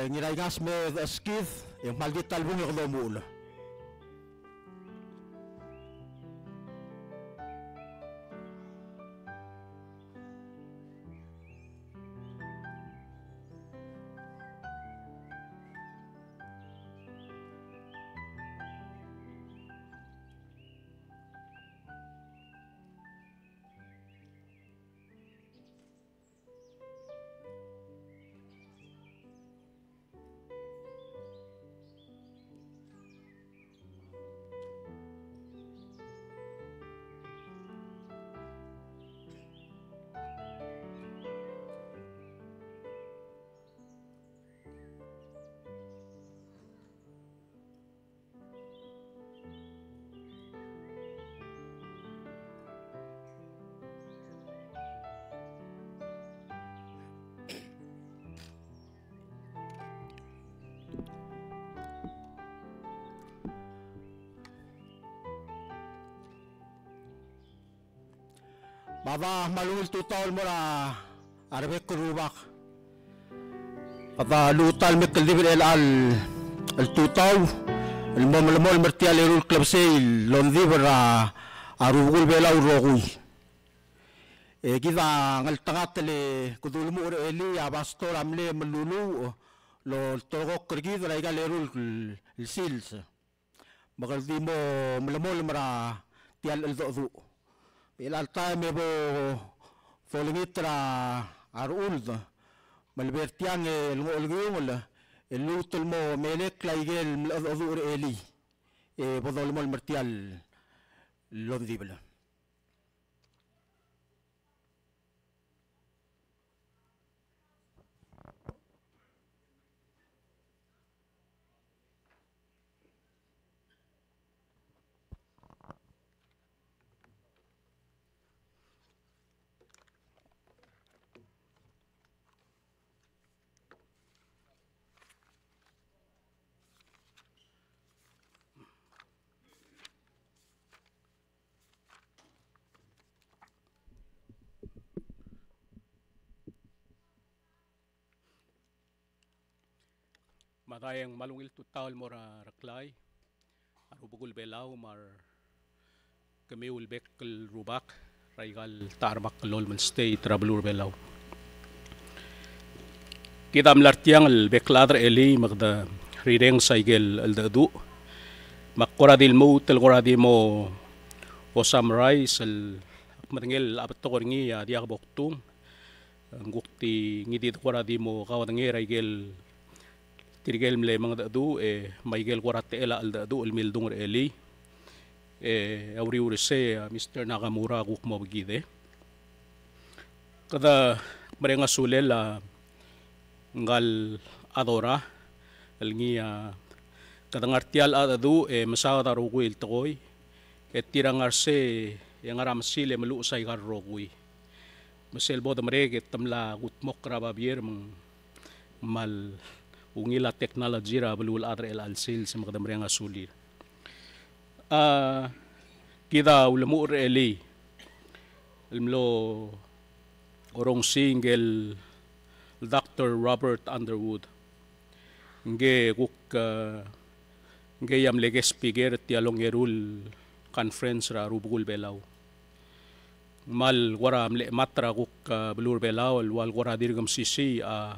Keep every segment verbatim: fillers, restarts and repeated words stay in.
Ngiraingas me Decheskid, e ng kmal di ta el bung e kede omuchel. Me a da kmal ungil tutau el mo er a rebek el rubak. Kede luut el mei el dibel er chelecha el tutau el mo melemolem er tia el eru el klebesei el ongdibel er a rubekul Belau el rokui. E kid a ngeltengat el kede ulemuchel er a elii a pastor a mle meluluuch el olterekokl er kid er aika el eru el sils. Me kede di mo melemolem er tia el cheldecheduch. Me chelecha el taem e bo dolengit er a rechuld me le bo er tiang el ngolekiungel el lmuut el mo melekoi aike el mle cheldecheduch er a elii e bo dolemolem er tia el ongdibel. Me a da e ng kmal ungil tutau el mo er a Reklai, a rubekul Belau, me a re kemiu el bek el rubak er aika el ta er a remakl el lolem el state er a beluu er a Belau. Kid a mla er tiang el bek el chad er a elii me kede rirenges aike el cheldecheduch. Me ak kora di lmuut el kora di mo summarize el ak medengei el a betok er ngii a diak bo ktung. Ng kuk di ngii di kora di mo kaudengei er aike el tirke el mle mengedecheduch e me aike el kora techel a cheldecheduch el mildung er a elii. E a uriul er sei a Mister Nakamura a kuk mo bekide. Kede mereng a sulel a ngka el Adora el ngii a kede ngar tia el cheldecheduch e mesaod a rokui el tekoi e tir a ngar sei e ngar a mesil e meluches aika el rokui. Me sel bo demerek e te mla kudmokl er a babier me ng kmal ungil a technology er a beluulechad er chelecha el sils me kede mereng a sulir. A, kid a ulemuchel er a elii el mlo orrenges ngike el Doctor Robert Underwood. Ngike kuk, a, ngike a mle guest speaker er tia el ongeru el conference er a rubekul Belau. Ng kmal kora mle chemat er a kuk, a, beluu er a Belau el ua el kora dirk mesisiich a,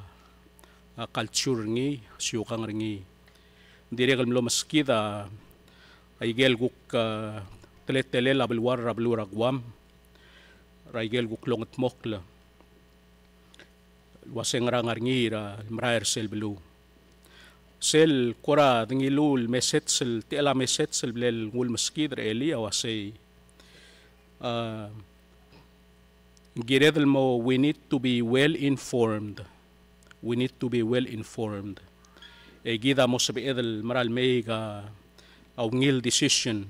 a culture er ngii, siukang er ngii. Ng dirrek el mlo meskid a, aike el kuk, a, teletelel a beluar er a beluu er a Guam er aike el kuk longedmokl el uase ngera ngar er ngii er a merael er sel beluu. Sel kora dengiluu el message el, techel a message el bla lenguu el meskid er a elii a uasei, a, ng kired el mo, we need to be well informed. We need to be well informed. E kid a mo sebeched el mera el mei aika a ungil decision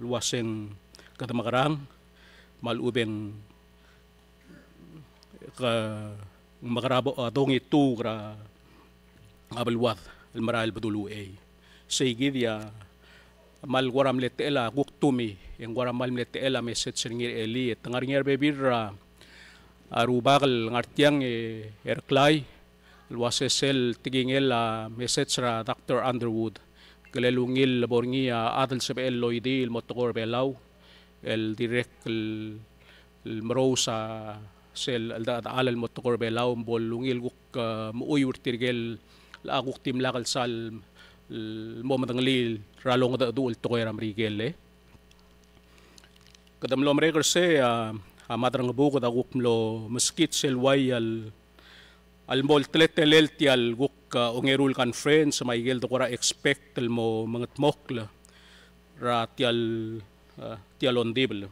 el uaseng kede mekerang me a lechub e ng ke mekerang a dongituk er a beluad el merael el bedul uchei. Sei kid a kmal kora mle techel a kuk tumii, e ng kora kmal mle techel a message er ngii er a elii, e te ngar er ngii a rebebil er a rubak el ngar tiang e Reklai, el uase sel tekingel a message er a Doctor Underwood, kele ungil el bo er ngii a chad el sebechel el oidii el mo tekoi er a Belau, el dirrek el, el merous a sel cheldechedechal el mo tekoi er a Belau, me bo lungil kuk, eh, mechuiu er tirke el a kuk dimlak el sal, el mo medengelii er a longedecheduch el tekoi er a Merikel, e. Kede mlo merek er sei, a, a Maderangebuked a kuk mlo meskid sel uai el, el mo teletelel tia el kuk, a, ongeru el conference, me aike el de kora expect el mo mengedmokl er a tia el, a, tia el ongdibel.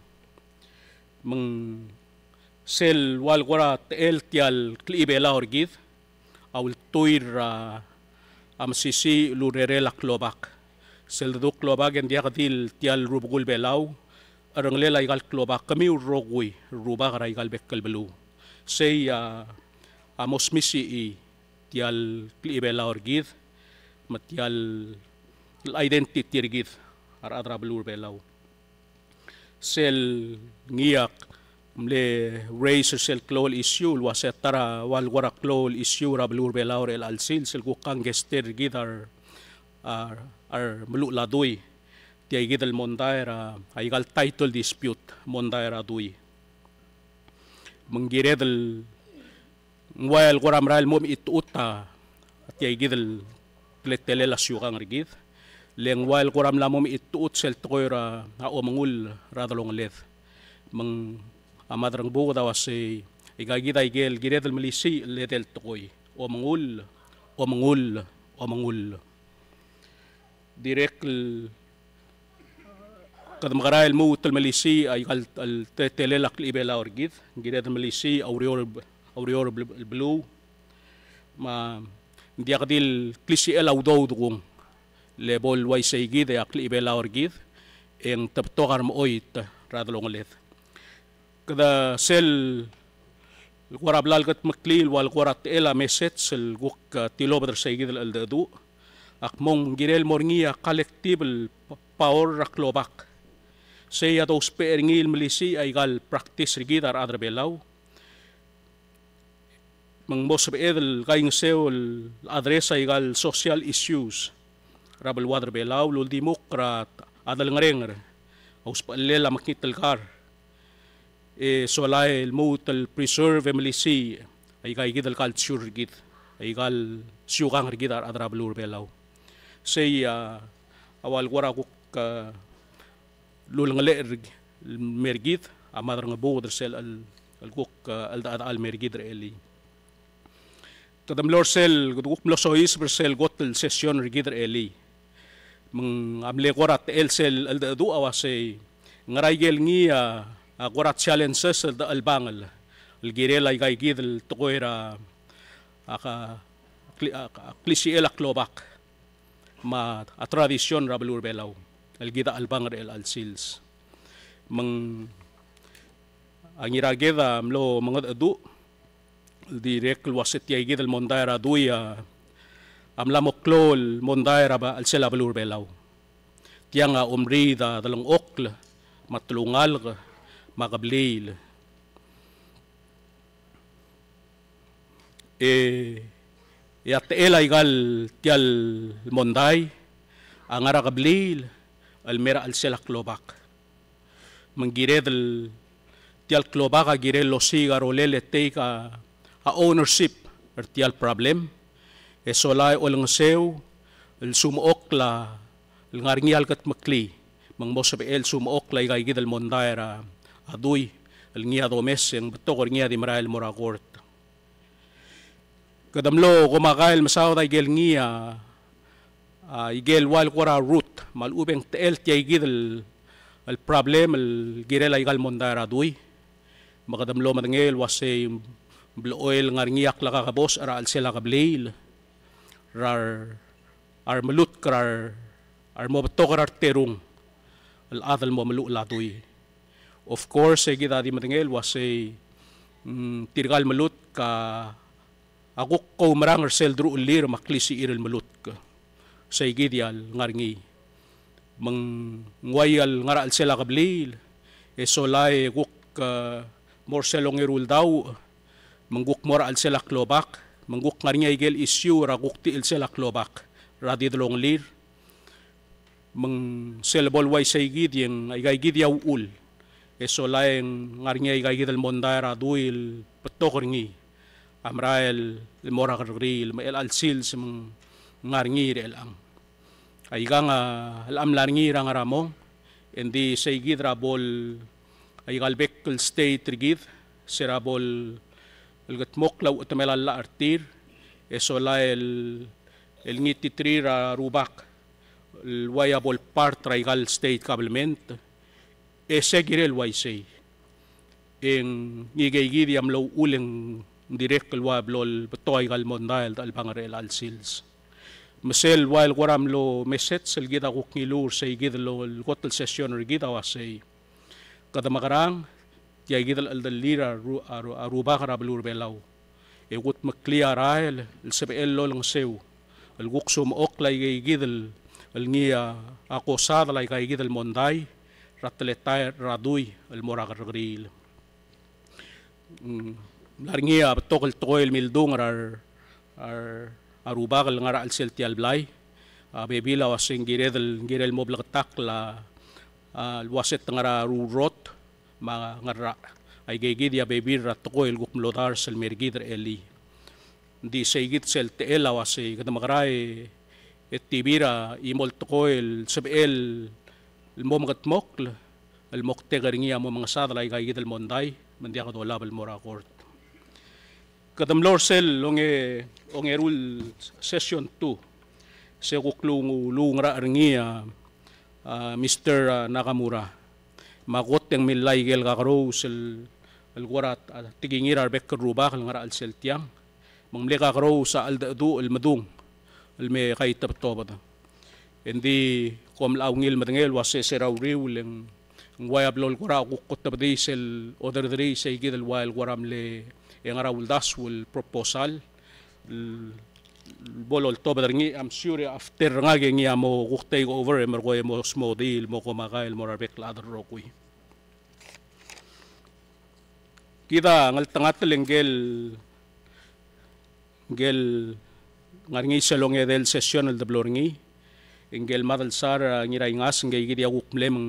Me ng sel ua el kora techel tia el klechibelau er kid, a ultuil er a, a mesisiich el urerel a klobak. Sel dedu klobak e ng diak di el tia el rubekul Belau, a cherrengelel aika el klobak, kemiu el rokui el rubak er aika el bek el beluu. Sei a, a mo smisichii tia el klechibelau er kid, me tia el identity er kid a rechad er a beluu er a Belau. Sel ngii a mle raise er sel klou el issue el uase ta er a ua el kora klou el issue er a beluu er a Belau er chelecha el sils, sel kuk kangkei er kid a re, a re, a remeluchel a dui. Tia ikid el mondai er a, aika el title dispute, mondai er a dui. Me ng kired el ng ua el kora merael el mo mechitechut a tia ikid el teletelel a siukang er kid, le ng ua el kora mla mo mechitechut sel tekoi er a omengull er a delongeled. Me ng a Maderangebuked a uasei, aika kid aike el kired el melisiich el edei el tekoi. Omengull, omengull, omengull. Dirrek el kede mekera el lmuut el melisiich aika el, el teletelel a klechibelau er kid, ng kired el melisiich a ureor, a ureor el bel-, beluu, me ng diak di el klisichel a udoud kung, le bo el uaisei kid e a klechibelau er kid, e ng te betok a remechoit er a delongeled. Kede sel kora bla el kedmeklii el ua el kora techel a message el kuk, a, tilobed er sei kid el cheldecheduch. Ak mo ng kirel mo er ngii a collective el p-, power er a klobak. Sei a dousbech er ngii el melisiich aika el practice er kid a rechad er a Belau. Me ng mo sebeched el kaingeseu el address aika el social issues er a beluad er a Belau, el uldimukl er a delengerenger, a usbechellel a mekngit el kar, e solae el lmuut el preserve e melisiich aika ikid el culture er kid, aika el siukang er kid a rechad er a beluu er a Belau. Sei a, a ua el kora kuk, a, lulengelechel el mer kid a Maderangebuked er sel, el, el kuk, a, cheldechedechal el mer kid er chelii. Kede mlo er sel, kede kuk mlo soiseb er sel kot el session er kid er chelii. Me ng a mle kora techel sel cheldecheduch a uasei, ngera ikel ngii a, a kora challenges el dechelebangel el kirel aika ikid el tekoi er a, a ka, kli-, a, a klisichel a klobak me a tradition er a beluu er a Belau el kid a chelebangel er chelecha el sils. Me ng a Ngiraked a mlo mengedecheduch el dirrek el uase tia ikid el mondai er a dui a, a mla mo klou el mondai er a ba-, chelsel a beluu er a Belau. Tiang a omriid a delengchokl, me a telungalek, me a kebliil. E, e a techel aika el tia el mondai a ngar er a kebliil el mei er a chelsel a klobak. Me ng kired el tia el klobak a kirel el osiik a rolel e take a, a ownership er tia el problem, e solae olengeseu el sumechokl a el ngar er ngii a lekedmeklii, me ng mo sebechel el sumechokl aika ikid el mondai er a, a dui el ngii a domes e ng betok er ngii a di merael el mo er a court. Kede mlo komakai el mesaod a ikel ngii a, a, ikel ua el kora root, me a lechub e ng techel tia ikid el, el problem el kirel aika el mondai er a dui. Me kede mlo medengei el uasei ng blechoel ngar er ngii a klekakebosech er a chelsel a kebliil er a re, a remelutk er a re, a re mo betok er a reterung el chad el mo meluchel a dui. Of course, e kid a di medengei el uasei, mm, tirka el melutk a, a kuk koumerang er sel deruchellir me a klisichir el melutk. Sei kid a lengar er ngii. Me ng uai el ngar er a chelsel a kebliil, e solae kuk, e, mo er sel ongeru el dauch, me ng kuk mo er a chelsel a klobak, Me ng kuk ngar er ngii a ikel issue er a kuk di chelsel a klobak er a di delongelir. Me ng sel bo el uaisei kid e ng aika kid a uchul e sola e ng ngar er ngii aika kid el mondai er a dui el betok er ngii a merael el mo er a kerrekeriil me chelecha el sils me ng ngar er ngii er chelechang. Aikang a, a mla er ngii er a ngar er a mong, e ng di sei kid er a bo el, aika el bek el state er kid, se er a bo el, el kedmokl a uchetemel a llach er tir, e sola el, el ngititerir a rubak, el ua ia bo el part er aika el state government, e se kirel uaisei. E ng ngikei kid a mlo uchul e ng dirrek el ua blo el betok aika el mondai el dechelebangel er chelecha el sils. Me sel ua el kora mlo message el kid a kuk ngiluu er sei kid el kot el session er kid a uasei. Kede mekerang, tia kid el cheldellir a ru-, a ru-, a rubak er a beluu er a Belau. E kutmeklii a rael el sebechel el olengeseu el kuk sumechokl aika kid el, el ngii a kosadel aika kid el mondai er a teletael er a dui el mo er a kerrekeriil. Mm, mla er ngii a betok el tekoi el mildung er a, a, a rubak el ngar er a chelsel tia el blai. A bebil a uasei ng kired el, ng kirel mo bleketakl a, a, el uase te ngar er a rurot me a ngerang. Aika kid a bebil er a tekoi el kuk mlo dars el mer kid er elii. Ng di sei kid sel techel a uasei, kede mekerang e, e tibir a chimo el tekoi el sebechel el mo mekedmokl, el moktek er ngii a mo mengesadel aika kid el mondai, me ng diak dolab el mo er a court. Kede mlo er sel onge-, ongeru el session two, se kuk lu-, lungerachel er ngii a, a, Mister, a, Nakamura. Me a kot e ng millai aike el kakerous el, el kora, a, tekingir a rebek el rubak el ngar er a chelsel tiang. Me ng mle kakerous a cheldecheduch el medung el me kaitebetobed. E ng di kom locha ungil medengei el uase se er a uriul e ng ua ia blo el kora kuk kotebedii sel oderderii sei kid el ua el kora mle, e ngar er a uldasu el proposal el bo loltobed er ngii, I'm sure after er ngak e ngii a mo kuk take over e merekong e mo smodii el mo komakai el mo er a rebek el chad el rokui. Kid a ngeltengat el ngike el, ngike el ngar er ngii sel ongedei el session el deblo er ngii, ngike el Madelsar, a, Ngiraingas, ngike kid a kuk mle me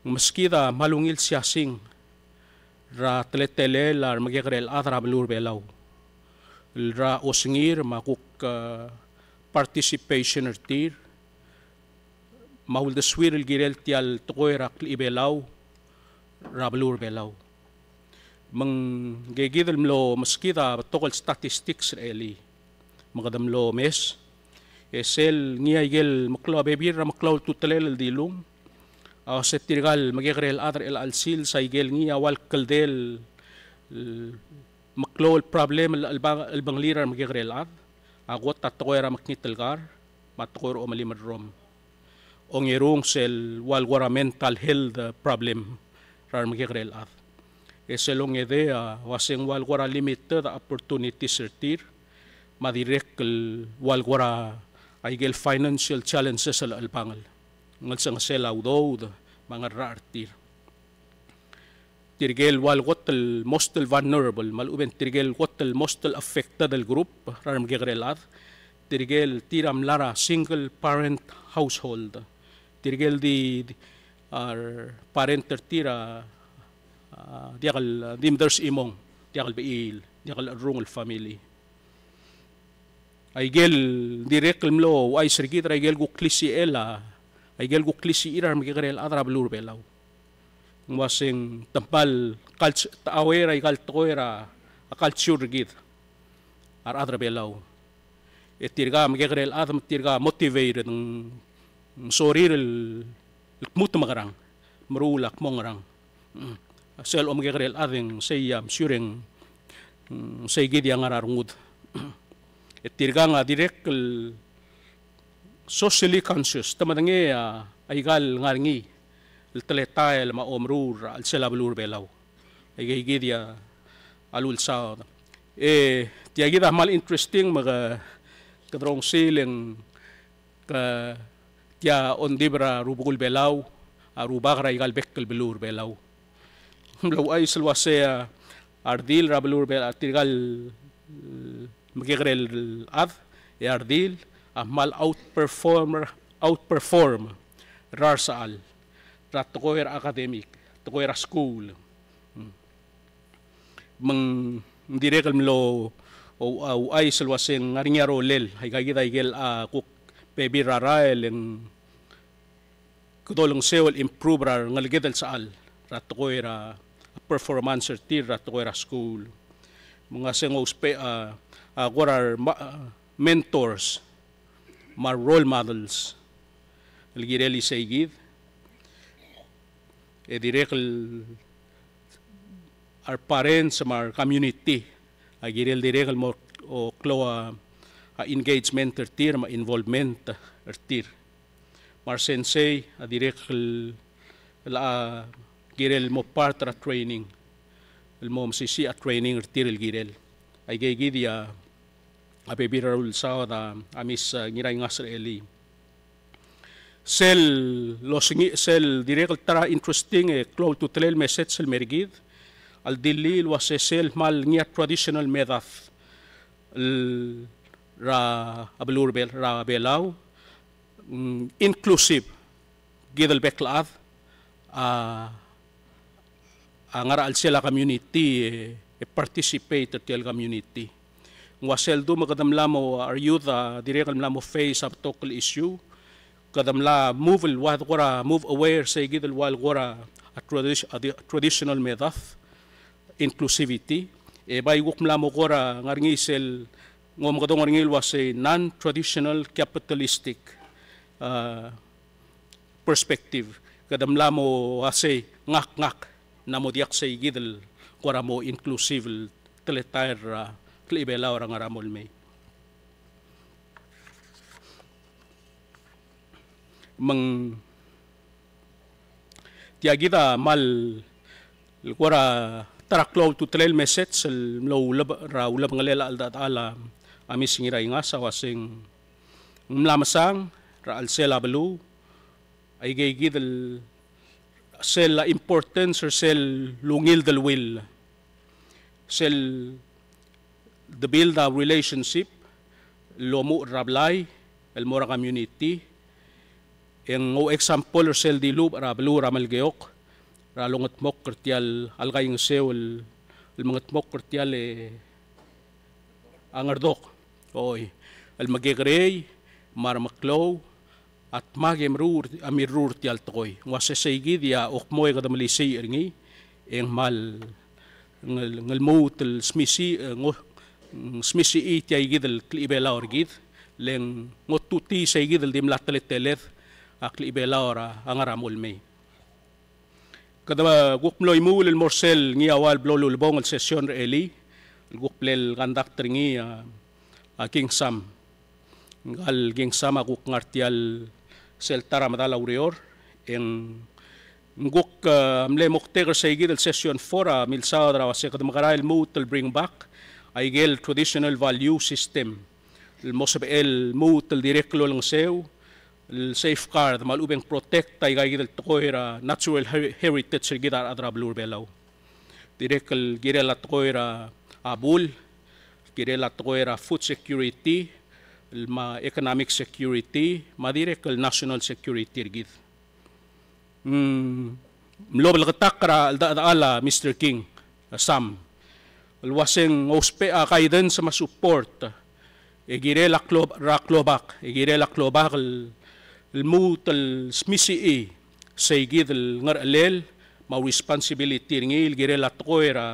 ng meskid a kmal ungil siasing er a teletelel a remekekerei el chad er a beluu er a Belau el er a osengir me a kuk, a, participation er tir, me a uldesuir el kirel tia el tekoi er a klechibelau er a beluu er a Belau. Me ngike kid el mlo meskid a betok el statistics er elii. Me kede mlo mes, e sel ngii a ikel meklou a bebil er a meklou el ultutelel el dilung a uase tirka el mekekerei el chad er chelecha el sils a ikel ngii a ua el kldei el, el meklou el problem el, el ba-, el bengelir a remekekerei el chad, a kot a tekoi er a mekngit el kar, me a tekoi er a omelim el rrom. Ongerung sel ua el kora mental health, a, problem er a remekekerei el chad. E sel ongedei a uase ng ua el kora limited a opportunities er tir, me a dirrek el ua el kora aike el financial challenges el chelebangel. Ngelsengesel a udoud me a ngerang er tir. Tirke el ua el kot el most el vulnerable, me a lechub e ng tirke el kot el most el affected el group er a remekekerei el chad, tirke el tir a mla er a single parent household. Tirke el di, di, a, parent er tir a, a, diak el, di mders chimong, diak el bechiil, diak el cherrungel family. Aike el dirrek el mlo ouchais er kid er aike el kuk klisichel a, aike el kuk klisichir a remekekerei el chad er a beluu er a Belau. Ng uase ng te kmal culture, te aware er aika el tekoi er a, a culture er kid a rechad er a Belau. E tirka a mekekerei el chad me tirka a motivated, ng, ng sorir el, el kmo te mekerang, meruul a kmo ngerang. Mm. Sel omekekerei el chad e ng sei a, I'm sure e ng, mm, sei kid a ngar er a rengud. E tirka a dirrek el socially conscious, te medengei a, aika el ngar er ngii el teletael me a omeruul er a chelsel a beluu er a Belau. Aike kid a lulsaod. E tia kid a kmal interesting me ke, kede rongesii el ng ke tia ongdibel er a rubekul Belau a rubak er aika el bek el beluu er a Belau. Ng mlo ouchais el uase a redil er a beluu er a Belau, tirka el, mekekerei el chad, e a redil a kmal outperformer, outperform er a resechal er a tekoi er a academic, tekoi er a skuul. Me ng dirrek el mlo ou-, ouchais el uasei ng ngar er ngii a rolel, aika kid a ikel a kuk bebil er a rael e ng kede olengeseu el improve er a rengeleked el sechal er a tekoi er a performance er tir er a tekoi er a skuul. Me ng uasei ng ousbech a, a kora re ma-, mentors me a role models el kirel isei kid, e dirrek el a re parents me a re community a kirel dirrek el mo, o, klou a, a engagement er tir me a involvement er tir. Me a re sensei a dirrek el, el a kirel el mo part er a training, el mo mesisiich a training er tir el kirel. Aike kid a, a bebil er a ulsaod a, a Miss, a, Ngiraingas er a elii. Sel losengii, sel dirrek el ta er a interesting e klou a ultutelel el message el mer kid, a ldilii el uasei sel kmal ngii a traditional method el er a beluu er a Bel-, er a Belau, mm, inclusive, kid el bek el chad a, a ngar er a chelsel a community e, e participate er tia el community. Ng ua sel du me kede mla mo, a re youth a dirrek el mla mo face a betok el issue, kede mla move el ua de kora move away er sei kid el ua el kora a tradi-, a di-, traditional method, inclusivity, e bai kuk mla mo kora ngar er ngii sel ng omekedong er ngii el uasei non-traditional capitalistic, a, perspective. Kede mla mo uasei ngak, ngak, ng mo diak sei kid el kora mo inclusive el teletael er a klechibelau er a ngar er a mo el mei. Me ng tia kid a kmal kora ta er a klou a ultutelel el message el mlo uleb-, er a ulebengelel a cheldechedechal a Miss Ngiraingas a uasei ng mla mesang er a chelsel a beluu, aike kid el sel importance er sel ungil deleuill, sel de build a relationship el omuchel er a blai el mo er a community. E ng ou example er sel dilubech er a beluu er a Melekeok er a longedmokl er tia el kaingeseu el, el mengedmokl er tia el, e, a Ngerdok. Oi, el mekekerei me a remeklou a dmak e meruul, a mirruul er tia el tekoi. Ng ua se sei kid a kmo e kede melisiich er ngii, e ng kmal, ng, ng lmuut el smisiich, e, ng, ng smisichii tia kid el klechibelau er kid, le ng otutii sei kid el di mla teleteled a klechibelau er a ngar er a mo el mei. Kede kuk mlo imuul el mo er sel ngii a ua el blo lulebongel el session er a elii, el kuk ble el conduct er ngii a, a King Sam. Ngka el King Sam a kuk ngar tia el sel ta er a medal a ureor, e ng kuk, e, mle moktek er sei kid el session four a milsaod er a ua se kede mekera el lmuut el bring back a ikel traditional value system el mo sebechel el lmuut el dirrek el olengeseu, el safeguard, me a lechub e ng protect a ika kid el tekoi er a natural her-, heritage er kid a rechad er a beluu er a Belau. Dirrek el kirel a tekoi er a bul, kirel a tekoi er a food security, el me a economic security, me a dirrek el national security er kid. Mm, mlo bleketakl er a cheldechedechal a Mister King, a Sam, el ua se ng ousbech a guidance me a support, e kirel a klo-, er a klobak, e kirel a klobak el, el lmuut el smisichii sei kid el ngerechelel me a responsibility er ngii el kirel a tekoi er a,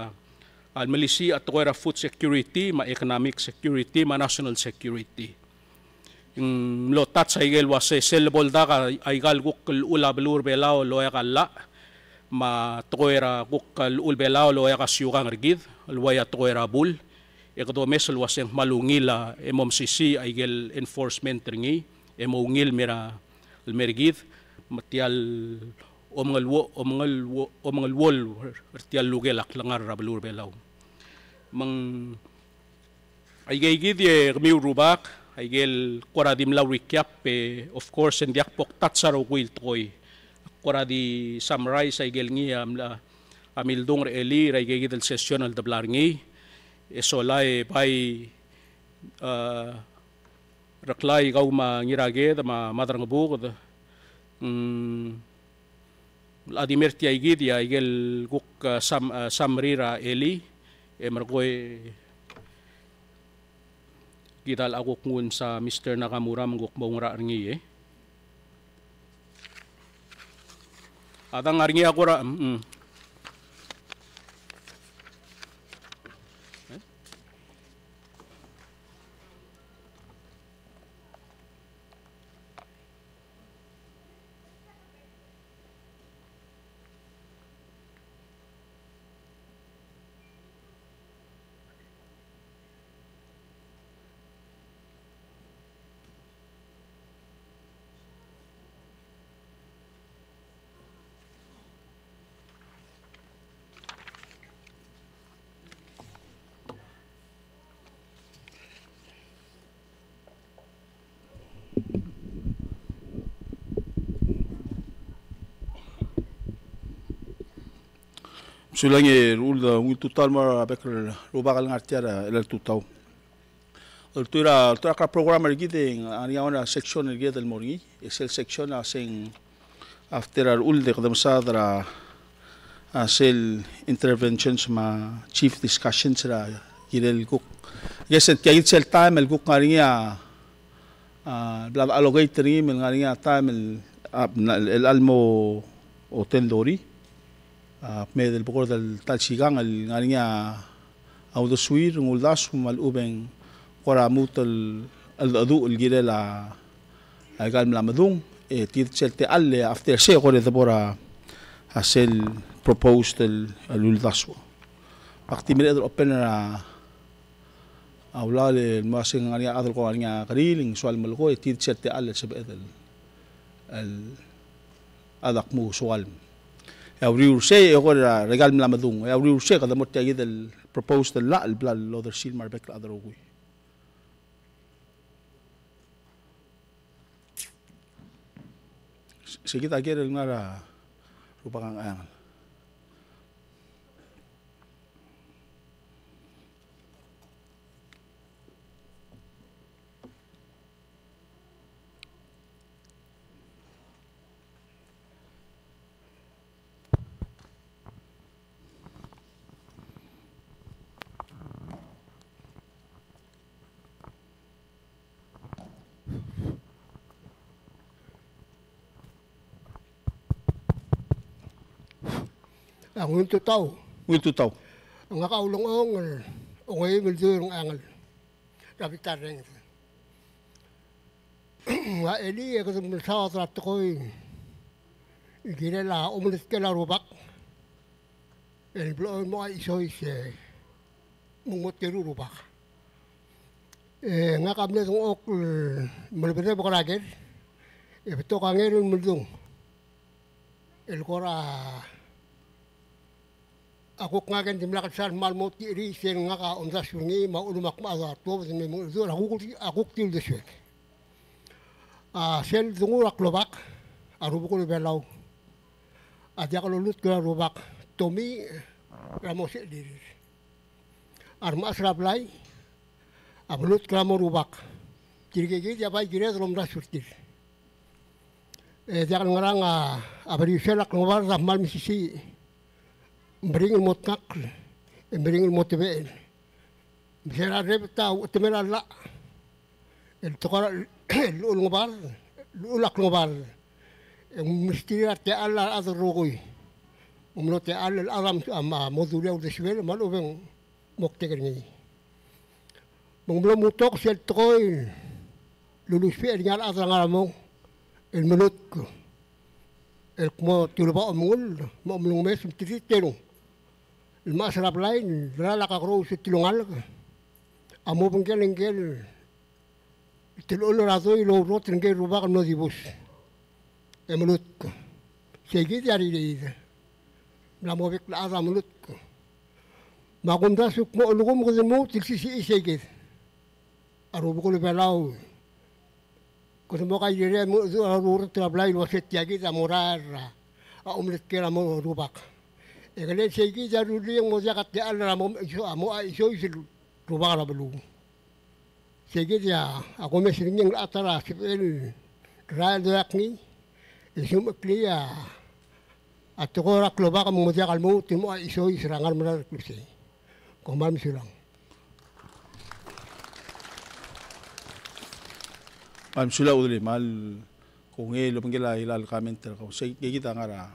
a melisiich a tekoi er a food security, me a economic security, me a national security. Ng mlo touch a ikel ua se sel bo ldak a ika el kuk llechul a beluu er a Belau el oeak a llach, me a tekoi er a kuk llechul Belau el oeak a siukang er kid, el uai a tekoi er a bul, e kede omes el ua se ng kmal ungil a, e mo mesisiich a ikel enforcement er ngii, e mo ungil el mer a, el mer kid, me tia el omengeluo-, omengeluo-, omengeluolu er tia el lukel a klengar er a beluu er a Belau. Me ng Aike kid e kemiu el rubak, aike el kora di mla recap e, of course, e ng diak bo ktatsar a rokui el tekoi. Kora di summarize aike el ngii a mla, a mildung er a elii er aike kid el session el debla er ngii. E sola e bai A, Reklai, kau me a Ngiraked me a Madrangebuked. Mm, a di mer tia ikid, a ikel kuk, a, sam-, a, summary er a elii, e merekong e kid a locha kuk nguu el msa Mister Nakamura me ng kuk mo oungerachel er ngii, e. A dang ngar er ngii a kora, mm. Mesulang e Rechuld, ungil tutau el mo er a bek el rubak el ngar tia er a chelecha el tutau. Ultuil er a, ultuil er a kora program er kid e ng ngar er ngii a one er a section er kid el mo er ngii, e sel section a se ng after a Rechuld e kede mesaod er a, a, sel interventions me a chief discussions er a kirel kuk. Ke se tia kid sel time el kuk ngar er ngii a, a, bla de allocate er ngii me ng ngar er ngii a time el, a, el, el mo oten dori. A, kmeed el bekord el ta el sikang el ngar er ngii a uldesuir, ng uldasu me a lechub e ng kora lmuut el, el, el kirel a, a ikal mla medung, e tir sel techall e after sei e kora de bo er a, a sel proposed el, el uldasu. Ak di mereched el open er a, a ulaol el mo se ng ngar er ngii a chad el ko ngar er ngii a kerir, e ng soal melekoi, e tir sel techall el sebeched el, el chad a kmo soal. E a uriul er sei, e kora er a ikal mla medung. E a uriul er sei, kede mo er tia kid el proposed el llach el bla lodersii el mo er a bek el chad el rokui. Se kid a ker el ngar er a rubak a Ngcheangel. A, ungil tutau. Ungil tutau. Ngak a ulengchong el ongeim el dui er a Ngcheangel er a bita el renged. A elii e kede mesaod er a tekoi el kirel a omeltkel a rubak el blechoel mo a isois e me ng mo teru el rubak. E ngak a mle dengchokl el melebedebek er a ker, e betok a Ngerimeldung el kora a kuk ngak e ng dimlak el sal kmal mo tichir sel ngak a omdasu er ngii me a uchul me ak mechas a tuobed me mengedechor a kuk, a kuk di uldesuek. A sel dengu er a klobak a rubekul er a Belau a diak lolutk er a rubak, tomii er a mo sechelirir. A remechas er a blai a belutk er a mo rubak. Tirke kid a bai kired el omdasu er tir. E diak el ngerang a, a beriusel a klengebard a kmal mesisiich. Meringel el mo tngakl, e meringel el mo tebechel. Me se er a rebet a uchetemel a llach el tekoi er a llechul ngebard, llechul a klengebard, e ng mesterir a techall a rechad el rokui. Ng mlo techall el chad a, a mo dulii a uldesuel me a lechub e ng moktek er ngii. Me ng mlo mutok sel tekoi el lulusbech er ngii a rechad er a Ngaramong el melutk el kmo te uleba omengull me a omelengmes me te di terung. El mechas er a blai el delal a kakerous el telungalek a mo obengkel ngike el telechol er a doi el ourrot er ngike el rubak el mlo dibus e melutk. Sei kid a rireid. Mla mo bek el chad a melutk. Me a kumdasu el kmo a lsekum kede lmuut el sisichii sei kid a rubekul Belau, kede mo kairerir a mengedecheduch er a rurek er a blai el uase tia kid a mo rael er a omeltkel a mo rubak. E kele sei kid a rullii e ng mo diak a techall er a mo, a mo isois el rubak er a beluu. Sei kid a, a kumes er ngii a ta er a sebechel el rael el doiak ngii, e sumechekl a, a tekoi er a klobak me ng mo diak el lmuut el mo chisois er a ngar er a merael el klebesei. Kom kmal mesulang. Kmal mesulang Udelei, me kmal kongei el obengkel a chelecha el comment er kau. Sei kid a ngar er a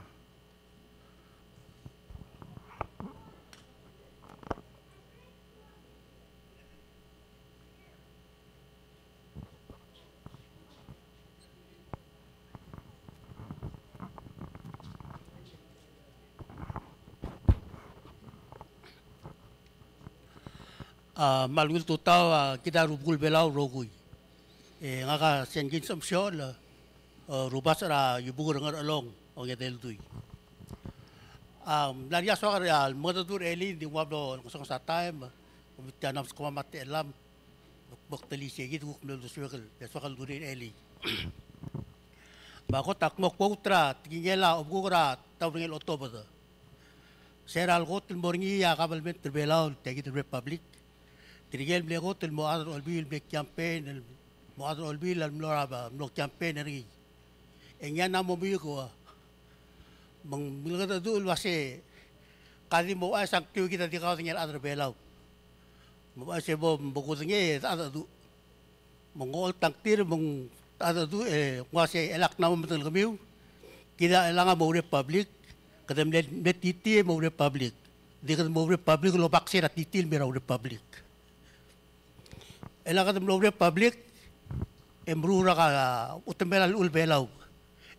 A, me a ungil tutau, a, kid a rubekul Belau el rokui. E ngak a Saint James Omsiol, e, rubasech er a Iebukel er a Ngerchelong, Ongedei el Dui. A, mla er ngii a soak el mengedecheduch er a elii, ng di ngua mlo ngesonges a taem, e, me tia el kmo me a techellam, me ak mo klisichii kid, kuk mle uldesuek el, e soak el dulii er a elii. Me a kot a kmo quote er a tekingel a obekuk er a taurengel otobed. Se er a lekot el mo er ngii a kabelment er a Belau, tia kid el republic. Tirke el mle kot el mo chad er a olbiil el mle campaign, el mo chad er a olbiil el mlo er a, mlo campaign er ngii. E ngii a mla mo miuk ua. Me ng mlengedecheduch el uase ka di mo uaisei a ngtiu kid a di kaodengei el chad er a Belau. Me uaisei bo, bo kudengei e dechedecheduch. Me ng oltang tir me ng dechedecheduch e ng uaisei e lak mla mo medengei el kemiu. Kid a chelechang a mo republic, kede mle, mle titii e mo republic. Di kede mo republic el obak sei er a titii el mei er a republic. E lak kede mlo republic, e meruul er a utemel a llechul Belau.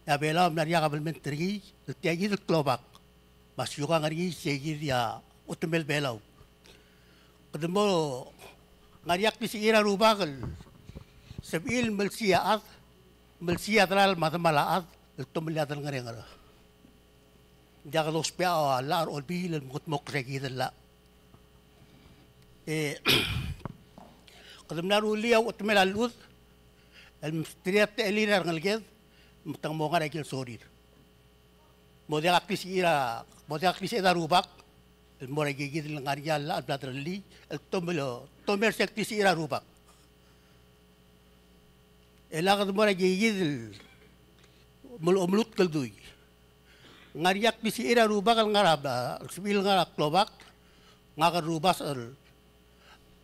E a Belau a mla er ngii a kabelment er ngii, el tia kid el klobak. Me a siukang er ngii sei kid a utemel Belau. Kede mo ngar er ngii a klisichir a Rubak el sebechir el melsiich a chad, melsiich a delal me a demal a chad, el tomellii a delengerenger. Ng diak dousbech a llach er a olbiil el mengedmokl er sei kid el llach. E, kede mla rullii a uchetemel a llechud, el msterir a techellir a rengeleked, me te ng mo ngar er a ikel sorir. Mo diak a klisichir a, mo diak a klisichir a Rubak, el mo er a ikakid el ngar er ngii a llach el bla derellii, el tomellii, tomellii er sel klisichir a Rubak. E lak de mo er a ikakid el mel-, omelutk el dui. Ngar er ngii a klisichir a Rubak el ngar er a, el sebechir el ngar er a klobak, ngak el rubasech el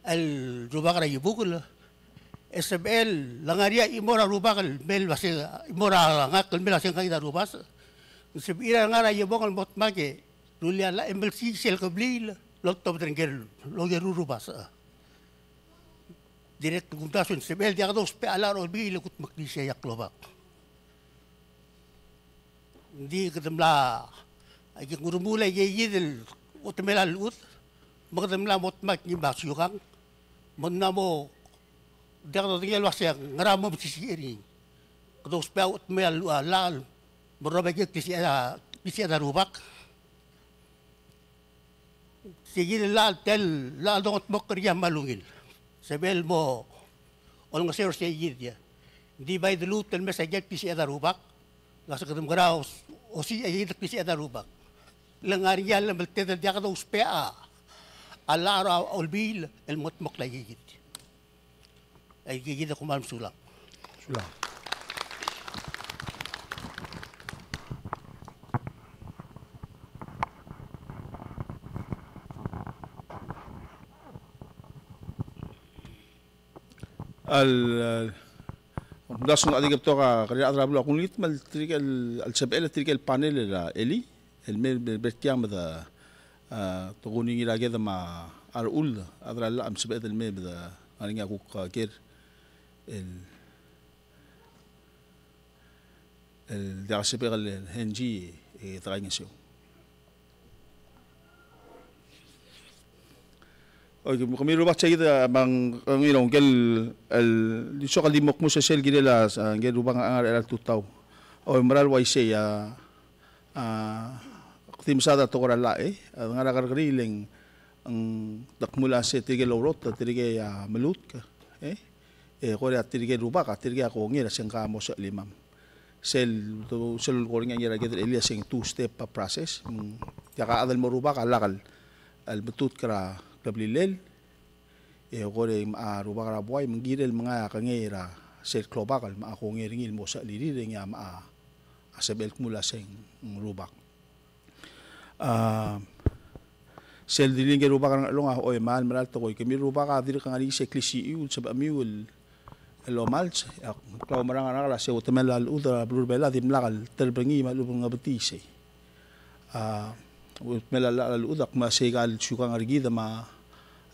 el Rubak er a Iebukel, e sebechel, le ngar er ngii a chimo er a Rubak el mei el uase, chimo er a ngak el mei el uase ngak a rubasech. Ng sebechir a ngar er a Iebukel el mo dmak e rullii a llach e melsiich sel kebliil el oltobed er ngike el, el ongeru el rubasech. Dirrek el kumdasu e ng sebechel diak dousbech a llach er a olbiil e kudmeklii sei a klobak. Ng di kede mla, aike ng urumul aikakid el uchetemel a llechud, me kede mla mo dmak ngii me a siukang, me ng mla mo diak dodengei el uase ngera mo mesisiich er ngii. Kede ousbech a uchetemel a llach, me a llach, me a llach el klisichir a, klisichir a Rubak. Sei kid el llach, tia el llach el dongedmokl er ngii a kmal ungil. Sebechel el mo olengeseu er sei kid. Ng di bai de lmuut el mes aike el klisichir a Rubak, le se kede mekera os-, osiik aike el klisichir a Rubak. Le ngar er ngii a llemelted el diak dousbech a llach er a olbiil el mengedmokl aikakid. Aikakid e kom kmal mesulang. Mesulang. El, el, kumdasu e ng di kede betok a kerel a rechad er a beluu a kulengit me tirke el, el sebechel tirke el panel er a elii, el mei, mei er tiang me de, a, tokuni ngii er a ked me a rechad, a chad er a llach me sebeched el mei me de ngar er ngii a kuk, a, ker el, el diak a sebechek el hengi e de kaingeseu. Oi, kemiu el rubak, sei kid a, me ng, ng, you know, ngike el, el, di soak el di mo kmu sel kirel a, a, ngike el rubak a ngar er a tutau. Oi, mera el uaisei a, a, ak di mesaod a tekoi er a llach, e, a, ngar er a kerrekeriil e ng, ng, te kmo el uase tirke el ouroot, tirke a melutk, e, e kora tirke el rubak, tirke a kongei er a se ng ka mo sechelimam. Sel, sel kora ngii er a kid el elii a se ng two step process. Mm, tia a chad el mo rubak a lak el, el metutk er a kleblilel, E kora me a rubak er a buai me ng kirel mengai a kengei er a sel klobak el me a kongei er ngii el mo sechelirir e ngii a me a sebechel el kmo ua se ng rubak. A, sel dilu ngii a rubak er a Ngarchelong a, oi, me a mera el tekoi, kemiu el rubak a dirk ngar er ngii se klisichiu el sebechemiu el, el omals, e ak klaumerang er ngak el ua se uchetemel a llechud er a beluu er a Belau a dimlak el terb er ngii me a lechub e ng ngebetii sei. A, uchetemel a llach er a llechud a kmo sei a ikal siukang er kid me a,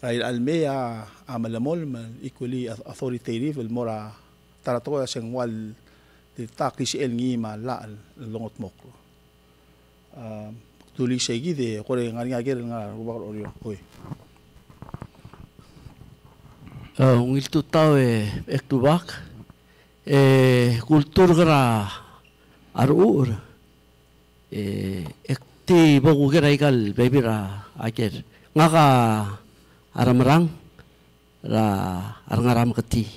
er a irechar el mei a, a melemolem el equally auth-, authoritative el mo er a ta er a tekoi a se ng ua el di ta klisichel ngii me a llach el dongetmokl. A, dulii sei kid e kora ngar er ngii a ker el ngar er a rubak er a Oreor. Oi. A, ungil tutau e, e rubak. E, kulturk er a rechucher. E, e ak di bo kuker a ikal bebil er a ker. Ngak a Remerang er a Ngarameketii.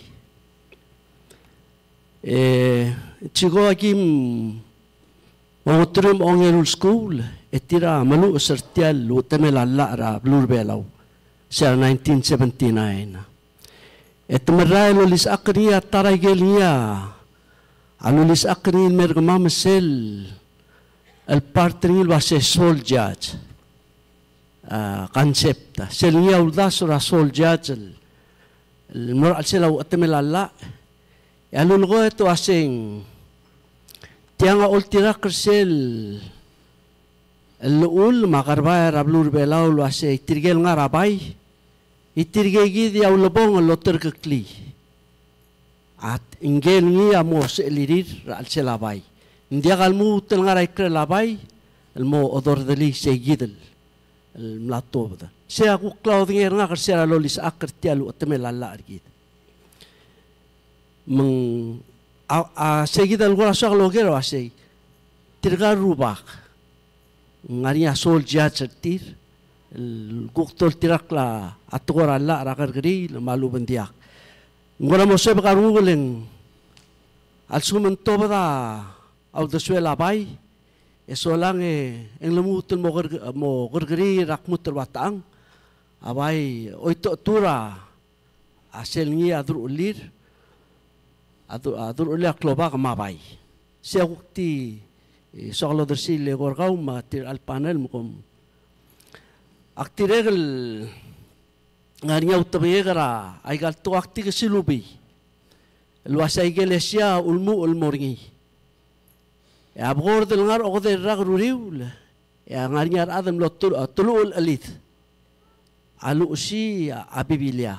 E, Chico, aki mo ongeteruich me a ongeru el skuul, e tir a meluches er tia el uchetemel a llach er a beluu er a Belau, se er a nineteen seventy-nine. E te merael el olisechakl er ngii a ta er a ikel ngii a, a lolisechakl er ngii el mer kemam sel, el part er ngii el ua se soul judge, a, concept. Sel ngii a uldasu er a soul judge el, el mo er a chelsel a uchetemel a llach. E a lulekoi e te ua se ng tiang a oltirakl er sel llechul me a kerebai er a beluu er a Belau el ua se tirke el ngar er a bai, e tirke kid a ulebongel el oterkeklii. A ngike el ngii a mo sechelirir er a chelsel a bai. Ng diak a lmuut el ngar er a ikrel a bai el mo oderdelii sei kid el, el mla tuobed. Sei a kuk klaodengei er ngak er se er a lolisechakl er tia el uchetemel a llach er kid. Me ng, a, a, sei kid el kora soak el oker a ua sei, tirka el rubak ng ngar er ngii a soul judge er tir el kuk doltirakl a tekoi er a llach er a kerrekeriil me a lechub e ng diak. Ng kora mo sebek a renguk e le ng, a lsekum ng tobed a uldesuel a bai, e solang e ng lmuut el mo ker-, mo kerrekeriil er a kmut el ua techang, a bai oitechetur a a sel ngii a deruchellir, a du-, a deruchellir a klobak me a bai. Sei a kuk di, e, soak el odersii el eko er kau me tirka el panel me kom. Ak dirrek el ngar er ngii a utebengek er a ikal tekoi, ak di kesilubii el ua se a ikelesia a ulemuchel el mo er ngii. E a bekord el ngar er a okedei el rak er a uriul, e a ngar er ngii a rechad el mlo tul-, a, tuluchel el chelid a luchesii a, a Biblia.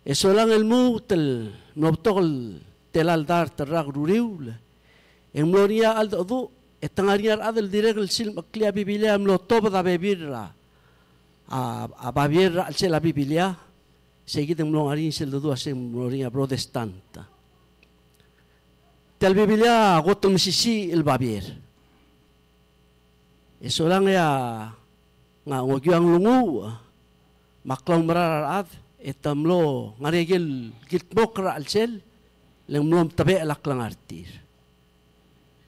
E solang e lmuut el mlo betok el tela el dart el rak er a uriul, e ng mlo er ngii a cheldecheduch, e te ngar er ngii a rechad el dirrek el silmecheklii a Biblia, mlo tobed a bebil er a, a, a babier er a chelsel a Biblia, sei kid e ng mlo ngar er ngii sel dedu a se ng mlo er ngii a Protestant. Tia el Biblia a kot el mesisiich el babier. E solang e a, ng okiu a nglunguuch me a klaumerang er a rechad, e te mlo ngar er ngii a ikel kildmokl er a chelsel, le ng mlo mtebechel a klengar er tir.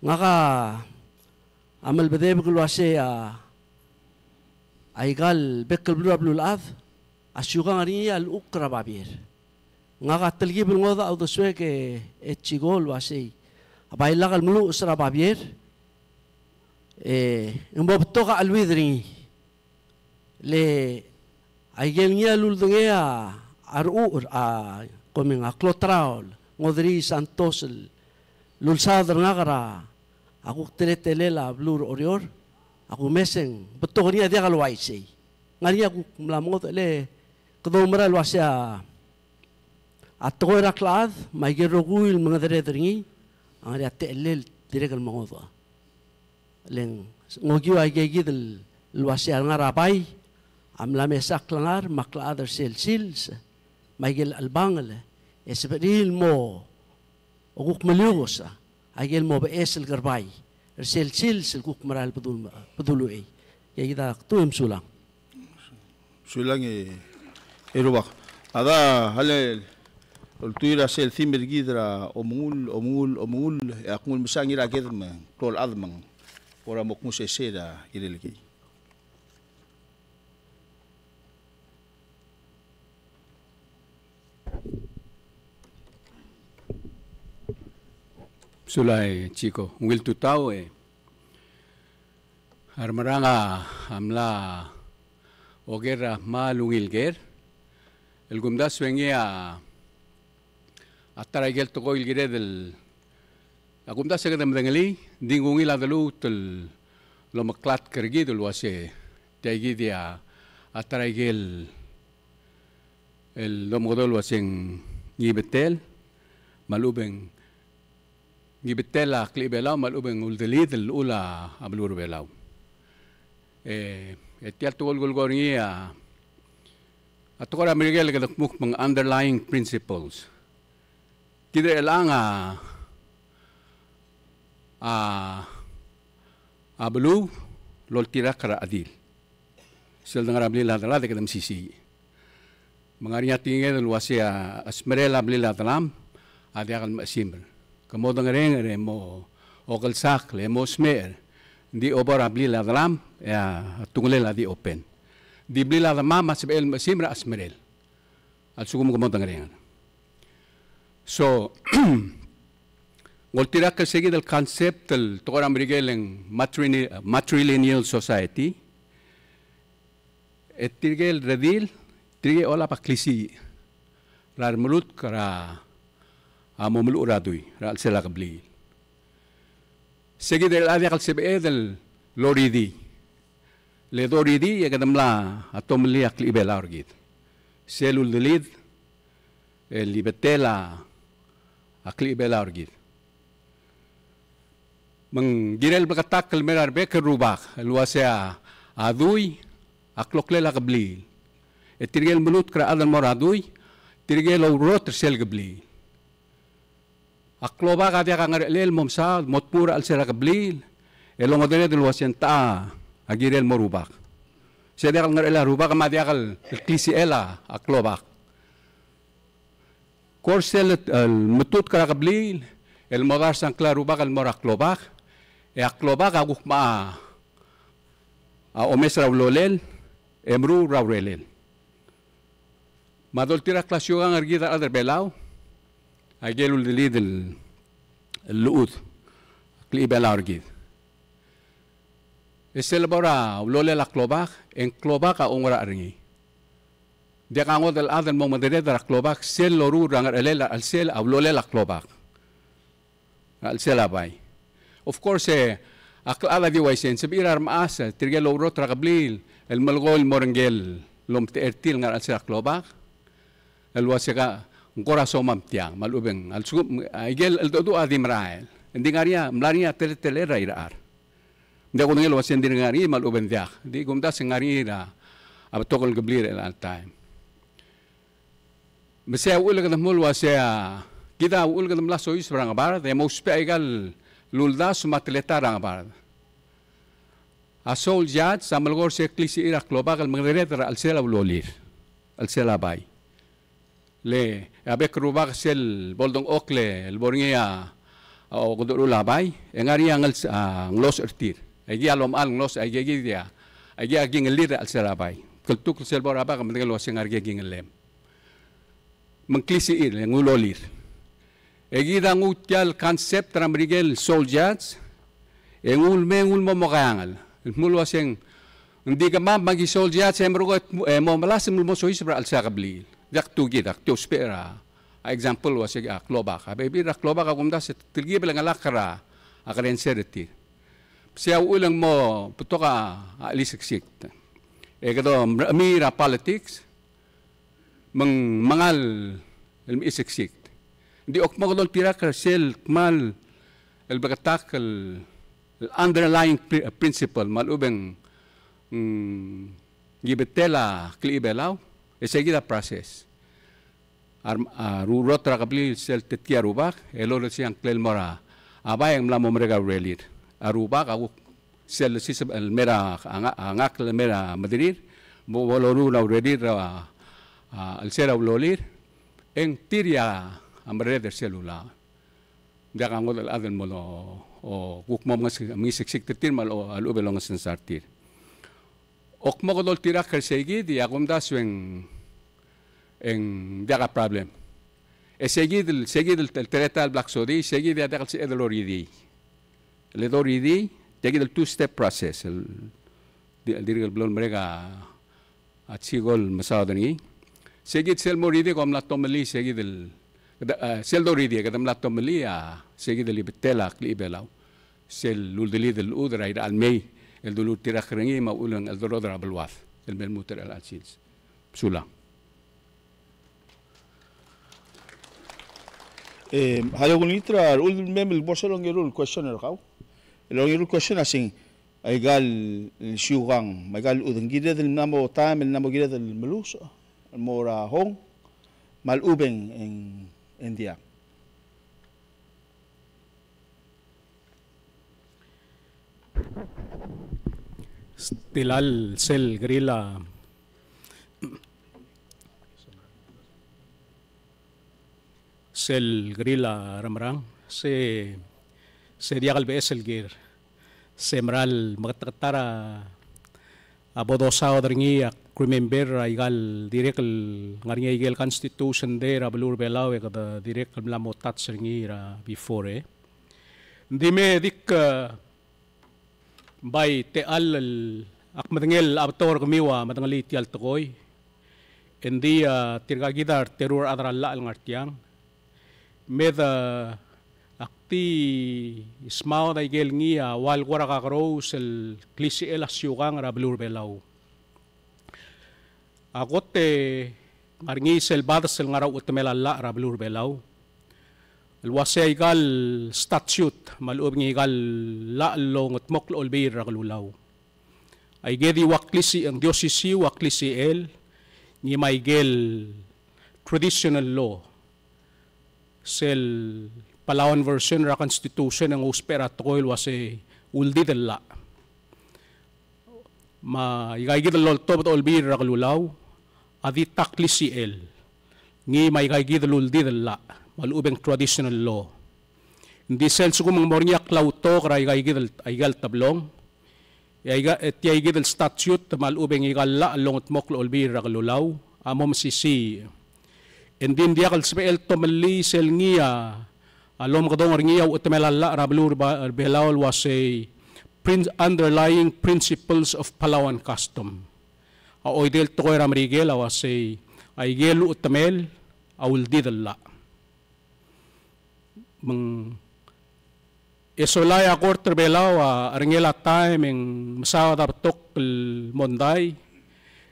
Ngak a melbedebek el ua se a, a ikal bek el beluu er a beluulechad a siukang er ngii a llechukl er a babier. Ngak a telkib el ngodech a uldesuek e, e Chico el ua sei, a bai lak el meluches er a babier, e ng mo betok a cheleuid er ngii. Le a ikel ngii a luldengei a rechucher, a, komeng, a kloteraol, Ngoderii Santos el ulsaod er ngak er a kuk teletelel a beluu er Oreor, a kumes e ng betok er ngii a diak el uaisei. Ngar er ngii a kuk mla mengodech, le kede oumera el ua se a tekoi er a klechad me a ikel rokui el mengedereder er ngii a ngar er ngii a techellel el dirrek el mengodech. Le ng okiu a ikeikid el ua se a lengar er a bai a mla mesa a klengar me a klechad er sel sils me a ikel chelebangel, e sebechir el mo kuk meliuos a ikel mo beches el kerebai er sel sils el kuk mera el bedul, bedul uchei. Ikeikid a kdu e mesulang. Sulang e, e rubak. A da, a le, ultuil er a sel theme er kid er a omengull, omengull, omengull, e ak nguu el mesa ngii er a ked me ng klou el chad me ng kora mo kmu sesei er a kirel kid. Sulang e Chico, ungil tutau e. A remerang a mla oker a kmal ungil ker el kumdasu e ngii a ta er a ikel tekoi el kired el, a kumdasu e kede medengelii, ng di ng ungil a deluut el omeklatk er kid el uase tia kid a ta er a ikel el domekedong el uase ng ngibetel, me a lechub e ng ngibetel a klechibelau, me a lechub e ng uldelid el llechul a beluu er a Belau. E, e tia el tekoi el kulekoi er ngii a, a tekoi er a Merikel e kede kmo ng underlying principles. Kid er chelechang a, a, a beluu el oltirakl er a chedil. Sel dengar er a blil a delad e kede mesisiich. Me ng ngar er ngii a tekinged el uase a smerel a blil a delam a diak el mechesimer. Ke mo dengerenger e mo okelsakl e mo smecher, ng di obo er a blil a delam e a tungelel a di open. Ng di blil a demam a sebechel el mechesimer a smerel. A lsekum ke mo dengerenger. So, ng oltirakl er se kid el concept el tekoi er a Merikel e ng matrili-, matrilineal society. E tirke el redil, tirke el olab a klisiich er a remelutk er a, a mo meluchel er a dui er a chelsel a kebliil. Se kid el diak el sebeched el oridii. Le doridii e kede mla a tomellii a klechibelau er kid. Sel uldelid el ngibetel a klechibelau er kid. Me ng kirel bleketakl el mei er a rebek el rubak el uase a, a dui a kloklel a kebliil. E tirke el melutk er a chad el mo er a dui, tirke el oureor er sel kebliil. A klobak a diak a ngerechelel el mo mesaod, mo tmuu er a chelsel a kebliil, el ongedereder el uase ng techa a kirel mo rubak. Se diak el ngerechelel a rubak me a diak el klisichel a klobak. Kor sel, el metutk er a kebliil el mo dars a ngklel a rubak el mo er a klobak, e a klobak a kuk mo a omes er a ulolel e meruul er a urerel. Me a doltirakl a siukang er kid a rechad er a Belau a ikel uldelid el llechud a klechibelau er kid. E sel bo er a ulolel a klobak, e ng klobak a oungerachel er ngii. Diak a ngodech el chad el mo mengedereder er a klobak sel loruul er a ngerechelel a chelsel a ulolel a klobak er a chelsel a bai. Of course, e, a klechad a di uaisei, ng sebechir a remechas, e, tirke el oureor er a kebliil el melekoi el mo er ngike el omtechei er tir el ngar er a chelsel a klobak el uase ka ng kora somam tiang, me a lechub e ng, a lsekum, a ikel cheldecheduch a di merael. Ng di ngar er ngii a, mla er ngii a teletelel er a irechar. Ng diak kudengei el uase ng di ngar er ngii me a lechub e ng diak. Di kumdasu e ng ngar er ngii er a, a betok el kebliil er chelecha el taem. Me sei a uchul e kede mlo uase a, kid a uchul e kede mla soiseb er a ngebard, e mo ousbech aika el uldasu me a teletael er a ngebard. A sole judge a melekoi er se el klisichir a klobak el mengedereder er a chelsel a ulolir, chelsel a bai. Le a bek el rubak sel bo ledengchokl el bo er ngii a, a okedecherul a bai, e ng ngar er ngii a ngels-, a ngelosech er tir. Aika el omechal ngelosech, aika kid a, aika a kingellir er a chelsel a bai. Kltukl sel bo er a bak e medengei el uase ng ngar er ngii a kingellem. Me ng klisichir, e ng ulolir. E kid a nguu tia el concept er a Merikel el sole judge, e nguu el mei, nguu el mo mo keangel. El kmo el uase ng, ng di kemam me aki sole judge e merekong e mo melasem el mo soiseb er a chelsel a kebliil. Diak tu kid, ak di ousbech er a, a example el uase a klobak. A bebil er a klobak a kumdasu e telkib el ngelakl er a, a credences er tir. Sei a uchul e ng mo betok a, a cheliseksikt. E kede merechemiu er a politics, me ng mengal el mechisiksikt. Ng di kmo kede oltirakl er sel kmal el bleketakl el, el underlying pri-, principle, me a lechub e ng, mm, ngibetel a klechibelau, e sei kid a process. A, a ruurot er a kebliil sel tetkii a rubak, e loruul er sei a ngklel el mo er a, a bai e ng mla mo merek a urerir. A rubak a kuk sel lsiseb el mei er a, a nga-, a ngakl el mei er a mederir, bo, bo loruul a urerir er a, a, chelsel a ulolir, e ng tir a, a merreder er sel ulaol. Ng diak a ngodech el chad el mo, o, kuk mo menges-, mengisiksikt er tir me a le-, a lechub e longesensar tir. Ak mo kede oltirakl er sei kid, e a kumdasu e ng, e ng diak a problem. E se kid el, se kid el, el teletael el bla ksodii, se kid a diak el sebeched el oridii. Le doridii, tia kid el two-step process, el di-, el dirk el blo el merek a, a chikol mesaod er ngii. Se kid sel mo oridii, kom mla tomellii, se kid el, kede, a, sel doridii, kede mla tomellii, a, se kid el Ibetel a Klechibelau. Sel uldelid el llechud er a irechar el mei, el duluterir a kerengii, me a uchul e ng chelderoder a beluad, el me lmuut er chelecha el sils. Sulang. E, a lak ulengit er a, uldimem el bo sel ongeru el question er kau. El ongeru el question a sei, aika el siukang, me aika el llechud, ng kired el mla mo taem, el mla mo kired el meluches, el mo er a hong, me a lechub e ng, e ng diak. Stilal sel kirel a, sel kirel a remerang, se, se diak el beches el ker. Se mera el meketeketang er a a bo dosaod er ngii, ak remember aika el dirrek el ngar er ngii aike el Constitution Day er a beluu er a Belau e kede dirrek el mla mo touch er ngii er a before, e. Ng di me dik, e, bai techall el ak medengei el a betok er kemiu a medengelii tia el tekoi. Ng di, a, tirka kid a reteru el chad er a llach el ngar tiang. Me de, ak di smaod aike el ngii a ua el kora kakerous el klisichel a siukang er a beluu er a Belau. A kot e ngar er ngii sel bades el ngar er a uchetemel a llach er a beluu er a Belau el uasei aika el statute me a lechub e ng aika el llach el longedmokl a Olbiil er a Kelulau. Aike di ua klisichel, ng di osisiu a klisichel, ngii me aike el traditional law. Sel Palauan version er a Constitution e ng ousbech er a tekoi el uasei uldid el llach. Me aika kid el loltobed a Olbiil er a Kelulau a di ta klisichel. Ngii me aika kid el uldid el llach, me a lechub e ng traditional law. Ng di sel lsekum ng mo er ngii a klautok er aika kid el, aika el teblong, e aika, e tia kid el statute me a lechub e ng aika el llach el longedmokl a Olbiil er a Kelulau a mo mesisiich. E ng di ng diak el sebechel el tomellii sel ngii a, a lomekedong er ngii a uchetemel a llach er a beluu er a Belau el uasei prin-, underlying principles of Palauan custom. A oidel tekoi er a Merikel a uasei aike el uchetemel a uldid el llach. Me ng, e sola e a kort er a Belau a cherengel a taem e ng mesaod a betok el mondai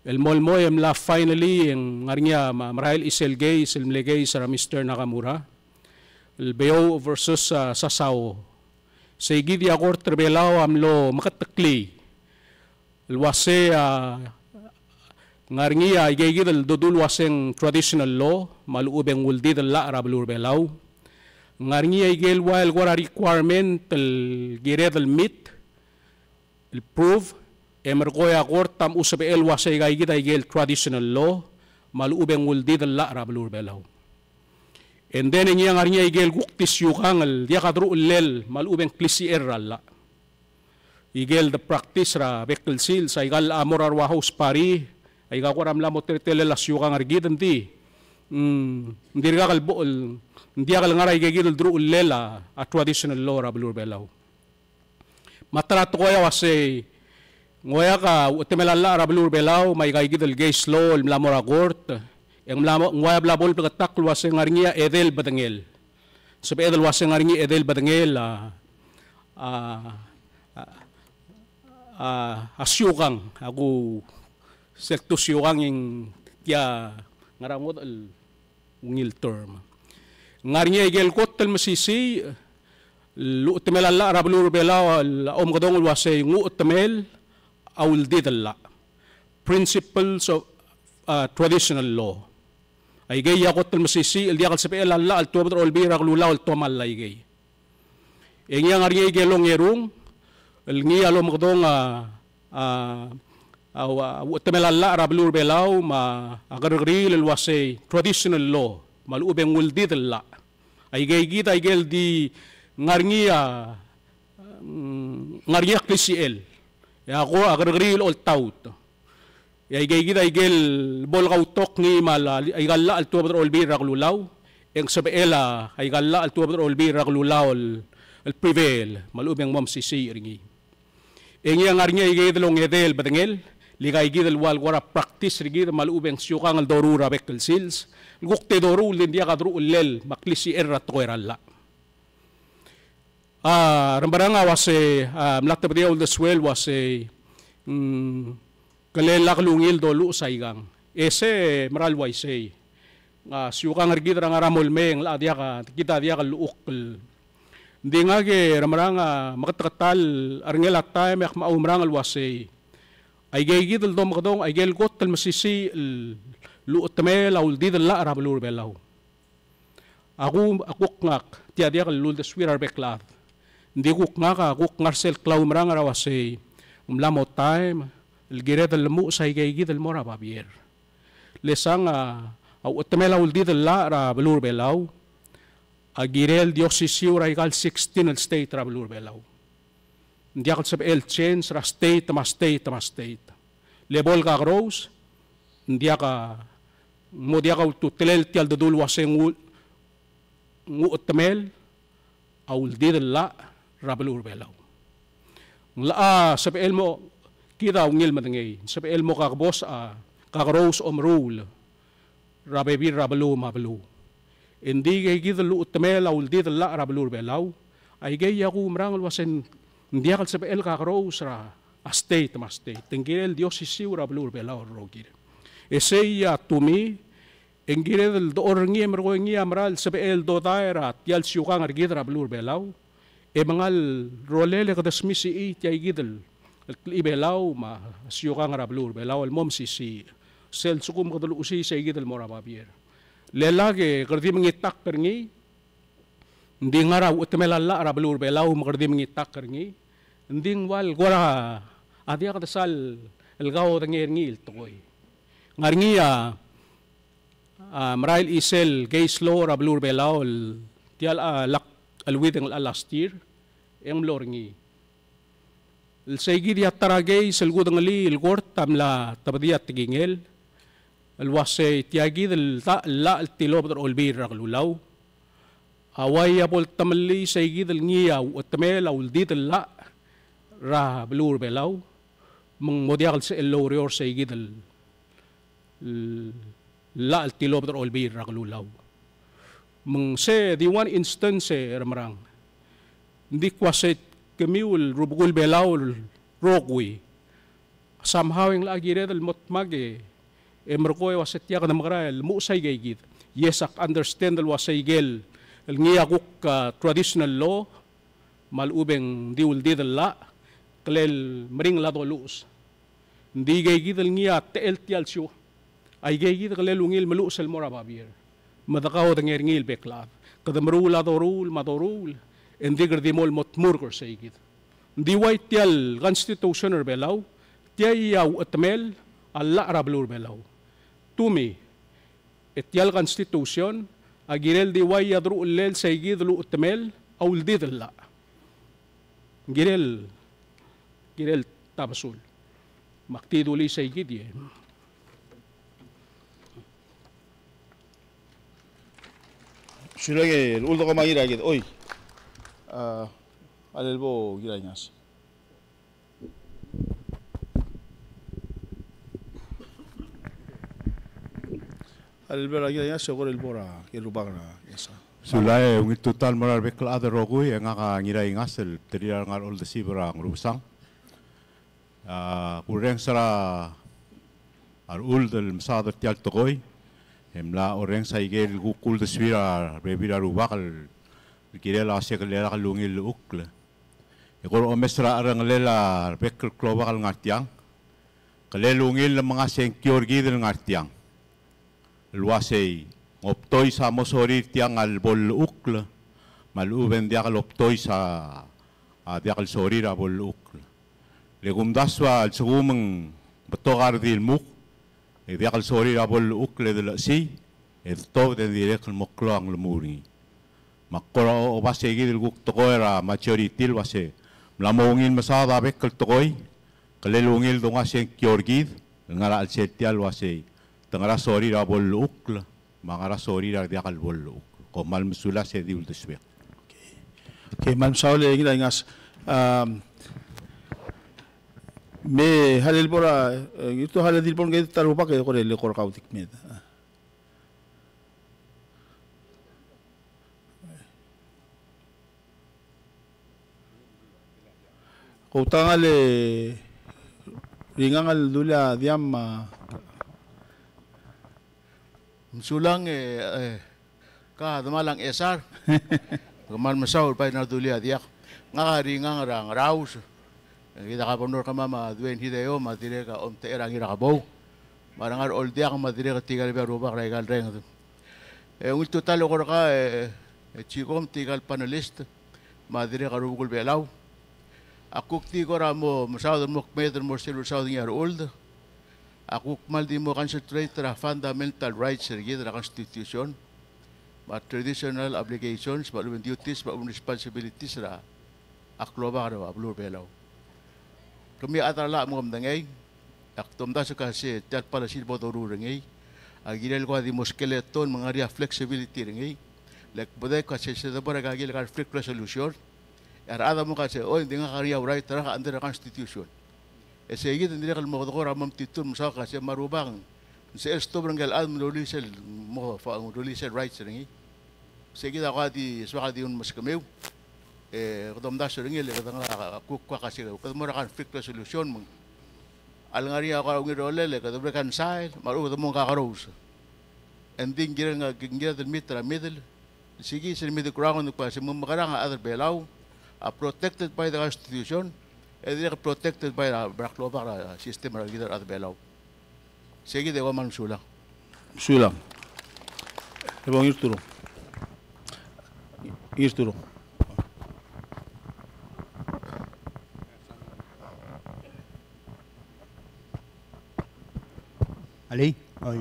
el mo el mo e mla finally e ng ngar er ngii a merael chisel case el mle case er a Mister Nakamura el Beouch versus, a, Sasao. Sei kid e a kort er a Belau a mlo meketeklii el uasei, a, ngar er ngii aike kid el dodu el uasei ng traditional law me a lechub e ng uldid el llach er a beluu er a Belau. Ngar er ngii aike el ua el kora requirement el kired el meet el prove, e merekong e a kort a mchusebechel el uasei aika kid aike el traditional law me a lechub e ng uldid el llach er a beluu er a Belau. And then e ngii a ngar er ngii aike el kuk di siukang el diak a deruchellel me a lechub e ng klisichel er a llach. Ikel de practice er a bek el sils, aika el mo er a rua house party, aika kora mla mo teletelel a siukang er kid, ng di, mm, ng dirkak el bo-, el, ng diak el ngar er aike kid el deruchellel a, a traditional law er a beluu er a Belau. Me a ta er a tekoi a uasei, ng oeak a uchetemel a llach er a beluu er a Belau, me aika kid el case law el mla mo er a court, e ng mla mo, ng ua bla bo el bleketakl el uasei ng ngar er ngii a edei el bedengel. Sebeched el uasei ng ngar er ngii a edei el bedengel a, a, a, a, a siukang, a ku sel kdu siukang e ng tia ngar er a ngodech el ungil term. Ng ngar er ngii a ikel kot el mesisiich, el uchetemel a llach er a beluu er a Belau a omekedong el uasei ng uchetemel a uldid el llach. Principles of, uh, traditional law. Aikei a kot el mesisiich el diak el sebechel a llach el tuobed er a Olbiil er a Kelulau el tomall aikei. E ngii a ngar er ngii a ikel ongerung el ngii a lomekedong a, a, a, a uchetemel a llach er a beluu er a Belau me a kerrekeriil el uasei traditional law me a lechub e ng uldid el llach. Aikei kid aikel di ngar er ngii a, mm, ngar er ngii a klisichel. E a ko a kerrekeriil el oltaut. E aikei kid aikel bo lekautok ngii me a la, aika el llach el tuobed er a Olbiil er a Kelulau, e ng sebechel a, aika el llach el tuobed er a Olbiil er a Kelulau el, el prevail, me a lechub e ng mo mesisiich er ngii. E ngii a ngar er ngii a ikeikid el ongedei el bedengel, el ikaikid el ua el kora practice er kid me a lechub e ng siukang el doruul er a bek el sils, el kuk te doruul el di ng diak a deruchellel me a klisichel er a tekoi er a llach. A, remerang a uasei, a, mla tebedii a uldesuel uasei, mm, kele lak el ungil doluches aikang. E se mera el uaisei. A, siukang er kid er a ngar er a mo lemei e ng locha diak a, kid a diak el llechukl. Ng di ngak e remerang a, meketeketang a ringel a taem e ak mo oumerang el uasei, aikeikid el domekedong, aike el kot el mesisiich el llechetemel a uldidel el llach er a beluu er a Belau. A ku, a kuk ngak, tia diak el uldesuir a rebek el chad. Ng di kuk ngak a kuk ngar sel klaumerang er a uasei, ng mla mo taem el kired el lemuches aikeikid el mo er a babier. Le sang a, a uchetemel a uldidel el llach er a beluu er a Belau a kirel di osisiu er aika el sixteen el state er a beluu er a Belau. Ng diak el sebechel change er a state me a state me a state. Le bo el kakerous, ng diak a, mo diak a ultutelel tia el dedu el uasei ng u-, ng uchetemel a uldidel el llach er a beluu er a Belau. Ng locha sebechel mo, kid a ungil medengei, sebechel mo kakbos a kakerous omeruul er a bebil er a beluu me a beluu. E ng di ikeikid el uchetemel a uldidel el llach er a beluu er a Belau, aikei a kuumerang el uasei ng diak el sebechel kakerous er a state me a state. Te ng kirel di osisiu er a beluu er a Belau el rokir. E sei a tumii, e ng kired el dechor er ngii e merekong e ngii a mera el sebechel el dodai er a tia el siukang er kid er a beluu er a Belau, e mengal rolel e kede smisichii tia ikid el klechibelau me a siukang er a beluu er a Belau el mo mesisiich. Sel lsekum kede luchesii sei kid el mo er a babier. Le lak e kede di mengitakl er ngii, ng di ngar er a uchetemel a llach er a beluu er a Belau me kede di mengitakl er ngii, ng di ng ua el kora diak de sal el kaodengei er ngii el tekoi. Ngar er ngii a a, merael chisel case law er a beluu er a Belau el tia el, a, lak, el within el last year, e ng mlo er ngii. El sei kid a ta er a case el kudengelii el kort a mla tebedii a tekingel el uasei tia kid el llach, llach el tilobed er a Olbiil er a Kelulau a uai a bo el temellii sei kid el ngii a uchetemel a uldidel llach er a beluu er a Belau, me ng mo diak el sebechel el oureor sei kid el llach el tilobed er a Olbiil er a Kelulau. Me ng sei di one instance e remerang. Ng di kuk uasei kemiu el rubekul Belau el rokui, somehow e ng locha kired el mo dmak e merekong e uasei tia kede mekera el muchesii aika ikid. Yes, ak understand el uasei ikel el ngii a kuk, a, traditional law, me a lechub e ng di uldidel llach, kele meringel a doluches. Ng di aika ikid el ngii a techel tia el siu, aika ikid kele ungil meluches el mo er a babier me de kaodengei er ngii el bek el chad. Kede meruul a doruul me a doruul, e ng di kede di mo el mo dmurk er sei kid. Ng di uai tia el Constitution er a Belau, tia a uchetemel a llach er a beluu er a Belau. Tumii, e tia el Constitution a kirel di uai a deruchellel sei kid el uchetemel a uldidel llach. Ng kirel, kirel tabesul. Me ak di dulii sei kid e. Sulang e, uldoko me a Ngiraikid, oi. A, a lebo Ngiraingas. A lebo er a Ngiraingas, e kora el bo er a, ke rubak er a, yes, sir. Sulang e, ungil tutau el mo er a rebek el chad el rokui, e ngak a Ngiraingas el terir a rengar er a Oldesib er a Ngerubesang. A, kurrenges er a rechuld el mesaod er tia el tekoi, e mla orrenges aike el kuk uldesuir a rebebil er a rubak el kirel a uasei kele lak el ungil llechukl. E kora omes er a cherrengelel a rebek el klobak el ngar tiang, kele ungil el mengasengkio er kid el ngar tiang el uasei ng obtois a mo sorir tiang a lebo llechukl, me a lechub e ng diak el obtois a, a diak el sorir a bo llechukl. Le kumdasu a lsekum ng betok a redil muk, e diak el sorir a bo llechukl e de lechesii, e de tobed e ng dirrek el mo klou a nglemuu er ngii. Me ak kora oba sei kid el kuk tekoi er a majority el uasei mla mo ungil mesaod a bek el tekoi, kele ungil dongasengkio er kid el ngar er a chelsel tia el uasei te ngera sorir a bo llechukl, me a ngera sorir a diak el bo llechukl. Kom kmal mesulang, se di uldesuek. Okay. Okay, kmal mesaul e Ngiraingas. Um, me a lebo er a, e, ngii a lebo er a, e, ngii a lebo er ngii a ta er a rubak e kora el eko er kau di kmeed. Kuk ta ngar er ngii a Ringang el dulii a diak me a. Mesulang e, e, ka demal a Ngchesar. Kmal mesaul el bai ngar er a dulii a diak. Ngak a Ringang er a Ngaraus. E kid a kabernor er kemam a Duane Hideo me a dirrek a omtechei er a Ngirakebou. Me a re ngar er a Oldiak me a dirrek tirka el bla rubak er aika el renged. E ungil tutau el eko er kau e, e, Chikom, tirka el panelist, me a dirrek a rubekul Belau. Ak kuk di kora mo mesaod el mo kmeed el mo er sel ulsaod er ngii a rechuld. Ak kuk kmal di mo concentrate er a fundamental rights er kid er a Constitution, me a traditional obligations, me a lechub e ng duties, me a lechub e ng responsibilities er a klobak er a beluu er a Belau. Kemiu a chad er a llach me kom medengei, ak domdasu el kmo se tia el policy el bo doruul er ngii a kirel kuk di mo skeleton me ng ngar er ngii a flexibility er ngii. Le ak medengei el kmo se, se debo er a ikakid el Conflict Resolution, e a rechad a mo kmo se, oi, ng di ngak a ngar er ngii a right er ngak under a Constitution. E se kid a dirrek el mo deko er a mo metitur el mesaod el kmo se me a rubak ng sebechel el stop er ngike el chad me ng rullii sel mo fa-, ng rullii sel rights er ngii. Se kid a kuk di soak el di omes er kemiu. E kede omdasu er ngii le kede ngak a kuk kuk a se kede mo er a conflict resolution me ng a lengar er ngii a kuk a ungil rolel e kede reconcile me a lechub e kede mo kakerous. E ng di ng kirel, ng kirel el meet er a middle. Sei kid sel middle ground el kmo se me mekerang a chad er a Belau a protected by the Constitution, e dirrek protected by a, by a klobak er a system er kid el chad er a Belau. Sei kid e kmal mesulang. Mesulang. E bo Ngirturong. Ngirturong. Alii? Oi.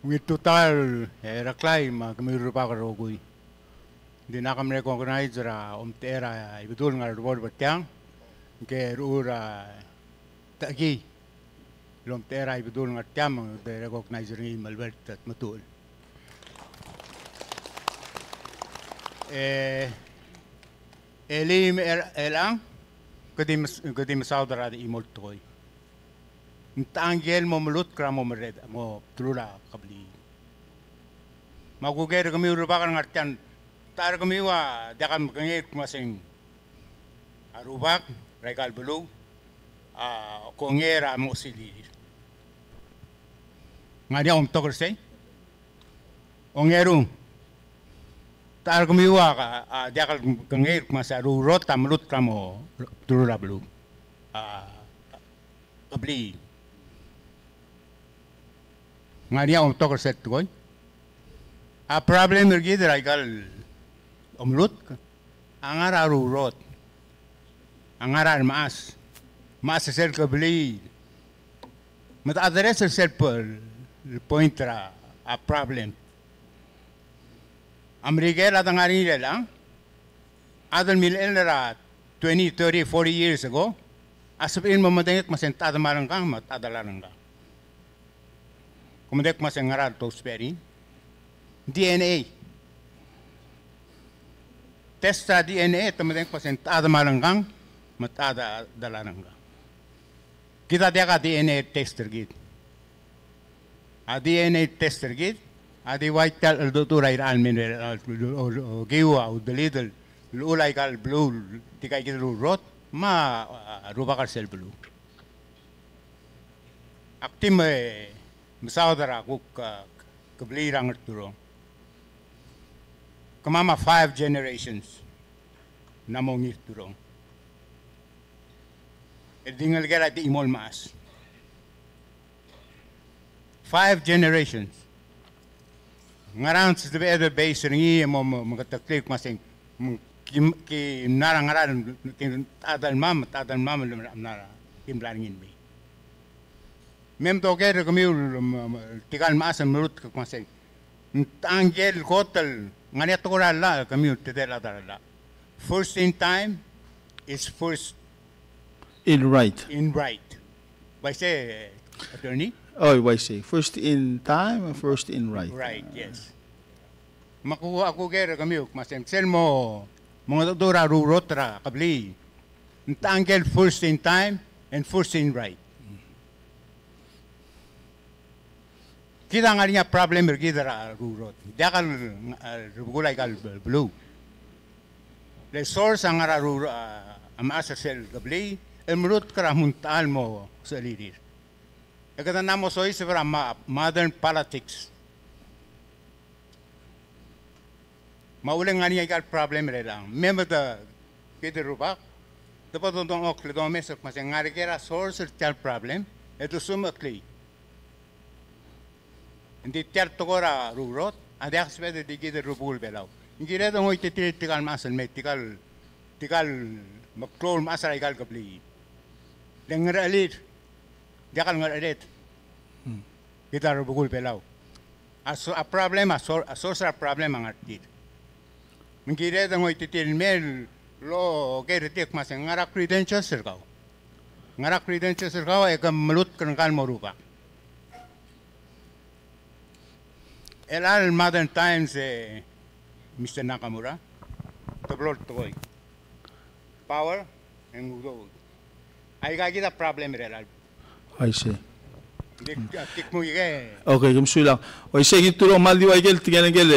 Ungil tutau e Reklai me kemiu el rubak el rokui. Ng di ngak a mrecognize er a omtechei er a Ibedul el ngar er a Borb er tiang, ngike el rechur er a Techekii el omtechei er a Ibedul el ngar tiang, me de recognize er ngii me a lebo er a Tmetuchl. E, e le me er chelechang, kede mes-, kede mesaod er a di chimo el tekoi. Ng techa ngike el mo melutk er a mo merreder, mo bdelul a kebliil. Me a kuker er kemiu el rubak el ngar tiang, ta er kemiu a diak a mekengei el kmo se ng a rubak er aika el beluu a kongei er a mo osisiu. Ng ngar er ngii a omtok er sei? Ongeru. Ta er kemiu a, a diak el mekengei el kmo se a rurot a melutk er a mo bdelul a beluu. A kebliil. Ng ngar er ngii a omtok er sel tekoi? A problem er kid er aika el omelutk a ngar er a rurot, a ngar er a remechas, mechas er sel kebliil. Me de address er sel po-, point er a, a problem. A Merikel a de ngar er ngii er chelechang, a chad el milechell er a twenty, thirty, forty years ago a sebechir el mo medengei el kmo se ng chad me a rengkang me a chad el ngar er ngii. Ke medengei el kmo se ng ngera el dousbech er ngii? D N A. Test er a D N A, te medengei el kmo se ng chad me a rengkang me a chad el ngar er ngii. Kid a diak a D N A test er kid. A D N A test er kid a di ua tia el cheldecheduch er a irechar el mei er a, o, o, okiu a uldelidel el llechul aika el beluu, tirka kid el rurot me a, a, rubak er sel beluu. Ak di me, mesaod er a kuk, a, kebliil er a Ngerturong. Kemam a five generations el mo Ngirturong. El di ngelekel a di chimo el mechas. Five generations. Ngera ng sebeched el base er ngii e mo, mo, mo meketeklii el kmo se ng, mm, ki, ki mla er a ngera, ki chad el mla, chad el mla, mla, mla, ki mla er ngii el mei. Me mdo oker er kemiu el, me, me, tirka el mechas el melutk el kmo se ng, ng techa ngike el kot el ngar er ngii a tekoi er a llach, kemiu el tedei el chad er a llach. First in time is first in right. In right. Uaisei, Attorney? Oh, uaisei. First in time and first in right. Right, yes. Me a ku, a kuker er kemiu, me se, sel mo, mo mengedecheduch er a Rurot er a kebliil. Ng ta ngike el first in time and first in right. Kid a ngar er ngii a problem er kid er a Rurot. Diak el, a, rubekul aika el beluu. Le source a ngar er a Rurot, a, a mechas er sel kebliil, el melutk er a mung ta el mo sechelirir. E kede mla mo soiseb er a ma-, modern politics. Me a uchul e ng ngar er ngii aika el problem er chelechang. Me me de kid el rubak, de bo dodengchokl el domes el kmo se ng ngar er ker a source er tia el problem, e de smecheklii. Ng di tia el tekoi er a Rurot a diak el sebeched el di kid el rubekul Belau. Ng kired el ngoititerir tirka el mechas el mei, tirka el, tirka el meklou el mechas er aika el kebliil. Le ngerechelir, diak el ngerecheled. Hmm. Kid a rubekul Belau. A so-, a problem, a sor-, a source er a problem a ngar er tir. Me ng kired el ngoititerir el mei el oker er tir el kmo se ng ngar er a credentials er kau. Ng ngar er a credentials er kau e ke melutk er ngka el mo rubak. Chelecha el modern times, e, Mister Nakamura, teblo el tekoi. Power and udoud. Aika kid a problem er chelechang. I see. Di, di kmo ike. Okay, ke mesulang. Uaisei, Ngirturong, me ng di ua ikel tekingel ngike el,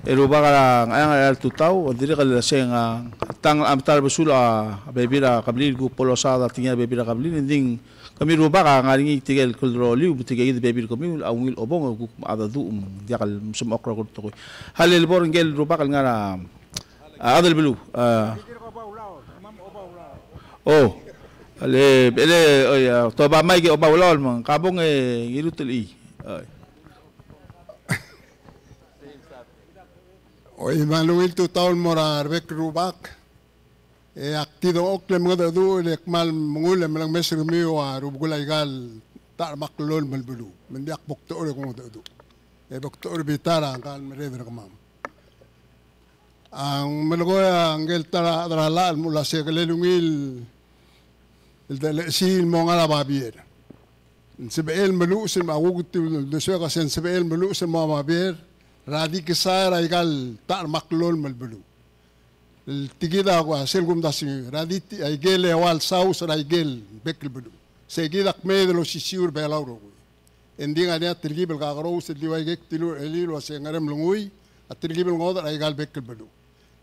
e, rubak er a Ngcheangel er a tutau, e dirrek el se ng, a, tang a metacherbesul a bebil er a kebliil, kuk bo losaod a tekingel a bebil er a kebliil, e ng di kemiu el rubak a ngar er ngii tirke el kldroliu, me tirke kid a bebil er kemiu a ungil obong, e kuk mengedecheduch, me ng diak el mesmechokl er a kuk tekoi. Hale el bo er ngike el rubak el ngar er a, a, chad er a beluu, a. O, le, le, oi, a, te oba mike e oba ulaol me ng kabong e ngiluu el chii. Oi. Oi, me a ungil tutau el mo er a rebek el rubak. E ak di dengchokl e mengedecheduch e le kmal mengull e melengmes er kemiu a rubekul aika el ta er a meklou el beluu. Me ng diak bo kdechor e kungedecheduch. E bo kdechor e bita er a ngka el merreder er kemam. A, ng melekoi a ngike el ta er a chad er a llach el mo ua se kele ungil el de lechesii el mo ngar er a babier. Ng sebechel el meluches el mo, a kuk di uldesuek a se ng sebechel el meluches el mo er a babier er a di kesai er aika el ta er a meklou el beluu. El tia kid a kuk sel kumdasu er a di ti-, aike el eua el saus er aike el bek el beluu. Sei kid a kmeed el osisiu er a Belau el rokui. E ng di ngar er ngii a telkib el kakerous el di ua ikei ak dilu er a elii el ua se ng ngerem el ngii a telkib el ngodech er aika el bek el beluu.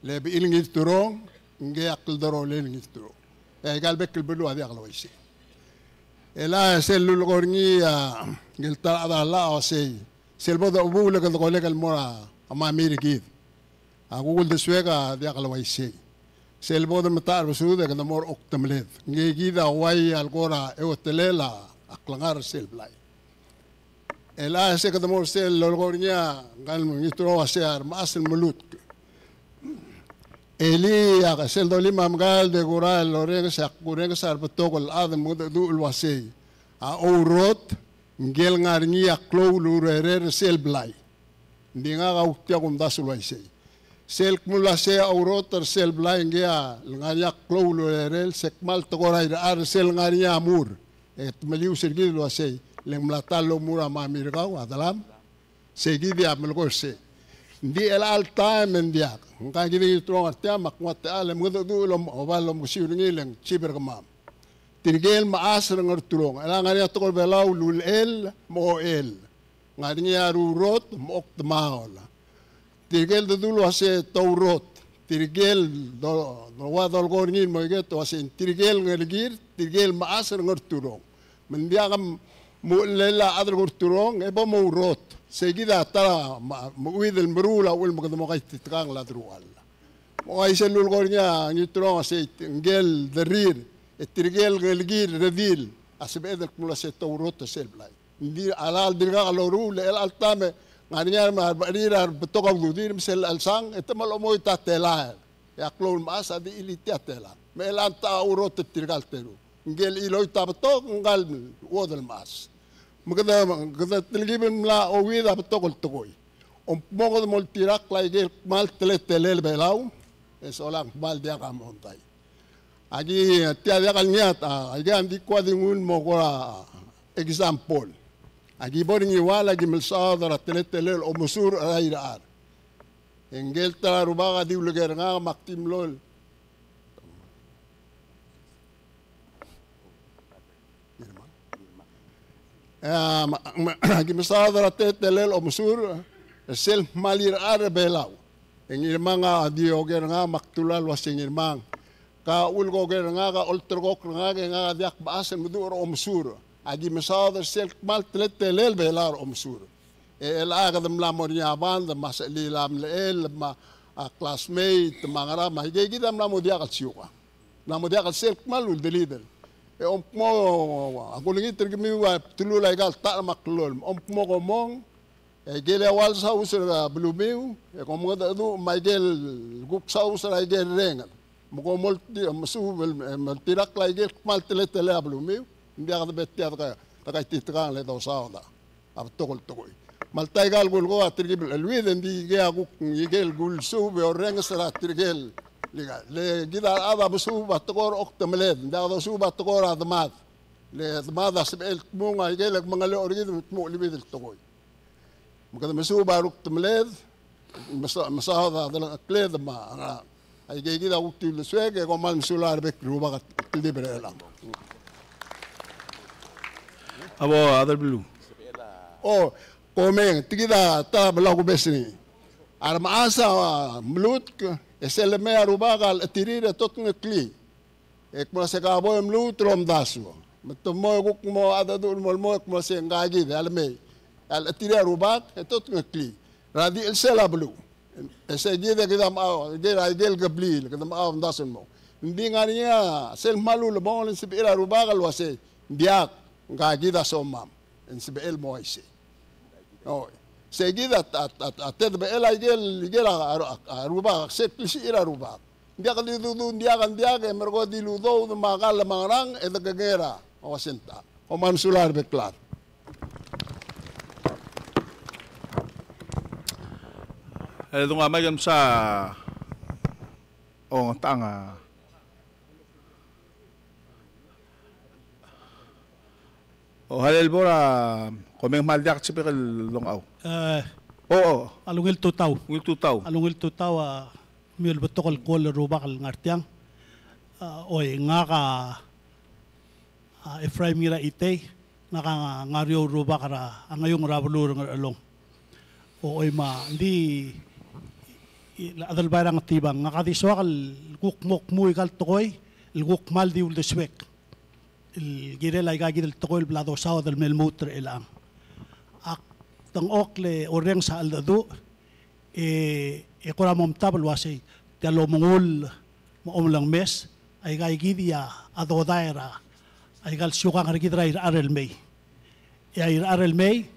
Le bechil Ngirturong, ngii a kldorolel Ngirturong. E aika el bek el beluu a diak el uaisei. E le sel lulekoi er ngii a, ngike el ta er a chad er a llach a uasei, sel bo dechebuul e kede kolek el mo er a mamir er kid. A kuk uldesuek a diak el uaisei. Sel bo de metacherbesud e kede mo er a okdemeled. Ngii kid a uai a lekor a euetelel a klengar er sel blai. E le se kede mo er sel lolekoi er ngii a, ngka el Ngirturong a uasei a remechas el melutk. Elii a sel dolim a mekall e de kurael el orrenges e ak kurrenges a rebetok el chad el mengedecheduch el uasei a Ourot, ngike el ngar er ngii a klou el urerel er sel blai. Ng di ngak a kuk tia kumdasu el uaisei. Sel kmo ua sei a Ourot er sel blai ngii a le ngar er ngii a klou el urerel, se kmal tekoi er a irechar er sel ngar er ngii a mur. E te melius er kid el uasei, le ng mla ta el omuchel a mamir er kau, a delam. Sei kid a melekoi er sei. Ng di chelecha el taem e ng diak. Ngka kid a Ngirturong er tiang, me ak nguu a techall e mengedecheduch el om-, oba el omekesiu er ngii le ng chief er kemam. Tirke el mechas er a Ngerturong. Chelecha ngar er ngii a tekoi er a Belau el ulechell me a ochell. Ngar er ngii a Rurot me a Oktemaol. Tirke el dedu el uasei Tourot. Tirke el do-, do-, ua dolekoi er ngii el mo iket el uasei tirke el ngelekir, tirke el mechas er a Ngerturong. Me ng diak mo uchelel a chad er a Ngerturong, e bo mo Ourot. Sei kid a ta er a ma-, mo chuid el meruul a uchul me kede mo kaititekangel a deruchall. Me uaisei el lulekoi er ngii a Ngirturong a sei ngike el derrir, e tirke el ngelekir redil, a sebeched el kmo ua sei Tourot er sel blai. Ng di a lak el dirkak loruul, e chelecha el taem e ng ngar er ngii a rebecherir a rebetok a ududir me sel chelsang, e te mla mo choit a telael. E a klou el mechas a di chilitii a telael. Me chelecha ng ta a Ourot er tirka el terung. Ngike el chiloit a betok, ngka el chuodel el mechas. Me kede, kede telkib el mla ouid a betok el tekoi. Omko kede mo oltirakl a ikel kmal teletelel a Belau, e solang kmal diak a mondai. Aki, tia diak el ngiat, a, aki a ng di kuk di nguu el mo kora example. Aki bo er a Ngiwal, aki melsaod er a teletelel a omesuur er a irechar. E ngike el ta er a Rubak a di uleker er ngak me ak di mlo el E, me, me, aki mesaod er a teletelel omesur, e sel kmal irechar er a Belau. E Ngirmang a di oker er ngak me ak dula el uase Ngirmang, ka ulekoker er ngak, a olterekokl er ngak, e ngak a diak bechas el meduch er a omesur. Aki mesaod er sel kmal teletelel Belau er a omesur. E chelecha kede mla mo er ngii a band, me a sechelil a mlechell, me a classmate, me a ngerang, me aike kid a mla mo diak el siukang. Ng mla mo diak el sel kmal uldelidel. E kom kmo, a kulengit er kemiu a bdelul aika el tachem me a klolem. Kom kmo kom mong, e aike el eua el saus er a belumiu, e kom mengedecheduch me aike el kuk saus er aike el renged. Me kom olti, mesuub el, e, meltirakl aike el kmal teletelel a belumiu, ng diak de betia deka, dekaititekangel e dosaod a a betok el tekoi. Me alta aika el kulekoi a telkib el cheleuid, e ng di ikei a kuk, ikei el kulsuub e orrenges er a tirke el ikal. Le kid a rechad a mesuub a tekoi er a okdemeled, ng diak dosuub a tekoi er a demad. Le demad a sebechel el dmung a ikel kmengelecho er kid me dmu cheleuid el tekoi. Me kede mesuub a rukdemeled, mesa-, mesaod a delengchekled me a, a, aike kid a kuk di uldesuek, e kom kmal mesulang er a rebek el rubak el teltib er chelechang. A bo, a chad er a beluu. O, komeng, tia kid a ta er a Belau Kubes er ngii. A remechas a mlutk, e sel lemei a rubak a lechetirir e totngeklii. E kmo se ka bo e mluut el omdasu. Me te mo e kuk mo a dedu el mo el mo e kmo se ngka kid a lemei. A lechetirir a rubak e totngeklii er a di chelsel a beluu. E se kid e kede mo, kede a ikel kebliil, kede mo omdasu el mo. Ng di ngar er ngii a sel kmal ulemongel e ng sebechir a rubak el uasei, ng diak, ngka kid a somam. E ng sebechel el mo uaisei. O, se kid a, a, a, a tedebechel a ikel, ikel a, a, a, a rubak, se klisichir a rubak. Ng diak di dudu, ng diak, ng diak, e merekong di ludoud me a kall me a ngerang, e dekengei er a, o, senta. Kom kmal mesulang er a rebek el chad. E dung a Michael Msa, o, tang a. O, halel bo er a, komeng kmal diak sebechek el dongchau. E, o, o. A lungil tutau. Ungil tutau. A lungil tutau a, kemiu el betok el kuoll el rubak el ngar tiang. A, oi, ngak a, a, Ephraim Ngiraitei, ngak a Ngariou el rubak er a Ngaiung er a beluu er a Ngerchelong. O, oi me ng di, i, a Adelbai er a Ngetibang, ngak a di soak el kuk mo kmu aika el tekoi el kuk kmal di uldesuek el kirel aika kid el tekoi el bla dosaod el me lmuut er chelechang. Ak dengchokl e orrenges a cheldecheduch, e, e kora mo omtab el uasei, tia el omengull me a omelengmes, aika kid a dodai er a, aika el siukang er kid er a irechar el mei. E a irechar el mei,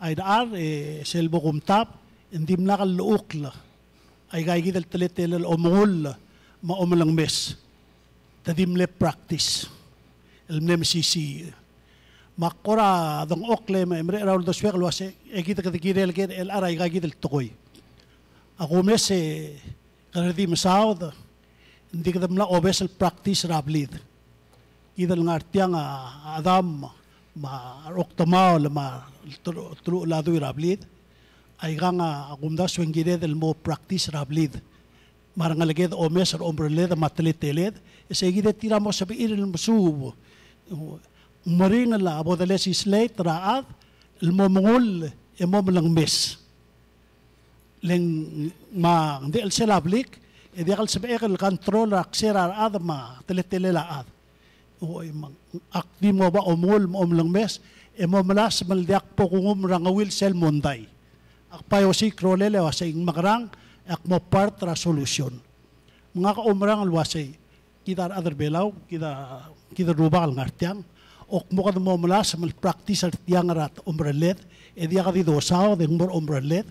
a irechar, e sel bo kumtab, e ng dimlak el llechukl aika kid el teletelel omengull me a omelengmes. Te di mle practice el mle mesisiich. Me ak kora dengchokl e me, merechedechedechal uldesuek el uasei, e kid kede kirel ker el chelecha er aika kid el tekoi. A kumes e kede di mesaod, ng di kede mla obes el practice er a blid. Kid el ngar tiang a, a Adam, me a Rokdemaol, me a telu-, teluchel a dui er a blid. Aikang a kumdasu e ng kired el mo practice er a blid. Me a rengeleked omes er a omerelled me a teleteled, e se kid e tir a mo sebechir el mesuub. Ng meringel a bo de legislate er a chad el mo mengull e mo melengmes. Le ng, me ng di chelsel a blik, e diak el sebechek el control er a ksei er a rechad me a teletelel a chad. Oi, me ng, ak di mo oba omengull me a omelengmes, e mo melasem el diak bo kungum er a ngeuil sel mondai. Ak bai osiik a rolel e uasei ng mekerang, e ak mo part er a solution. Me ngak a oumerang el uasei, kid a rechad er Belau, kid a, kid el rubak el ngar tiang, ak mo kede mo melasem el practice er tiang er a omerelled, e diak di dosaod e ng mo er a omerelled,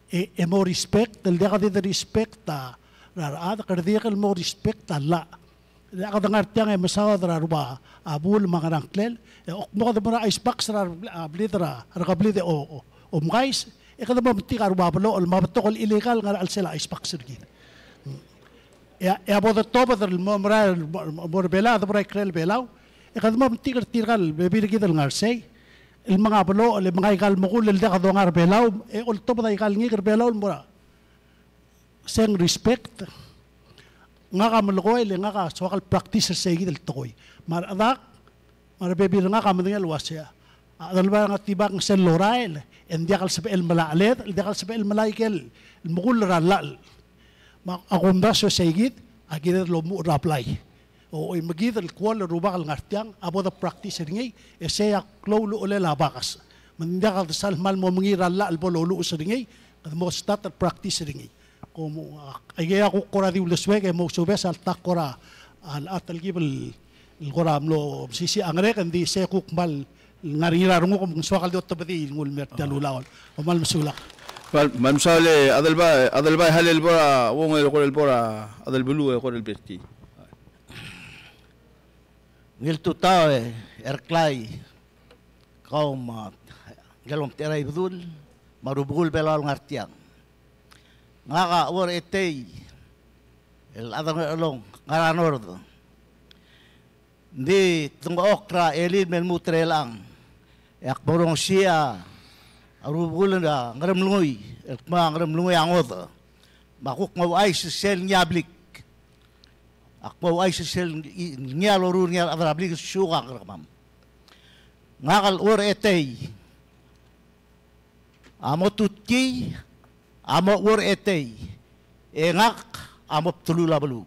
e, e mo respect, el diak di de respect a, er a rechad, kede dirrek el mo respect a llach. Diak de ngar tiang e mesaod er a rubak, a bul me a ngerang klel, e ak mo kede mo er a icebox er a, a blid er a, er a blid e o, o, omkais, e kede mo metik a rubak belochel, me a betok el illegal el ngar er a chelsel a icebox er kid. E a, e a bo de tobed el mo merael, mo, mo er a Belau, a de merael el ikrel Belau. E kede mo metik er tirka el bebil er kid el ngar sei. El menga belochel, el menga aika el mekull el diak dongar er Belau, e oltobed aika el ngikel er Belau el mo er a. se ng respect. Ngak a melekoi, le ngak a soak el practice er seikid el tekoi. Me a rechedak, me a rebebil er ngak a medengei el uasei, a Adelbai a ngetibak ng sel lorael, e ng diak el sebechel melai a cheled, el diak el sebechel melai ikel mekull er a llach. Me a kumdasu e seikid a kired el omuchel er a blai. O, oimekid el kuol el rubak el ngar tiang a bo de practice er ngii, e sei a klou el uchelel a bakes. Me ng diak a desal kmal mo mengiil er a llach el bo loluches er ngii, kede mo start el practice er ngii. Kom, a, aikei a kuk kora di uldesuek e mousubes a le ta kora, a, a telkib el, el kora mlo mesisiich a ngerek, ng di se kuk kmal ngar er ngii er a renguk me ng soak el di otobedii el nguu el mer tia el ulaol. Kom kmal mesulang. Kmal, kmal mesaul e Adelbai, Adelbai Halelbor a Uong e kora el bo er a Adelbeluu e kora el Berti. Ungil tutau e Reklai, kau me a, ngikel omtechei er a Ibedul, me a rubekul Belau el ngar tiang. Ngak a Uong er a Etei, el chad er a Ngerchelong, ngar er a Nord. Ng di dengchokl er a elii el me lmuut er chelechang. E ak mo rongesii a rubekul er a Ngeremlengui, el kmo a Ngeremlengui a ngodech. Me a kuk mo ouchais er sel ngii a blik. Ak mo ouchais er sel ngii a loruul er ngii a rechad er a blik el siukang er kemam. Ngak el Uong er a Etei a mo tutkii a mo Uong er a Etei, e ngak a mo bdelul a beluu.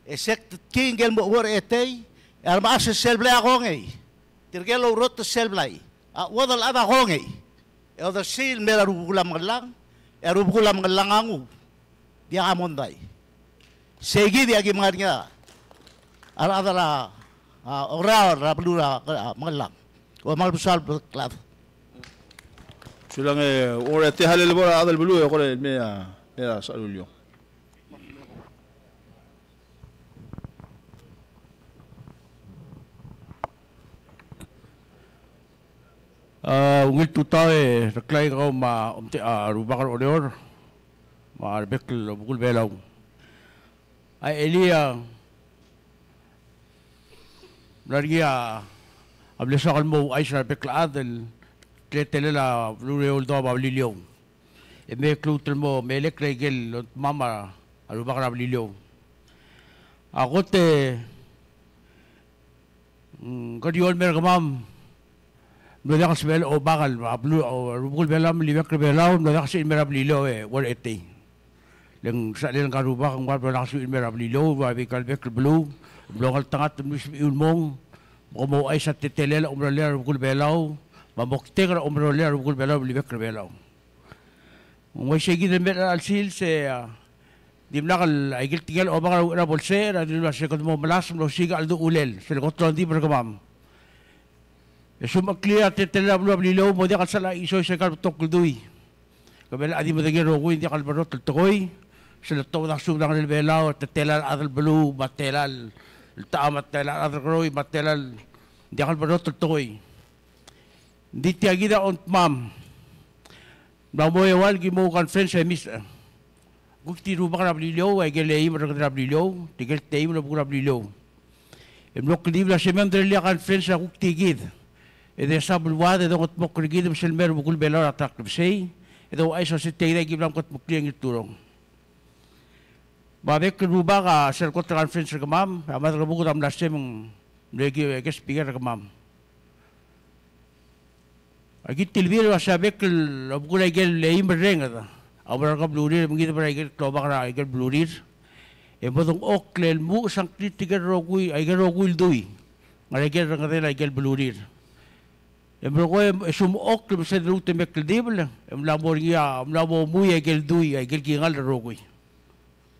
E se ktutkii ngikel mo Uong er a Etei, e a remechas er sel blai a kongei. Tirke el oureot er sel blai a chuodel el chad a kongei. E odersii el mei er a rubekul a Mengellang, e a rubekul a Mengellang a nguu. Diak a mondai. Seikid a ki menga er ngii a rechad er a, a, Oreor er a beluu er a, a, Mengellang. Kom kmal mesulang. Sulang e, Uong er a Etei Halelbor a Adelbeluu e kora el mei a, mei a Saluliong. A, ungil tutau e Reklai, kau me a omtechei a rubak er a Oreor, me a rebek el obekul Belau. A elii a mla er ngii a mle soak el mo ouchais er a rebek el chad el teletelel a beluu er a Eouldaob me a Beliliou. E me kluut el mo melekoi er a ikel otmam a rubak er a Beliliou. A kot e, mm, kerior el mer kemam, mlo diak el sebechel a obakel, a beluu, a rubekul Belau me a lechub er a Belau, mlo diak el sebechir el mer a Beliliou e Uong er a Etei. Le ng sel ngka el rubak a mlo diak el sebechir el mer a Beliliou, a bai ikal bek el beluu, mlo ngeltengat el mlo sebechiu el mong, me kom ouchais a teletelel a omerolel a rubekul Belau, me a moktek er a omerolel a rubekul Belau me a lechub er a Belau. Ng uaisei kid el mei er a chelsel se, a, dimlak el, a ikel tirke el obak er a uchei er a bo lsecher, a dilu el uasei kede mo melasem el osiik a cheldechulel, sel kot el ongdibel er kemam. E smecheklii a teletelel a beluu er a Beliliou, mo diak el sal chisois er aika el betok el dui. Ke mle di medengei el rokui, ng diak el berrotel el tekoi, sel tobed a subed a ngerel Belau, a teletelel a rechad er a beluu, me a teletelel a, me a teletelel a rechad er a Keroi, me a teletelel, ng diak el berrotel el tekoi. Ng di tia kid a ongtemam. Ng mla mo eua el ki mo conference e mis, e. Kuk di rubak er a Beliliou, a ikel eim el renged er a Beliliou, tirke el teim el obekul er a Beliliou. E mlo kldibel a semei me ng dirrek el conference a kuk tia kid. E de sal beluad e dongedmokl er kid me sel mer a rubekul Belau er a ta el klebesei, e de ouchais a se tia kid a ki bla mkedmeklii a ngii el turong. Me a bek el rubak a sel kot el conference er kemam, a Madrekebuked a mla se me ng mle ki, guest speaker er kemam. Aki tilbir el uasei a bek el obekul a ikel eim el renged a oumera er a rekeblirir, me ng kid a mera ikel klobak er a ikel belurir. E mo dengchokl el lmuches a ngklir tirke el rokui, a ikel rokui el dui, ngar er a ikel rengedel a ikel belurir. E merekong e sumechokl me sel lmuut e me kldibel, e mla mo er ngii a, mla mo mui a ikel dui, a ikel kingall el rokui.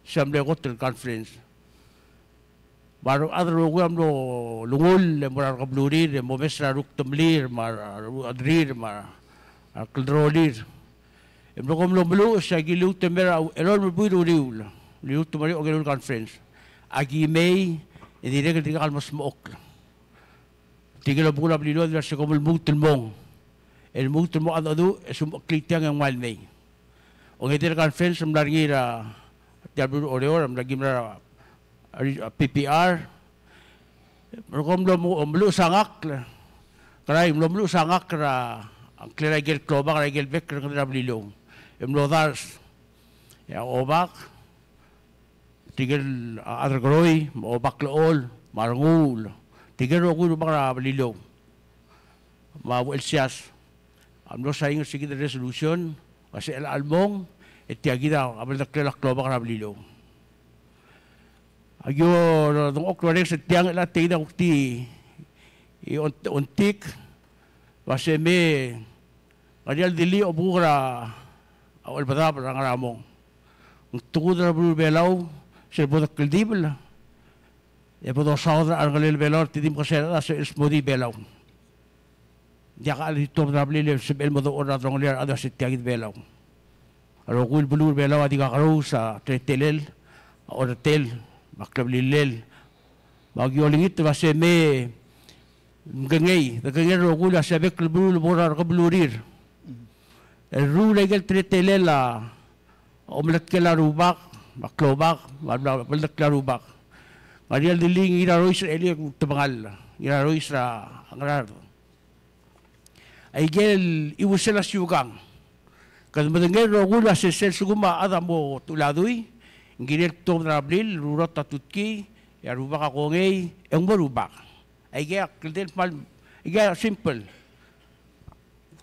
Se a mle kot el conference. Me a rechad el rokui a mlo lungull, e mo er a rekeblirir, e mo mes er a rukdemlir, me a rechederir, me a reklderolir. E mlo kom mlo meluches, e aki lmuut el mer a, elolem el buil er a uriul, lmuut el mer a ongeru el conference. Aki mei, e dirrek el dirkak el mo smechoklii. Tirke el obekul a Beliliou a dilu el uasei kom lmuut el mong. El lmuut el mo mengedecheduch, e sumecheklii tiang e ng ua el mei. Ongedei el conference a mla er ngii er a, tia el beluu er a Oreor, a mla er ngii er a, a, P P R. Me kom mlo mo, meluches a ngakl. Kerai, mlo meluches a ngakl er a, a ngklel a ikel klobak er a ikel bek el renged er a Beliliou. E mlo dars. E a Obak, tirke el, a, chad er Keroi, me a Obaklechol, me a Renguul, tirke el rokui el rubak er a Beliliou me a Uchelsias a mlo sain er se kid el resolution, a se el chelmong, e tia kid a, a beldeklel a klobak er a Beliliou. Aki dengchokl el orrenges er tiang el a tia kid a kuk di, i, ong-, ongtik, me a se me, ngar er ngii a ldilii a obekuk er a, a Olbedabel er a ngar er a mong. Ng tekoi er a beluu er a Belau, sel bo dekldibel, e bo dosaod er a rengelekel a Belau, e te di mekesai er a chad a sebechel el smodii Belau. Ng diak a chad el di tuobed er a blil e sebechel el mo dechor er a delongelir a rechad el uase tia kid Belau. A rokui el beluu er a Belau a di kakerous a teletelel, a oretel, me a kleblillel. Me aki olengit el uase me mkengei, dekengei el rokui el uase a bek el beluu el bo er a rekebelurir el rruul aike el teletelel a omeltkel a rubak, me a klobak, me a bla-, beldekl a rubak. Ngar er ngii a ldilii, Ngirarois er a Elii, e kuk tebengall, Ngirarois er a Ngerard. Aike el chiusel a siukang, kede medengei el rokui el uase sel lsekum a chad a mo techul a dui, ng kirel tuobed er a blil, rurot a tutkii, e a rubak a kongei, e ng mo rubak. Aike a kldei el kmal, aike a simple.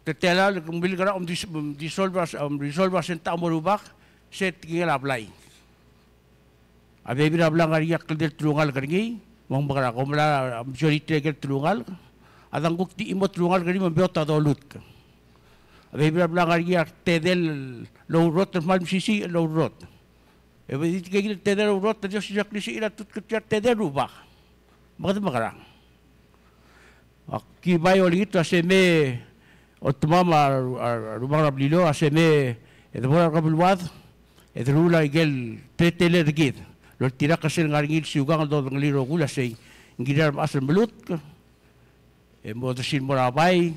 Teletelel a, ng milkerang, om dis-, om dissolve a, om resolve a sentence el mo rubak, se tekingel a blai. A bebil er a blank a ngar er ngii a kldei el telungalek er ngii, me ng mekerang, kom melai a majority er aike el telungalek, a dang kuk di chimo el telungalek er ngii me ng beot a dolutk. A bebil er a blank a ngar er ngii a tedei el ourrot, el kmal mesisiich el ourrot. E di tirke kid el tedei el ourrot, e di osisiu a klisichir a tutk er tia el tedei el rubak. Me kede mekerang. Aki bai olengit el uase me, oltemam a, a, a rubak er a Beliliou, a se me, e de bo er a rekebeluad, e de rruul aike el teletelel er kid el oltirakl er sel ngar er ngii el siukang el dodengelii el rokui el uasei, ng kirir a remechas el melutk, e mo desil mo er a bai,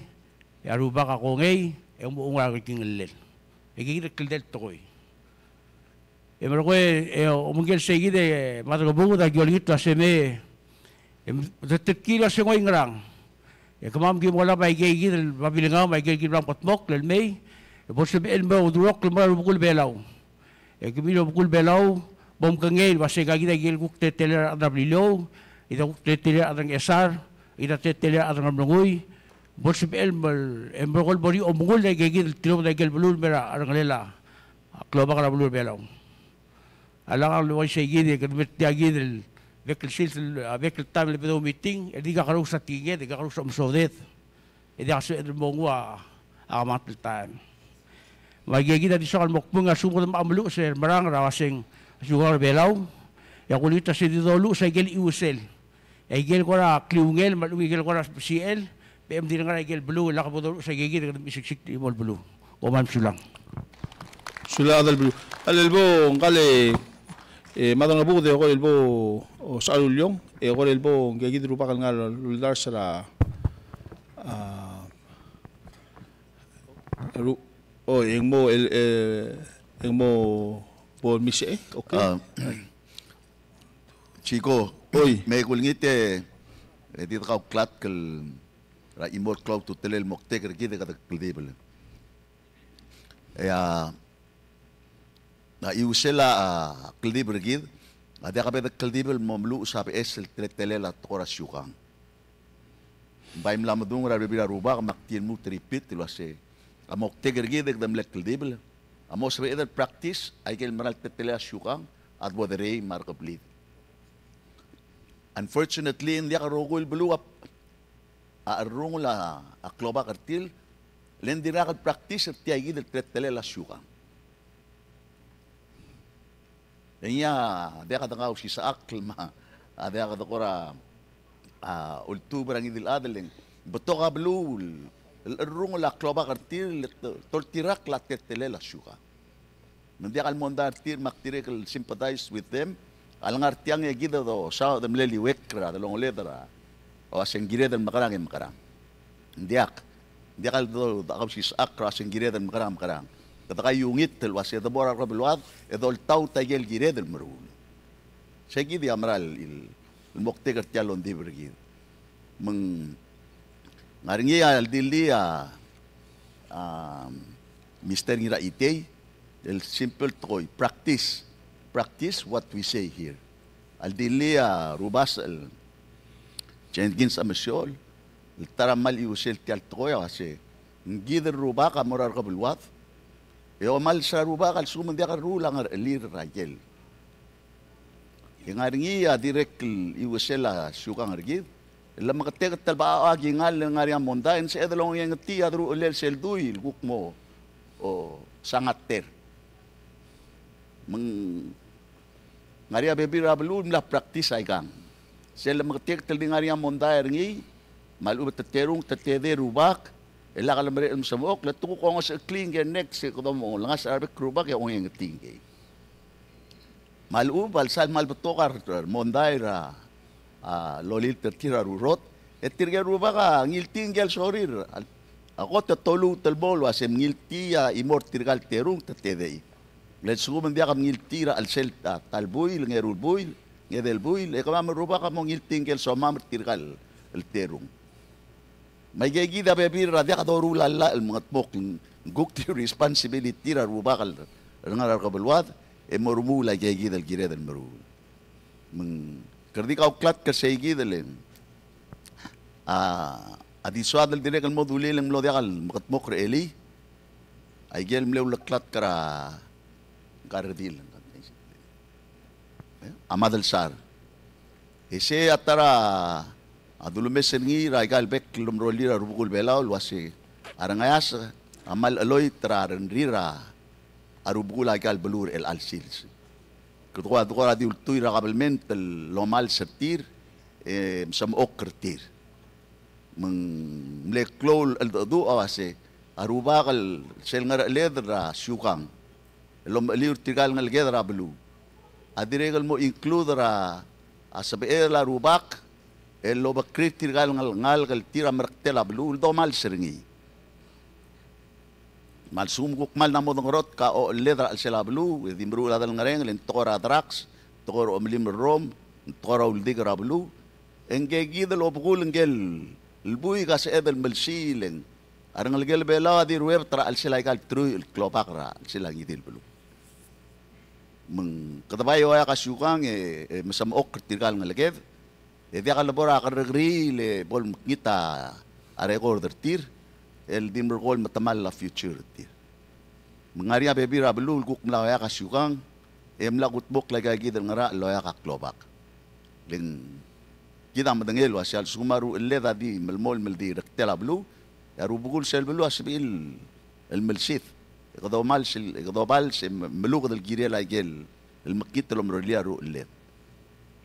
e a rubak a kongei, e mo ungil a kekingellel. E kid a kldei el tekoi. E merekong e, e, omengkel sei kid e Madrengebuked, aki olengit el uase me, e, de telkib el uase ng oingerang. E kemam ki mo olab aike kid el babilngam, aike kid el bla mkedmokl el mei, e bo lsebechel el mo ulterekokl el mo er a rubekul Belau. E kemiu el rubekul Belau, bo mkengei el uase aika kid a ikel kuk teletelel a rechad er a Beliliou, e de kuk teletelel a rechad er a Ngchesar, e de teletelel a rechad er a Ngeremlengui, bo lsebechel el mo, e merekong el bo er ngii a omengull aike kid el tilobed aike el beluu el mei er a rengelekel a a klobak er a beluu er a Belau. A lak el uaisei kid e kede mer tia kid el bek el sils, a bek el taem el bedo meeting, e di kakerous a tekinged, e kakerous a omesoded. E diak sebeched el mo nguu a kemanget el taem. Me aike kid a di soak el mo kmung a lsekum kede mo meluches e merang er a uaseng siukang er a Belau, e ak olengit el uase di doluches aike el chiusel. Aike el kora kliungel, me a lechub e aike el kora besichel, me ng di ngar er aike el beluu, e lak bo doluches aike kid e kede mesiksik el chimo el beluu. Kom kmal mesulang. Sulang a chad er a beluu. A lebo ngka el, e, Madrengebuked, e kora el bo, o, Sechal Uliong, e kora el bo ngke kid el rubak el ngar er a Uldars er a, a, ru-, o, e ng mo, el, e, e ng mo bo el misa, e, okay. A, Chico, oi, me kulengit e, e di dekauklatk el, er a chimo el klou a ultutelel el moktek er kid e kede kldibel. E a, a chiusel a, a kldibel er kid, a diak bo de kldibel el mo meluches a beches el teletelel a tekoi er a siukang. Ng bai mla medung er a rebebil er a rubak me ak di lmuut el repeat el uase a moktek er kid e kede mle kldibel a mo sebeched el practice aike el mera el teletelel a siukang a debo derei me a rekeblid. Unfortunately, ng diak el rokui el beluu a, a cherrungel a, a klobak er tir, le ng dirkak el practice er tia kid el teletelel a siukang. E ngii a diak de kausisechakl me a diak de kora, a, oltubed er a ngii di el chad el ng betok a beluu el, el cherrungel a klobak er tir, el te-, te oltirakl a teletelel a siukang. Me ng diak el mondai er tir me ak dirrek el sympathize with them, a lengar tiang e kid a dosaod el mle liuekl er a delongeled er a, a uase ng kired el mekerang e mekerang. Ng diak, ng diak el do, do kausisechakl er a uase ng kired el mekerang, mekerang. Kede kaiungit el uase de bo er a rebeluad e doltaut aike el kired el meruul. Sei kid a mera el, el moktek er tia el ongdibel er kid. Me ng ngar er ngii a ldilii a, a, Mister Ngiraitei, el simple tekoi, practice. practice what we say here. A ldilii a rubasech el Jenkins Amesiol el ta er a kmal chiusel tia el tekoi a uase, ng kid el rubak a mo er a rekebeluad, e omal sel rubak a lsekum ng diak el ruul a ngerechelir er a ikel. E ng ngar er ngii a dirrek el chiusel a siukang er kid el lemeketeket el bechachau a kingall el ngar er ngii a mondai, e ng sebeched el ongengetii a deruchellel sel dui el kuk mo, o, sangater. Me ng ngar er ngii a bebil er a beluu el mla practice aikang. Sel lemeketeket el di ngar er ngii a mondai er ngii, me a lechub e te terung, te tedei a rubak, e lak lemerechel el mesmechokl, e te kuk ongesecheklii ngke el next, e kede mo olengasech er a rebek el rubak e ongengetii ngkei. Me a lechub a lsal kmal betok a re, mondai er a, a, lolilt er tir a rurot, e tirke el rubak a ngiltii ngike el sorir, a, a kot e toluut el mo el uase ng ngiltii a chimo er tirka el terung, te tedei. Le lsekum ng diak a mengiltii er a chelsel a ta el buil, ngeru el buil, ngedei el buil, e kemam el rubak a mo ngiltii ngike el somam er tirka el terung. Me aike kid a bebil er a diak doruul a llach el mengetmokl, ng kuk di responsibility er a rubak el ngar er a rekebeluad, e mo remuul aike kid el kired el meruul. Me ng kede di kauklatk el sei kid el, a, a di soad el dirrek el mo dulii el ng mlo diak el meketmokl er a elii, aike el mle uleklatk er a, ngka el redil, a Madelsar. E sei a ta er a, a, dulumes er ngii er aika el bek el omerolir a rubekul Belau el uase a rengeasek a kmal cheloit er a rengrir a rubekul aika el beluu er chelecha el sils. Kede ko, kede ko er a di ultuil er a kabelment el omals er tir, e mesmechokl er tir. Me ng mle klou el cheldecheduch a uase a rubak el sel ngerecheled er a siukang el omecheliu er tirka el ngeleked er a beluu a dirrek el mo include er a, a sebechel a rubak el obekrir tirka el ngal, ngalek el tir a merektel a beluu el domals er ngii. Me a lsekum kuk kmal mla mo dengerodek a ochelled er a chelsel a beluu, e di meruul a delengerenger, e ng tekoi er a drugs, tekoi er a omelim el rrom, tekoi er a uldik er a beluu, e ngke kid el obekul ngike el buik a sebeched el melsiich, e le ng a rengelekel Belau a di ruebet er a chelsel aika el truich el klobak er a chelsel a ngii di el beluu. Me ng kede bai oeak a siukang e, e mesmechokl er tirka el ngeleked, e diak lebo er a kerrekeriil e bo lemekngit a record er tir, el di merekong el metemall a future er tir. Me ng ngar er ngii a bebil er a beluu el kuk mla oeak a siukang, e mla kutmokl aika kid el ngerachel el oeak a klobak. Le ng kid a medengei el uase a lsekum a ruchelled a di melemolem el di rektel a beluu, e a rubekul sel beluu a sebechir el melsid. E kede omals el, e kede obals e meluked el kirel aike el mekngit el omerolia a ruchelled.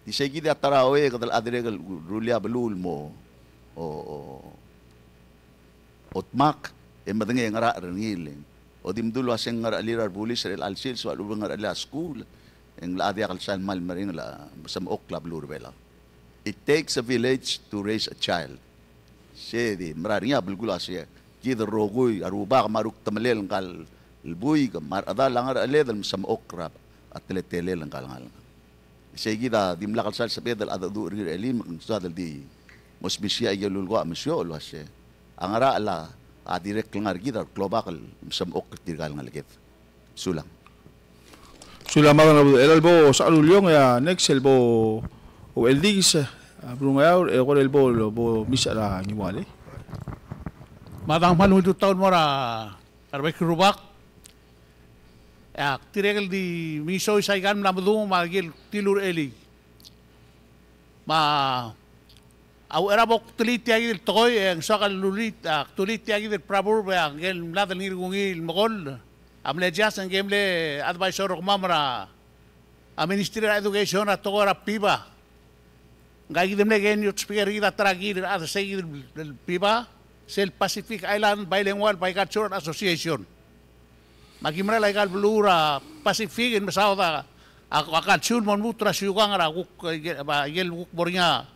Di sei kid a ta er a ua kede locha dirrek el rullii a beluu el mo, o, o, otmak, e medengei e ngerachel er ngii. O di mdu el uase ng ngerachelir a rebulis er chelecha el sils, se a lechub e ng ngerachelii a skuul, e ng locha diak el sal kmal mereng el mesmechokl a beluu er Belau. It takes a village to raise a child. Se di mera er ngii a belkul a se, kid el rokui, a rubak me a ruktemelel ngka el buik, me a rechedal a ngeracheled el mesmechokl er a teletelel ngka el ngalek. Sei kid a dimlak el sal sebeched el cheldecheduch er ngii er a elii, me ng soad el di mo smisichii aike el lulekoi a mesioch el uase a ngerachel a dirrek el ngar er kid a klobak el mesmechokl er tirka el ngeleked. Sulang. Sulang, Madam Rubedechel, el bo Sacheruleong, e a next el bo Ucheldikes, a, Brungeaur, e kora el bo, bo Misech er a Ngiwal. Madam, kmal ungil tutau el mo er a rebek el rubak. E ak dirrek el di mengisois aika el mla medung me a ikel tilurelii. Me a uchei er a bo ktelii tia kid el tekoi, e ng soak el lulii, a, ktelii tia kid el proverb, e a ngike el mlad el Ngirkungil Mekoll a mle judge, e ngike el mle advisor er kemam er a, a, Ministry er a Education er a tekoi er a PIVA. Ngka kid el mle kengei el speaker er kid a ta er a kid er a, a, sei kid el PIVA, sel Pacific Island Bilingual Bicultural Association. Me aki mera el aika el beluu er a Pacific el mesaod a, a, a culture el mo lmuut er a siukang er a kuk, e, a, ikel kuk mo er ngii a,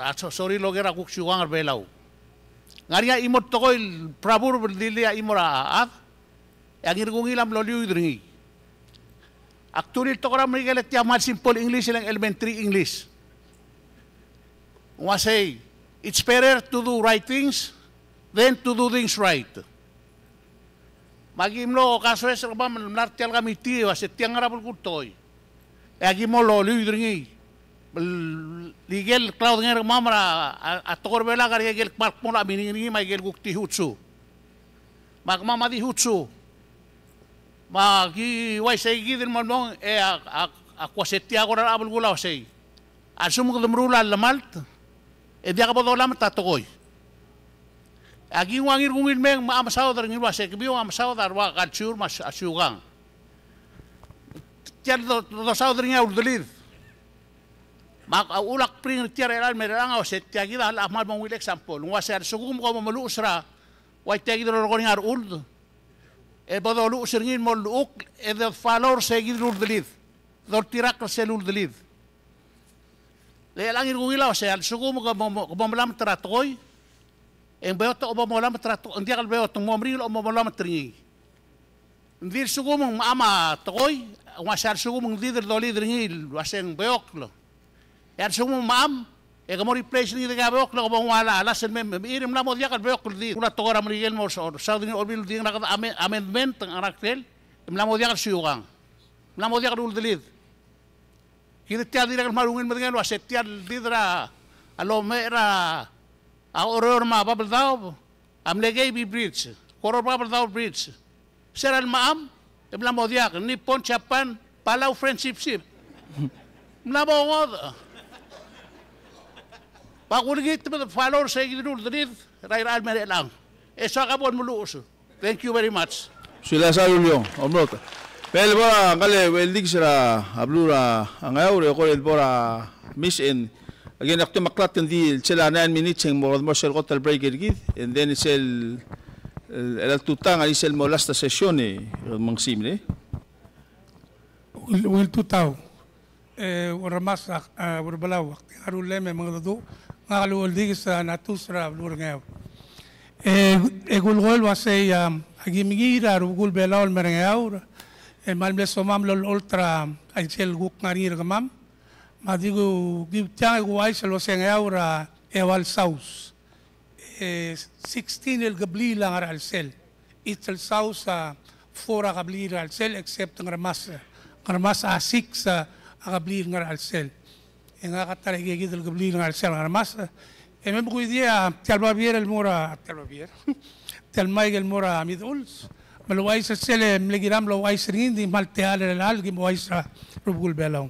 a, so-, sorir el oker a kuk siukang er a Belau. Ng ngar er ngii a chimo el tekoi el proverb el dilii a chimo er a chad, e a Ngirkungil a mlo liuid er ngii. Ak dulii el tekoi er a Merikel e tia kmal simple English, e le ng elementary English. Ng uasei, it's better to do right things than to do things right. Me aki mlo kasoes er kemam el mla er tia el committee el uase tia ngar er a belkul tekoi. E aki mo loliuid er ngii. Ikel klaodengei er kemam er a, a, a tekoi er a Belau a ngar er ngii, ikel kmal kmo a meaning er ngii me ikel kuk di hutsu. Me kemam a di hutsu. Me aki uaisei kid el mo mong e a, a, a kuk uase tia kora er a belkul a uasei. A lsekum kede meruul a llemalt, e diak bo dolamet a tekoi. Aki nguu a ngii er kung el mei me a mesaod er ngii el uase kemiu a mesaod a rua culture me a siukang. Tia el do, dosaod er ngii a uldelid. Me a, a ulak bring er tia er a chelecha el mei er chelechang a uase tia kid a kmal mo ungil example. Ng uase a lsekum kom mo meluches er a, ua tia kid el rokui er ngii a rechuld. E bo doluches er ngii el mo llechukl, e de follow er se kid el uldelid. Doltirakl er sel uldelid. Le chelechang e kuk ngii el uase a lsekum ke mo, mo, ke mo melamet er a tekoi, e ng beot a bo melamet er a tekoi, ng diak el beot, ng mo meringel a bo melamet er ngii. Ng di a lsekum ng mecham a tekoi, ng uase a lsekum ng di el dolid er ngii el uase ng beokl. E a lsekum ng mecham, e ke mo replace er ngii e diak a beokl, e ke bo nguu a lasem me, me, me, e mla mo diak el beokl el di. Kuk a tekoi er a Merikel el mo saod er ngii el Olbiil, di ngera kede ame, amendment, ngera kid el, e mla mo diak el siukang. Mla mo diak el uldelid. Kid tia dirrek el kmal ungil medengei el uase tia el did er a lomech er a Oreor me a Babeldaob a mle K B Bridge, Koror Babeldaob Bridge. Sera el mecham, e mla mo diak, Nippon, Japan, Palau Friendship Ship. Mla mo ngodech. Me kulengit me de follow er se kid el uldelid er a irechar el mei er chelechang. E soak a bo el meluches. Thank you very much. Sulang, Julio. Omrot. Me a lebo er a ngka el Ucheldikes er a beluu er a Ngeaur, e kora lebo er a Miss Ann. Again, ak di meklatk e ng di sel nine minutes e ng mo, mo sel kot el break er kid, and then sel, el, el tutau a ngar er ngii sel mo last session e, me ng siim e. Ungil, ungil tutau. E, Ucherremasech, e, Ucherbelau, ak di ngar er a ulem e mengedecheduch, ngak el Ucheldikes Natus er a beluu er a Ngeaur. E, e kulekoi el uasei, a, aki mengiil er a rubekul Belau el mei er a Ngeaur, e kmal mle somam el olecholt er a, a sel kuk ngar er ngii er kemam. Me a di ku, ki tiang e kuuchais el uasei Ngeaur a eua el south. E, sixteen el kebliil a ngar er a chelsel. East el south a four a kebliil er a chelsel, except Ngermasech. Ngermasech a six a, a kebliil ngar er a chelsel. E ngak a ta er a ikakid el kebliil ngar er a chelsel, Ngermasech. E me mkuidi a tia el babier el mo er a, tia el babier. Tia el maik el mo er a Midechuls. Me le ouchais er sel, e mle kiram el ouchais er ngii, ng di kmal techall er chelechang, ki mo ouchais er a rubekul Belau.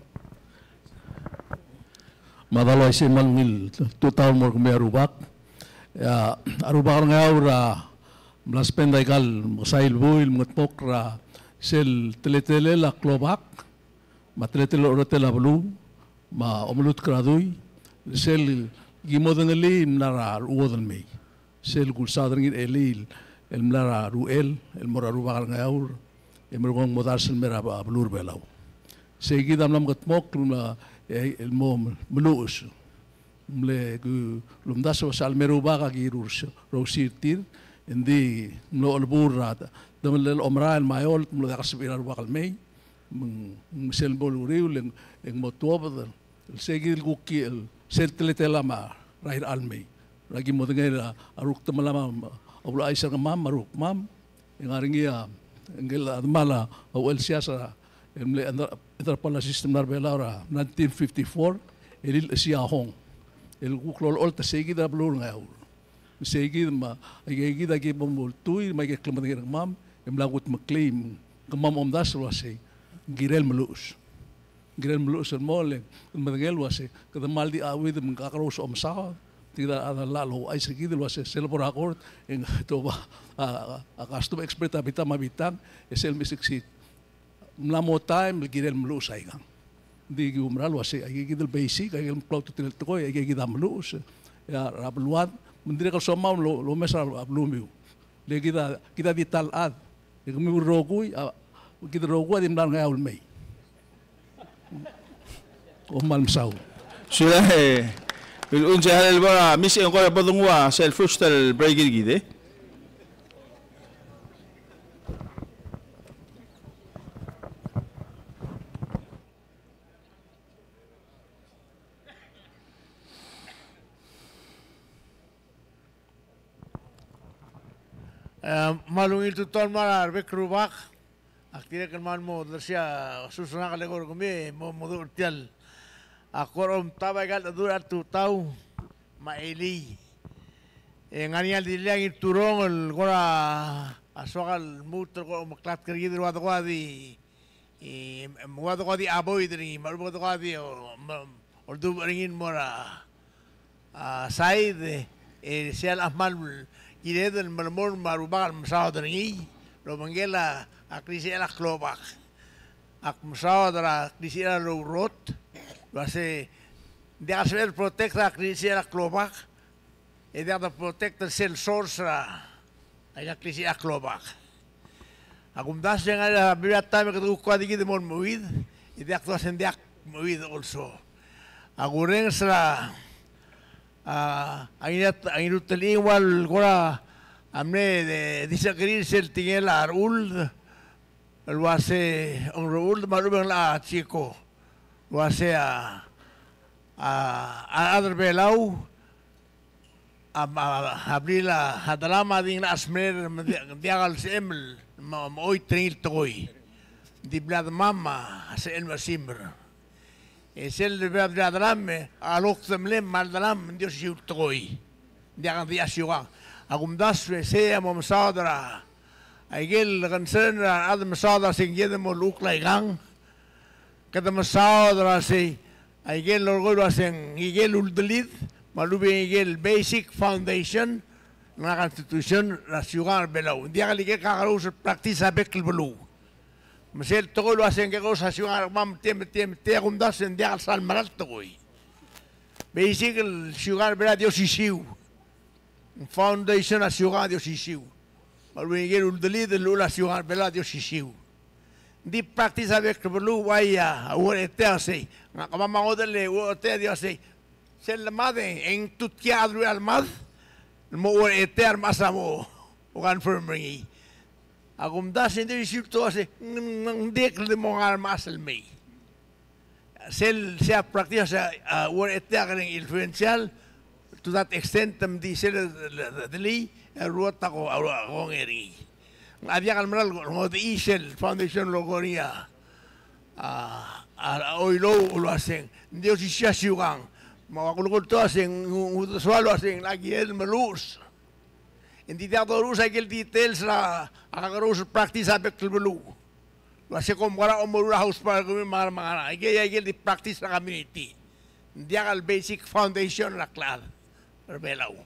Me a dal uaisei me a ungil tutau el mo er kemiu a rubak. E a rubak er a Ngeaur a mla spend aika el mekesai el buil el mengetmokl er a sel teletelel a klobak, me a teletelel a oretel a beluu, me a omelutk er a dui, sel ki modengelii el mla er a rechad el mei. Sel kulsaod er ngii el, el mla er a ruchel, el mo er a rubak er a Ngeaur, e merekong modars el mei er a beluu er a Belau. Sei kid a mla mengetmokl el mla, e, el mo meluches. Mle ku, lomdasu el uasei a lemei a rubak a ki ru-, rousii er tir, e ng di mlo chelebur er a demelel a omerael me a eolt, mlo diak el sebechir a rubak el mei, me ng, me sel bo luriul, e ng, e ng mo tuobed, el sei kid el kuk, el sel teletelel a mei er a irechar el mei. Er a ki modengei a rukdemelam a, a ulechais er kemam, a rukmam, e ng ngar er ngii a, ngike el demal a, a Uchelsias a, el mle anthro-, anthropologist el mla er a Belau er a nineteen fifty-four, el Ilechesiei a Hong. El kuk lolecholt a sei kid er a beluu er a Ngeaur. Sei kid me, aike kid a ki bo mo ultuil, me aike el klemedengei er kemam, e mla kudmeklii, kemam omdasu el uasei, ng kirel meluches. Ng kirel meluches el mo, le, medengei el uasei, kede mal di chuid me ng kakerous a omesaod, tirke a rechad a llach el ouchais er kid el uasei, sel bo er a court, e ng tuobed a, a, a custom expert a bitang me a bitang, e sel mei succeed. Mla mo taem el kirel meluches aikang. Ng di ki oumera el uasei, aike kid el basic, aike el klou a ultutelel el tekoi, aike kid a meluches, e a, er a beluad, me ng dirrek el somam el, el omes er a belumiu. Le kid a, kid a di ta el chad. E kemiu el rokui, a, kid el rokui a di mla er a Ngeaur el mei. Kom kmal mesaul. Sulang, e, ul-, un se el bo er a Miss Ann, kora bo denguu a sel first el break er kid, e. Me a ungil tutau el mo er a rebek el rubak. Ak dirrek el kmal mo odersii a susang el eko er kemiu e mo, mo dmu er tial. Ak kora omtab aika el dmu er a tutau me a elii. E ng ngar er ngii a dilu a Ngirturong el kora soak el lmuut el kora omeklatk er kid el ua de kora di e, me ua de kora di avoid er ngii, me a lechub e de kora di, o, me, oldubech er ngii el mo er a, a, side, e, sel kmal kired el melemolem me a rubak el mesaod er ngii, el obengkel a, a klisichel a klobak. Ak mesaod er a klisichel a lourot, el uase, ng diak el sebeched el protect er a klisichel a klobak, e diak de protect er sel source er a, aika el klisichel a klobak. A kumdasu e ng ngar er a bebil er a taem e kede kuk kora di kid el mo meuid, e diak de uase ng diak meuid also. A kurrenges er a, a, a Ngirutelchii el ua el kora, a mle, e, disagree er sel tekingel a Rechuld, el uase, ong Rechuld me a lechub e ng locha Chico. El uase a, a, a rechad er a Belau, a, a, a blil a, a delam a di ng locha smecher, me ng di, diak el sebechem el, me, me oit er ngii el tekoi. Ng di blil a demam a sebechel el mesimer. E sel lebo er a delam, e a lok demelem me a delam, ng di osisiu el tekoi. Ng diak, ng diak a siukang. A kumdasu e sei a mo mesaod er a, aike el concern er a rechad el mesaod er a se ng kired el mo llechukl aikang. Kede mesaod er a sei, aike el lolekoi el uase ng ikel uldelid, me a lechub e ng ikel basic foundation, ng a constitution er a siukang er a Belau. Ng diak el ikel kakerous el practice a bek el beluu. Me sel tekoi el uase ng kekerous a siukang er kemam me tia, me tia, me tia, a kumdasu e ng diak el sal mera el tekoi. Basic el siukang er a Belau a di osisiu. Foundation a siukang a di osisiu. Me a lechub e ng ikel uldelid el llechul a siukang er a Belau a di osisiu. Ng di practice a bek el beluu, uai a, a urechetek a sei. Ngak kemam a ngodech el urechetek a di uasei. Sel lemad e ng tutkii a chad el ua lemad el mo urechetek a remechas a mo confirm er ngii. A kumdasu e ng di osisiu el tekoi el uasei, ng, ng, ng dirrek el di mo ngar er a remechas el mei. Sel, sei a practice a, a, urechetek a kereng influential to that extent, me ng di sel, le, le, le, delii, e, rua ta ko, a, a, kongei er ngii. Ng diak el mera el ngodechii sel foundation el lolekoi er ngii a, a, a, a oilou el uase ng di osisiu a siukang. Me a kulekoi el tekoi el uase ng, ng, ng uldesuel el uase ng locha kired el meluches. Ng di diak doruches aike el details er a, a kakerous el practice a bek el beluu. El uase kom kora omeruul a house park er kemiu me a ngar er a, me a ngar er a. Aike, aike el di practice er a community. Ng diak el basic foundation er a klechad er a Belau.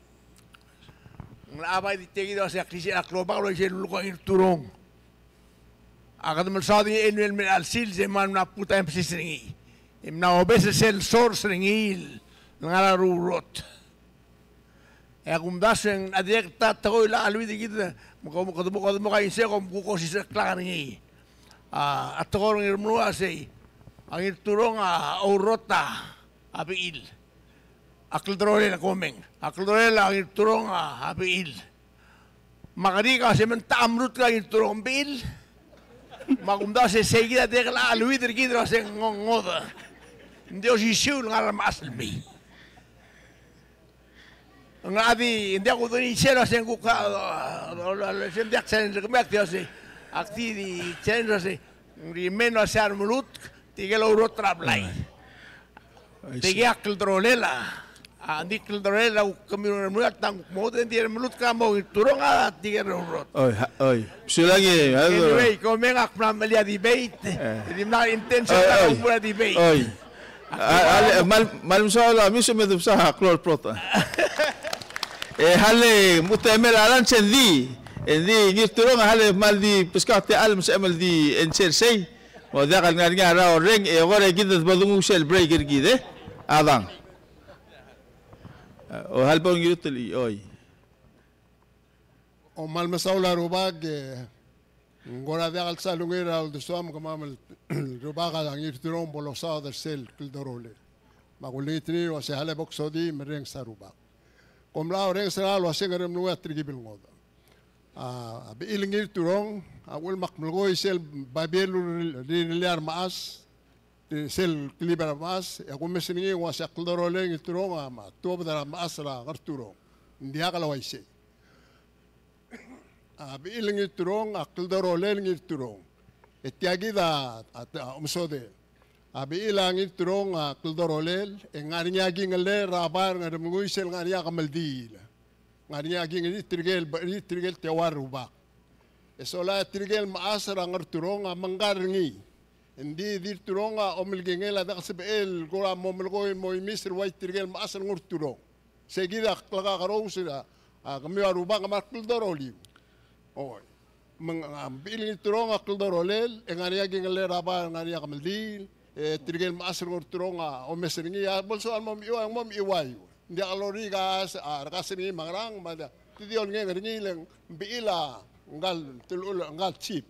Ng locha bai di tia kid el uase a klisichel a klobak el uaisei el lulekoi a Ngirturong. A kede mle saod er ngii el mei, el mei er a chelsel, sei me ng mla put a emphasis er ngii. E mla obes er sel source er ngii el ngar er a Rourot. E a kumdasu e ng dirrek el ta tekoi el locha cheleuid er kid, me kom, kede mo, kede mo kaingeseu e kom kuk osisechekl er ngii. A, a tekoi er a Ngeremlengui a sei, a Ngirturong a ourrot a bechil. A kldorolel a komeng. A kldorolel a Ngirturong a bechil. Me a kerik a se me ng techa mluut a Ngirturong a bechil. Me a kumdasu e sei kid a dirrek el locha cheleuid er kid el uase ng ngodech. Ng di osisiu el ngar er a remechas el mei. Ng locha di, ng diak kudengei sel uase ng kuk a, a, a, a, se ng diak challenge er kemiu, ak di uase, ak di, di challenge uase, ng di mei el uase a remelutk, tirke el ourrot er a blai. Tirke a kldorolel a, a, ng di kldorolel a kemiu el remelutk, a tang kuk mo, ng di remelutk a mo Ngirturong a tirke el ourrot. Oi, ha, oi. Sulang e, ha, anyway, komeng, ak mla mechelii a debate. E di mla intention er a debate. Oi. A, a, a, kmal, kmal mesaul a Miss me debsa a klou el prot. E hale, mo temel a lunch e ng di, e ng di Ngirturong, hale kmal di peskau tia el msa el di answer sei. Mo diak el ngar er ngii a rrau el reng, e kora kid a bo denguu sel break er kid, e. Adang. O hale bo Ngirutelchii, oi. Kom kmal mesaul a rubak, e ng kora diak el sal ungil er a uldesuam, kemam el rubak a Ngirturong bo losaod er sel kldorolel. Me ak olengit er ngii el uase hale bo ksodii me orrenges a rubak. Kom locha orrenges er ngak el uase Ngeremlengui a telkib el ngodech. A, a bechil Ngirturong a uchul me ak melekoi sel babier el rirellii a remechas, sel telkib er a remechas, e a kumes er ngii el uase a kldorolel Ngirturong a me a tuobed er a remechas er a Ngerturong. Ng diak el uaisei. A bechil Ngirturong, a kldorolel Ngirturong. E tia kid a, a, a omesodel. A bechil a Ngirturong, a kldorolel, e ng ngar er ngii a kingellel er a bai er a Ngeremlengui sel ngar er ngii a kemeldiil. Ng ngar er ngii a kingellel, tirke el, tirke el teua el rubak. E sola e tirke el mechas er a Ngerturong a mengkar er ngii. Engdi di Ngirturong a omelekingel a diak el sebechel el kora mo melekoi el mo imis er a ua tirke el mechas er a Ngerturong. Sei kid a klekakerous er a, a, kemiu a rubak me a kldoroliu. Oi. Me ng, a, bechil Ngirturong a kldorolel, e ng ngar er ngii a kingellel er a bai, ng ngar er ngii a kemeldiil, e tirke el mechas er a Ngerturong a omes er ngii, a bo lsoal el mo mechiuaiu, mo mechiuaiu. Ng diak lorrik a, a, rekas er ngii me a ngerang, me a diak, te di olengeng er ngii le ng bechil a, ngka el, te, ngka el chief.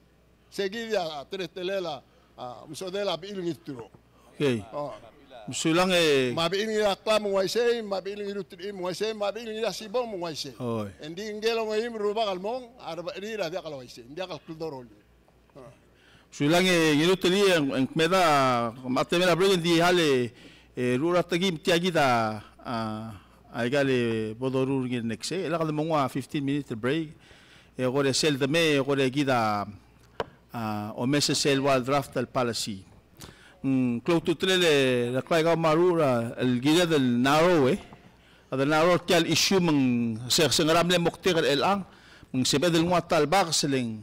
Sei kid a teletelel a, a, omesodel a bechil Ngirturong. Okay. O. Mesulang e. Me a bechil Ngiraklang me ng uaisei, me a bechil Ngirutelchii me ng uaisei, me a bechil Ngirasibong me ng uaisei. Oi. Engdi ngike el ongeim el rubak el mong, a rebecherir a diak el uaisei, ng diak el kldorolii. O. Mesulang e Ngirutelchii, e ng, e ng kmedam, me te mei er a break, engdi hale, e, ruul er a tekingem, tia kid a, a, aika el bo doruul er ngii el next, e, e lak de mo nguu a fifteen minute break. E kora sel de mei, e kora kid a, a, omes er sel ua el draft el policy. Mm, klou a ultutelel e, er a klou aika me a ruul, a, el kired el narrow, e. A de narrow er tia el issue me ng se, se ngera mle moktek er chelechang, me ng sebeched el nguu a ta el baks e le ng,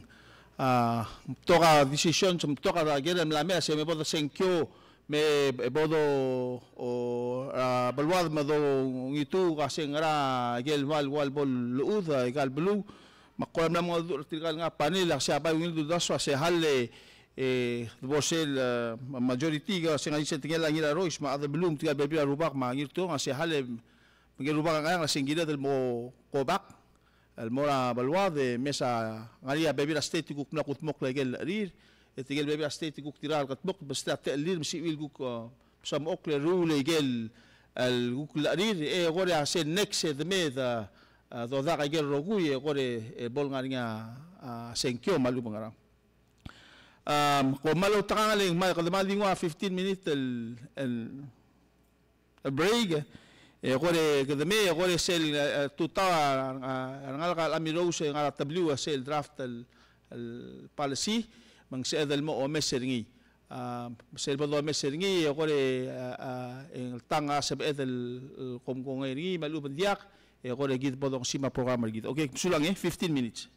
a, betok a decision, se betok a ker el mla mei, a se me bo de sengkio, me e bo do, o, a, beluad me do ngituu a se ngera aike el ua el, ua el bo lechub, a, aika el beluu, me ak kora mla mengedecheduch er tirka el ngar er a panel, a se a bai ungil el uldasu a se hal e, e, de bo sel, e, majority, a se ngar er ngii a sel tekingel a Ngirarois, me a chad er a beluu, me tirka el bebil a rubak, me a Ngirturong, a se hal e, me ngike el rubak a ngerang, a se ng kired el mo go back el mo er a beluad, e mesa ngar er ngii a bebil er a state el kuk mla kudmokl aike el llecherir, e tirke el bebil er a state el kuk dirkak el kudmokl, me se a techellir, me se el kuk, e, msa mo oklterir el ruul aike el, el kuk llecherir, e kora a se next e de mei e, e, dodak aike el rokui, e kora e bo el ngar er ngii a, a, sengkio me a lechub e ng ngerang. Am, kom kmal outekangel e ng kmal, kede kmal di nguu a fifteen minute el, el, el break, e kora kede mei, e kora sel, e, tutau a, a, a rengalek a Lamirous e ngar er a W, e sel draft el, el policy, me ng sebeched el mo omes er ngii. A, sel bo domes er ngii, e kora, a, a, e ng tang a sebeched el, el kom kongei er ngii, me a lechub e ng diak, e kora kid bo dongesimer a program er kid. Okay, mesulang e, fifteen minutes.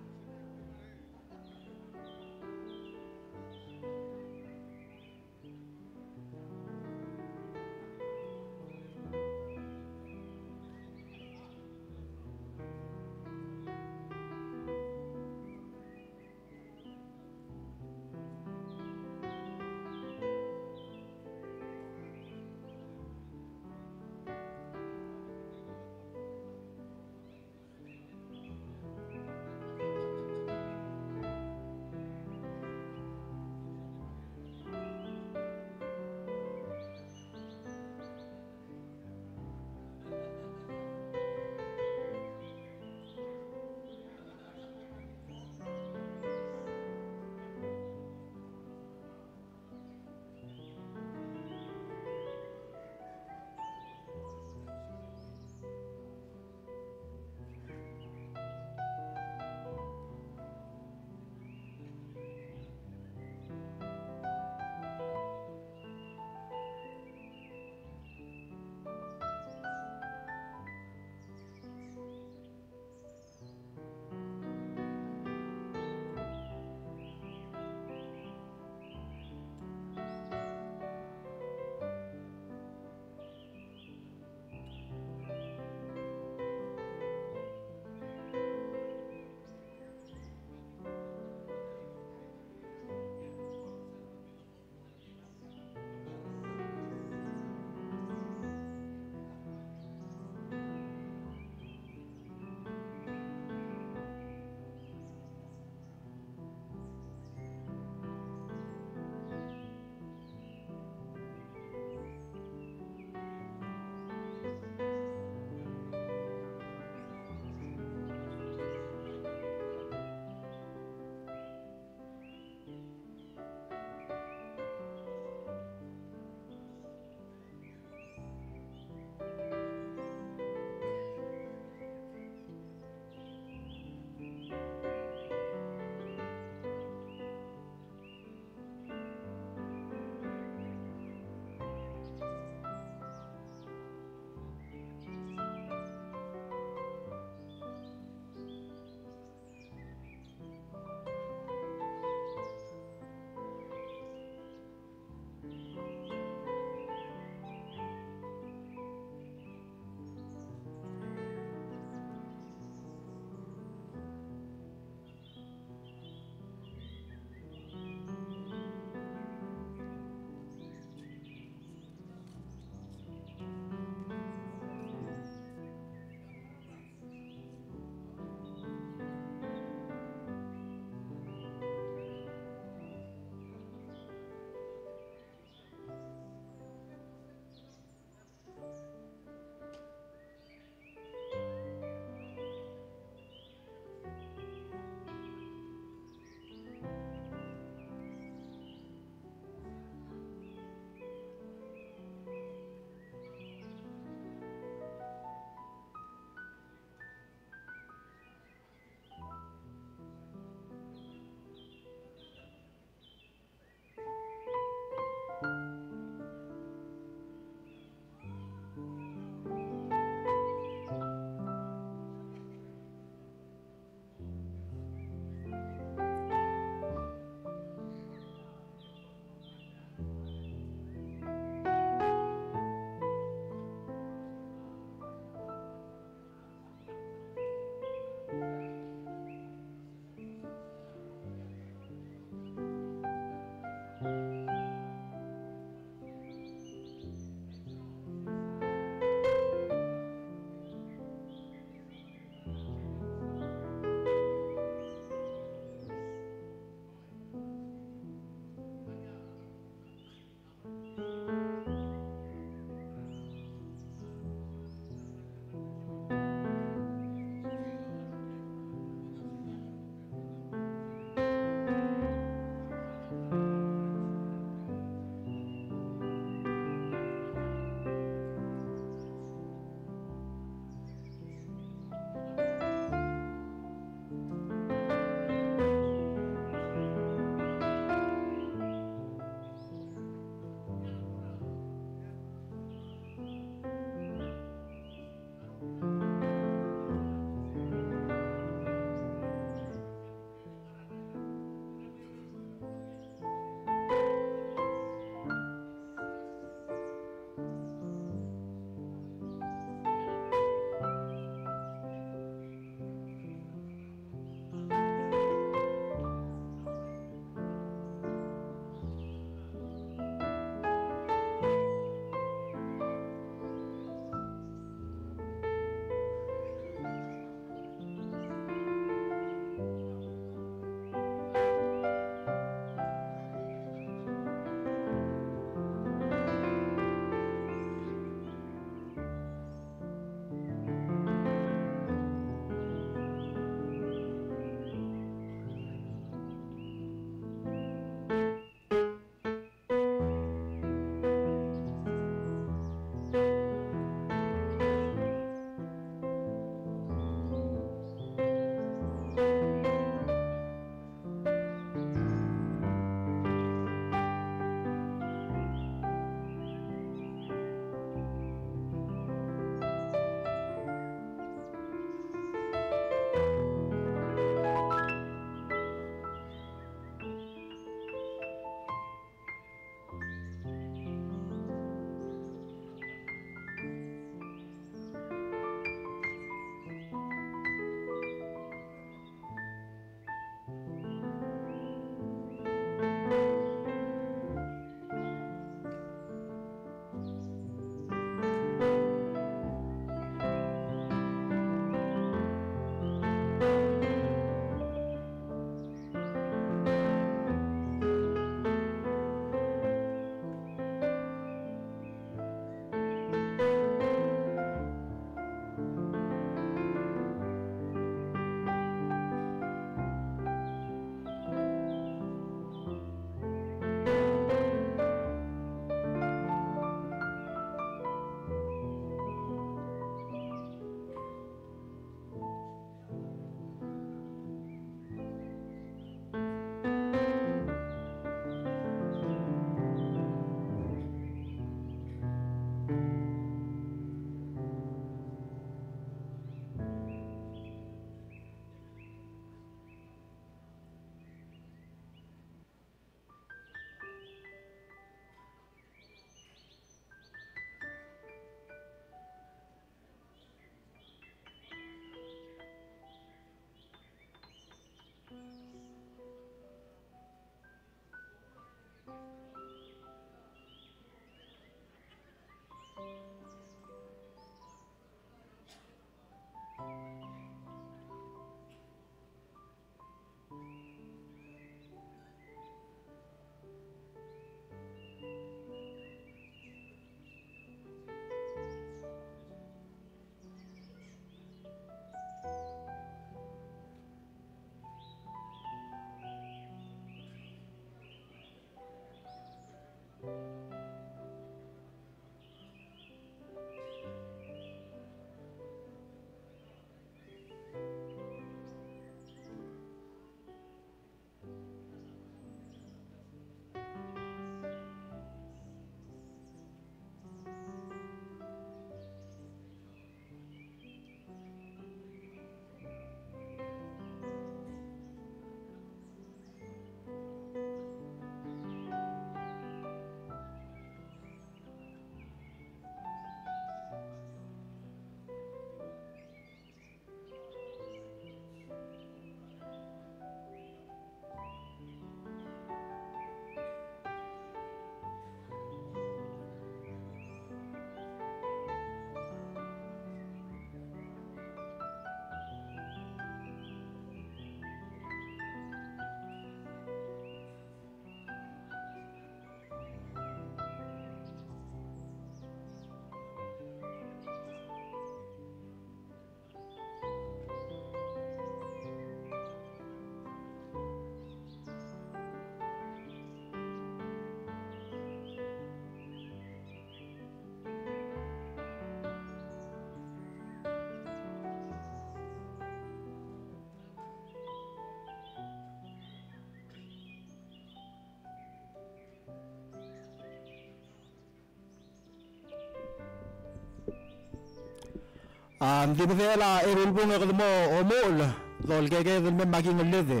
A, ng di medechel a eru el bung e kede mo omuchel, dolekeked el mei me a kingellede.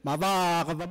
Me a ba kede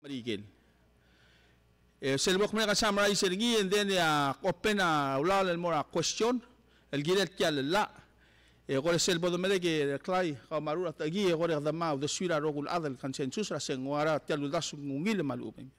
Merikel. E sel bo kmerek a summarize er ngii, and then e a open a ulaol el mo er a question el kirel tia el llach. E kora sel bo domerek e Klai, kau me a Rur a techekii, e kora kede mo uldesuir a rokui el chad el consensus er a se ng ua ngera tia el uldasu ng ungil me a lechub e ng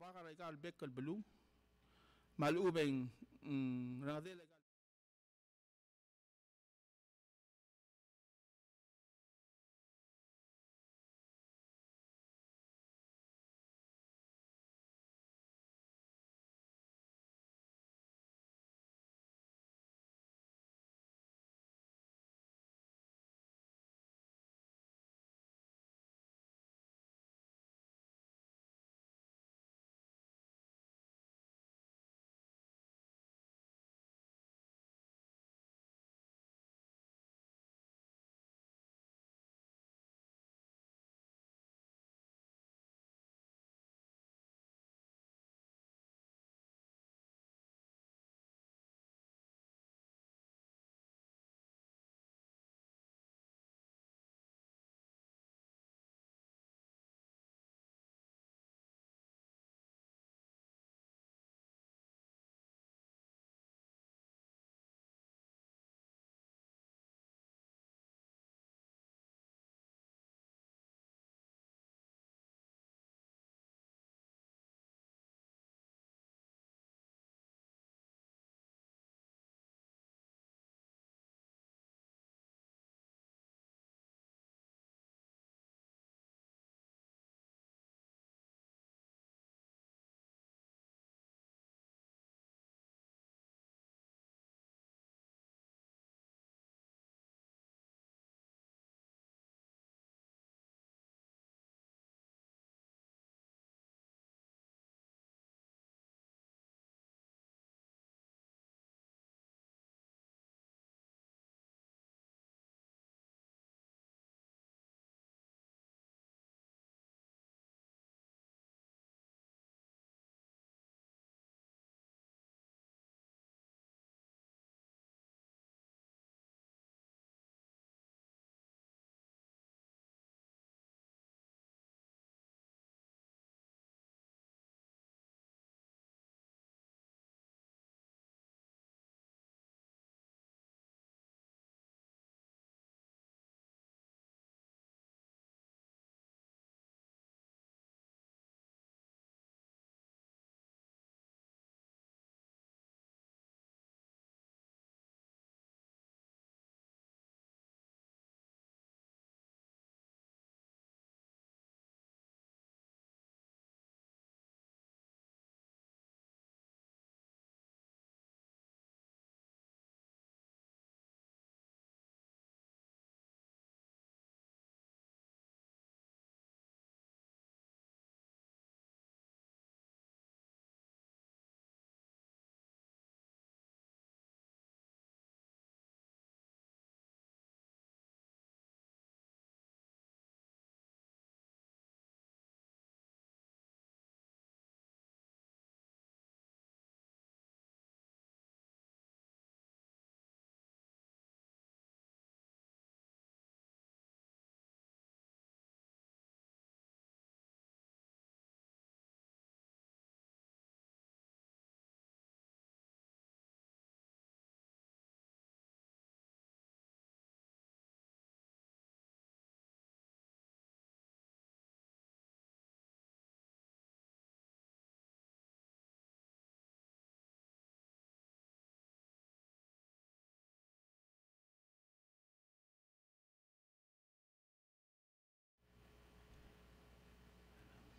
Obak er aika el bek el beluu me a lechub e ng, mm, rengedel aika el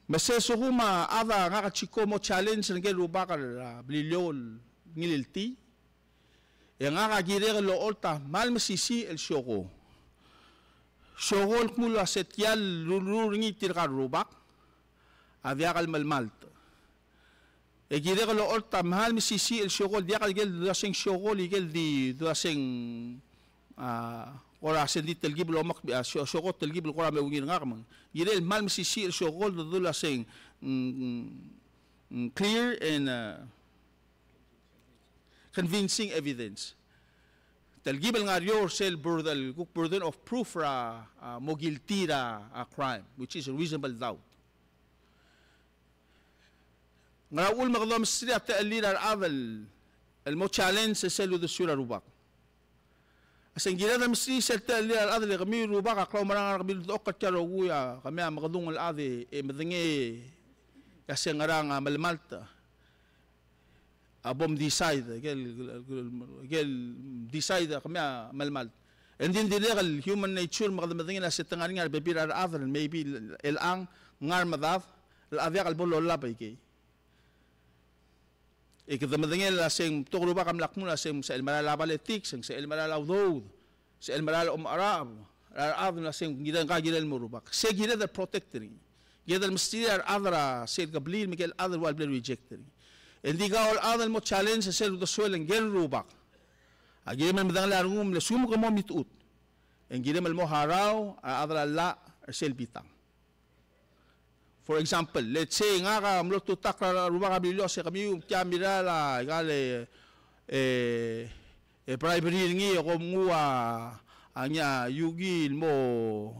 Me se lsekum a chad a ngak a chiko mo challenge er ngike el rubak er a Beliliou el ngiltii, e ngak a kirek el ocholt a kmal mesisiich el sioko. Sioko el kmo ua se tia el rullii er ngii tirka el rubak a diak el melemalt. E kirek el ocholt a kmal mesisiich el sioko el diak el ikel dua se ng sioko el ikel di dua se ng, a, kora se ng di telkib el omak, a, sio-, sioko el telkib el kora me ungil er ngak me ng kirel kmal mesisiich el sioko el dua se ng, mm, mm, clear and, a, convincing evidence. Telkib el ngar er eou er sel burden, kuk burden of proof er a, a, mo guilty er a, a, crime, which is a reasonable doubt. Ngera uchul me kede mesterir a techellir a rechad el mo challenge er sel uldesuir a rubak? A se ng kired el mesterir sel techellir a rechad el kemiu el rubak a klaumerang er kemiu el dechor er tia el rokui a kemiu a mekedung el chad e medengei a se ngerang a melemalt a bo mdecide, ikel, ikel decide a kemiu a melemalt. Engdi ng dirrek el human nature me kede medengei a se te ngar er ngii a rebebil er a rechad el maybe el, el chelechang ngar medad el a diak el bo lolab a ikei. E kede medengei a se ng betok el rubak a mla kmo a se ng sebechel el merael a politics, ng sebechel el merael a udoud, sebechel el merael a omecheracheb er a rechad, a se ng kired, ngka kirel el mo rubak. Se kired el protect er ngii. Kired el mesterir a rechad er a sel kebliil me ikel chad el ua le bla reject er ngii. Engdi kau el chad el mo challenge er sel uldesuel ngike el rubak, a kirem el medengelii a rengum el lsekum ke mo mechitechut, e ng kirem el mo harau a rechad er a llach er sel bitang. For example, let's say, ngak a mlo tutakl er a rubak er a Beliliou a se kemiu tia mirrael a ikal e, e, e bribery er ngii e kom nguu a, a ngii a Yuki el mo,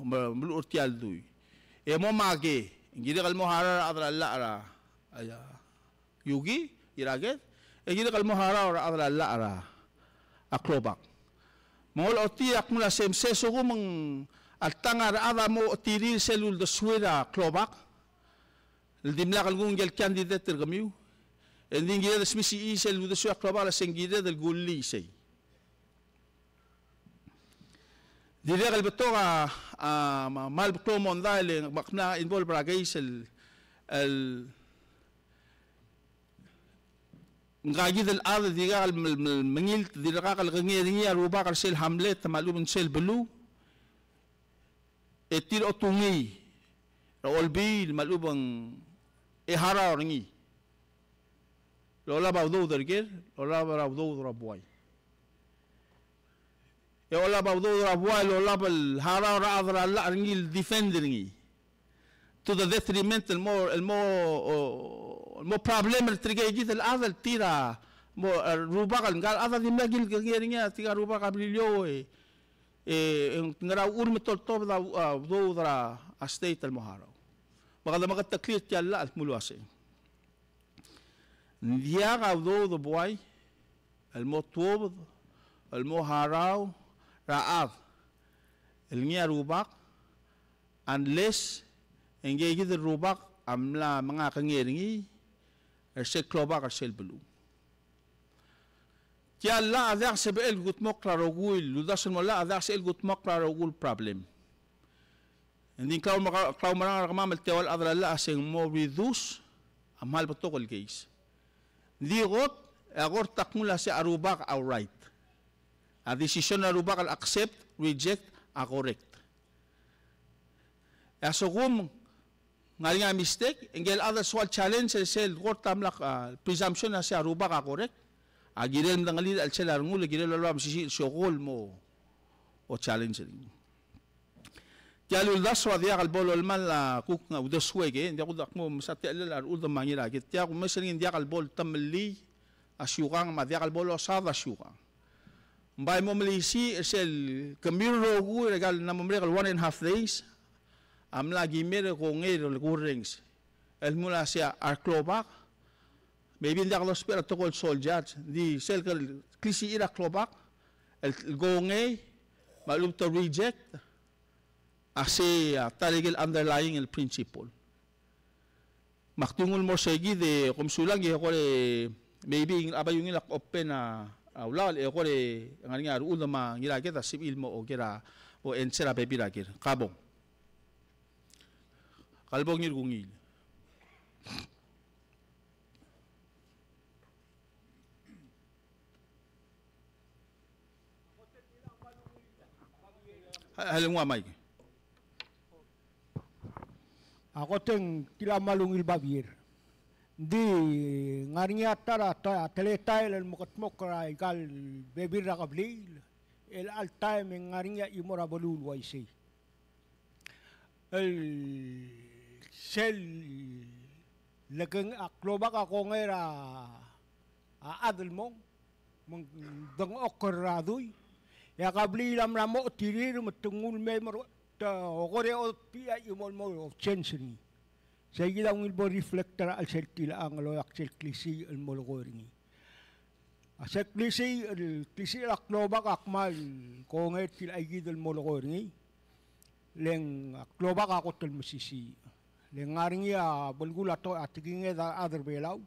me, meluchel er tia el dui. E mo makei, ng kirek el mo harau a rechad er a llach er a, a, Yuki, Iraked, e kirek el mo harau a rechad er a llach er a, a klobak. Me ng olechotii a kmo a se, se lsekum ng a tang a rechad a mo chetirir sel uldesuir a klobak el dimlak el kung ikel candidate er kemiu, e ng di ng kired el smisichii sel uldesuir a klobak el se ng kired el kullii sei. Dirrek el betok a, a, ma, mal betok mondai el, me ak mla involve er a case el, el, ngka kid el chad el dirkak el mel-, mel-, mengilt, dirkak el kengei er ngii a rubak er sel hamlet me a lechub e ng sel beluu, e tir a otungii er a olbiil me a lechub e ng, e harau er ngii. Lolab a udoud er ker, lolab a udoud er a buai. E olab a udoud er a buai, lolab el harau er a chad er a llach er ngii el defend er ngii to the detriment el mo, el mo, o, el mo problem er tirke kid el chad el tir a mo, e, rubak el ngka el chad a dimlak el kengei er ngii a tirka el rubak er a Beliliou e, e, e ngera uchul me te oltobed a, a udoud er a state el mo harau. Me kede meketeklii er tia el llach el kmo el uasei. Ng diak a udoud el buai el mo tuobed el mo harau er a chad el ngii a rubak, unless e ngike kid el rubak a mla menga kengei er ngii er sel klobak er sel beluu. Tia el llach a diak sebechel kudmokl a rokui el, uldasu el mo llach a diak sebechel kudmokl a rokui el problem. Engdi ng klau-, klaumerang er kemam el tia el chad er a llach a se ng mo reduce a kmal betok el case. Ng di kot, e a kort a kmo el uasei a rubak a right. A decision er a rubak el accept, reject, a correct. E a lsekum ng ngar er ngii a mistake, e ngike el chad a soal challenge er sel kort a mla, a, presumption a se a rubak a correct, a kirel medengelii er a chelsel a rengul, e kirel lolab a mesisiich el sioko el mo, o challenge er ngii. Tia el uldasu a diak el bo lolemall a kuk uldesuek e, ng diak kudmokl mo mesa techellel a rechudel me a Ngiraked. Tia kumes er ngii ng diak el bo ltemellii a siukang me a diak el bo losaod a siukang. Ng bai mo melisiich er sel kemiu el rokui er aika el mla mo merek el one and a half days a mla kimer e kongei er a kurrenges el kmo el uasei a reklobak. Maybe ng diak dousbech er a tekoi el soal judge, di sel klisichir a klobak el, el kongei me a lechub e te reject a sei a ta er aike el underlying el principle. Me ak di nguu el mo er seikid e kom sulang e kora maybe a bai ungil a open a, a ulaol e kora ngar er ngii a rechudel me a Ngiraked a sebechir el mo oker a, o answer a bebil er a ker. Ka bong. Ka el bong er kung. A kot e ng tilechang me a ungil babier. Ng di ngar er ngii a ta er a, ta, teletael el mekedmokl er aika el bebil er a kebliil, el chelecha el taem e ng ngar er ngii a chimo er a beluu el uaisei. El sel lekong a klobak a kongei er a chad el mong, me ng dengchokl er a dui. E a kebliil a mla mo chetirir me te nguu el mei me te oker e odepii a chimo el mo change er ngii. Sei kid a ungil bo reflect er a chelsel tilechang el oeak sel klisiich el mo lekoi er ngii. A sel klisiich, el klisiich er a klobak a kmal kongei er tilecha kid el mo lekoi er ngii. Le ng a klobak a kot el mesisiich. Le ng ngar er ngii a belkul a to, a tekinged a rechad er Belau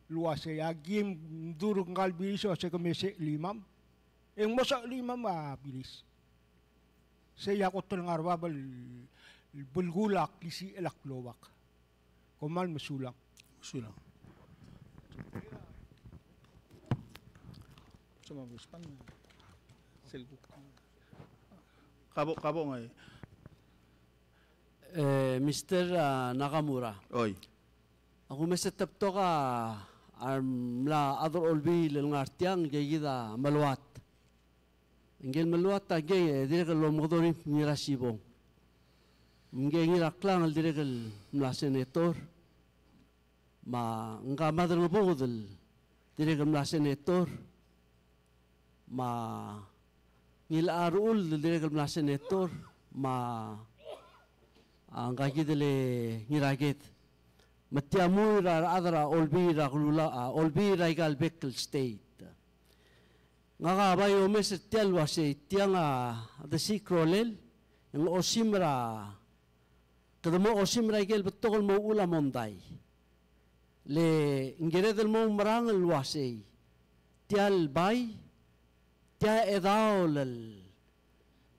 el uasei a kim dul ngka el bilis e uasei ke mesa chelimam. E ng mo sochelimam a bilis. Sei a kot el ngar er a bab el belkul a klisichel a klobak. Kom kmal mesulang. Mesulang. Kabo, kabo ngai. E, Mister, a, Nakamura. Oi. Ak umes e te betok a, a mla chad er a Olbiil el ngar tiang, ngike kid a meluat. Ngike el meluat a ngike, e, dirrek el omekedong er ngii Ngirasibong. Ngike Ngiraklang el dirrek el mla senator. Me ngka Maderangebuked el dirrek el mla senator. Me Ngilcharechuld el dirrek el mla senator. Me a, ngka kid el Ngiraked. Me tia mui er a rechad er a Olbiil er a Kelulau, a, Olbiil er aika el bek el state. Ngak a bai omes er tia el uasei, tiang a desiik er a rolel, e ng osim er a, kede mo osim er aike el betok el mo uchul a mondai. Le ng kired el mo oumerang el uasei, tia el bai, tia a chedaol el,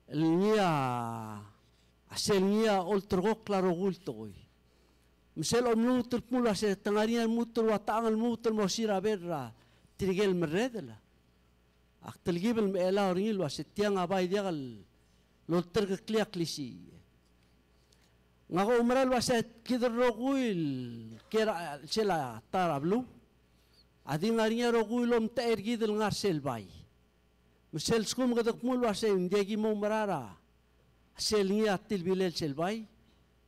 el ngii a, a sel ngii a olterekokl a rokui el tekoi. Me sel omluut el kmo el uasei, te ngar er ngii a lmuut el ua techang el lmuut el mo sir a bel er a tirke el merredel. Ak telkib el mechelau er ngii el uasei tiang a bai diak el olterekeklii a klisiich. Ngak a oumera el uasei kid el rokui el ker er a chelsel a ta er a beluu a di ngar er ngii a rokui el omtechei er kid el ngar sel bai. Me sel lsekum kede kmo el uasei ng diak ki mo oumera er a sel ngii a tilbilel sel bai,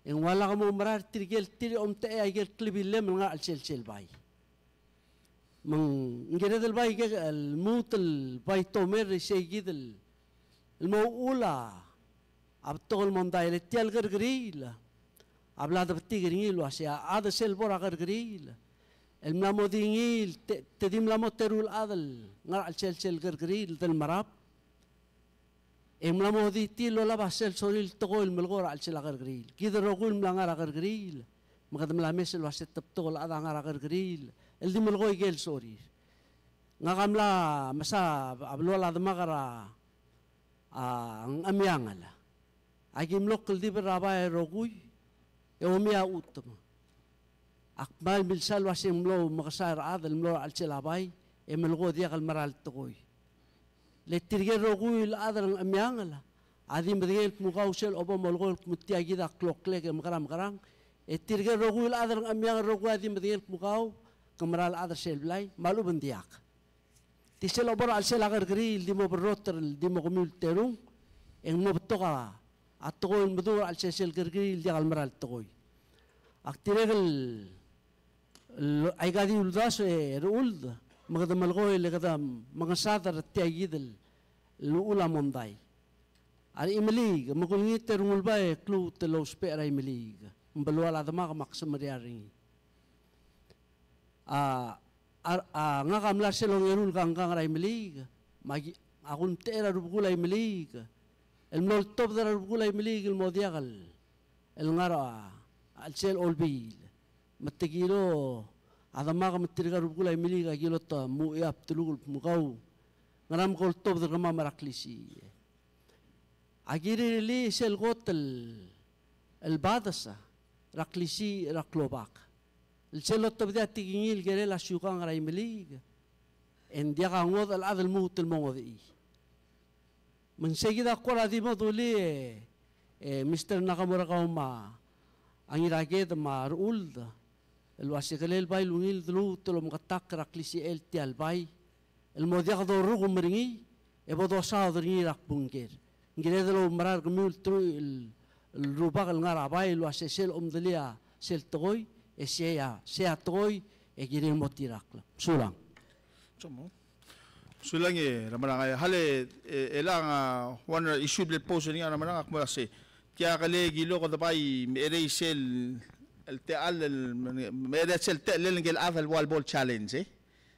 e ng ua lak mo oumera er tirke el tir omtechei aike el klebillem el ngar er a chelsel sel bai. Me ng kired el bai ke el lmuut el bai tomer er isei kid el, el mo uchul a betok el mondai. Le tia el kerrekeriil a bla debetik er ngii el uasei a chad er sel bo er a kerrekeriil el mla mo di ngii, te, te di mla mo teru el chad el ngar er a chelsel sel kerrekeriil el delmerab. E ng mla mo di tir el olab a sel sorir el tekoi el melekoi er a chelsel a kerrekeriil. Kid el rokui el mla ngar er a kerrekeriil, me kede mla mes el uasei te betok el chad a ngar er a kerrekeriil el di melekoi aike el sorir. Ngak a mla mesa a belual a demak er a, a, Ngchemiangel. Aki mlo kldibel er a bai el rokui, e omii a chutem. Ak kmal milsa el uasei ng mlo mekesai er a chad el mlo er a chelsel a bai e melekoi diak el mera el tekoi. Le tirke el rokui el chad er a Ngchemiangel a di medengei el kmo kau sel obo molekoi el kmo tia kid a kloklek e mekerang mekerang. E tirke el rokui el chad er a Ngchemiangel el rokui a di medengei el kmo kau ke mera el chad er sel blai, me a lechub e ng diak. Di sel obo er a chelsel a kerrekeriil el di mo berrotel, el di mo kemiu el terung, e ng mo betok a tekoi el medung er a chelsel sel kerrekeriil el diak el mera el tekoi. Ak dirrek el, el, aika di uldasu e rechuld, me kede melekoi el kede mengesad er tia kid el uchul a mondai. A re Imeliik, me kulengit e rengulbai e kluut el ousbech er a Imeliik. Me belual a demak me ak semeriar er ngii. A, a, a, ngak a mla er sel ongeru el kangkang er a Imeliik, me aki, a kulmtechei er a rubekul a Imeliik el mlo oltobed er a rubekul a Imeliik el mo diak el, el ngar er a, a chelsel Olbiil. Me te kilo a demak me tirka el rubekul a Imeliik a kilo te mo uchei a bdeluk el kmo kau, ngera me ke oltobed er kemam er a klisiich. Aki rirellii sel kot el, el bades er a klisiich er a klobak. el sel lotobedii a tekingir el kirel a siukang er a Imeliik, e ng diak a ngodech el chad el lmuut el mo ngodechii. Me ng sei kid a kora di mo dulii e, e Mister Nakamura kau me a Ngiraked me a Rechuld, el uase kelel bai el ungil de lmuut el omeketakl er a klisichel tia el bai el mo diak dorrukem er ngii, e bo dosaod er ngii er a kbungker. Ng kired el oumerang er kemiu el truich el, el rubak el ngar er a bai el uase sel omdelii a sel tekoi, e sei a, sei a tekoi, e kirel mo tirakl. Sulang. Sulang e Ramarang, e, hale, e, e le ng, a, one issue el bla lpose er ngii a Ramarang, ak mo er a sei. Tia kele kilo kede bai me er sel, el techall, el, me er sel techall el ngike el chad el ua el bo el challenge, e.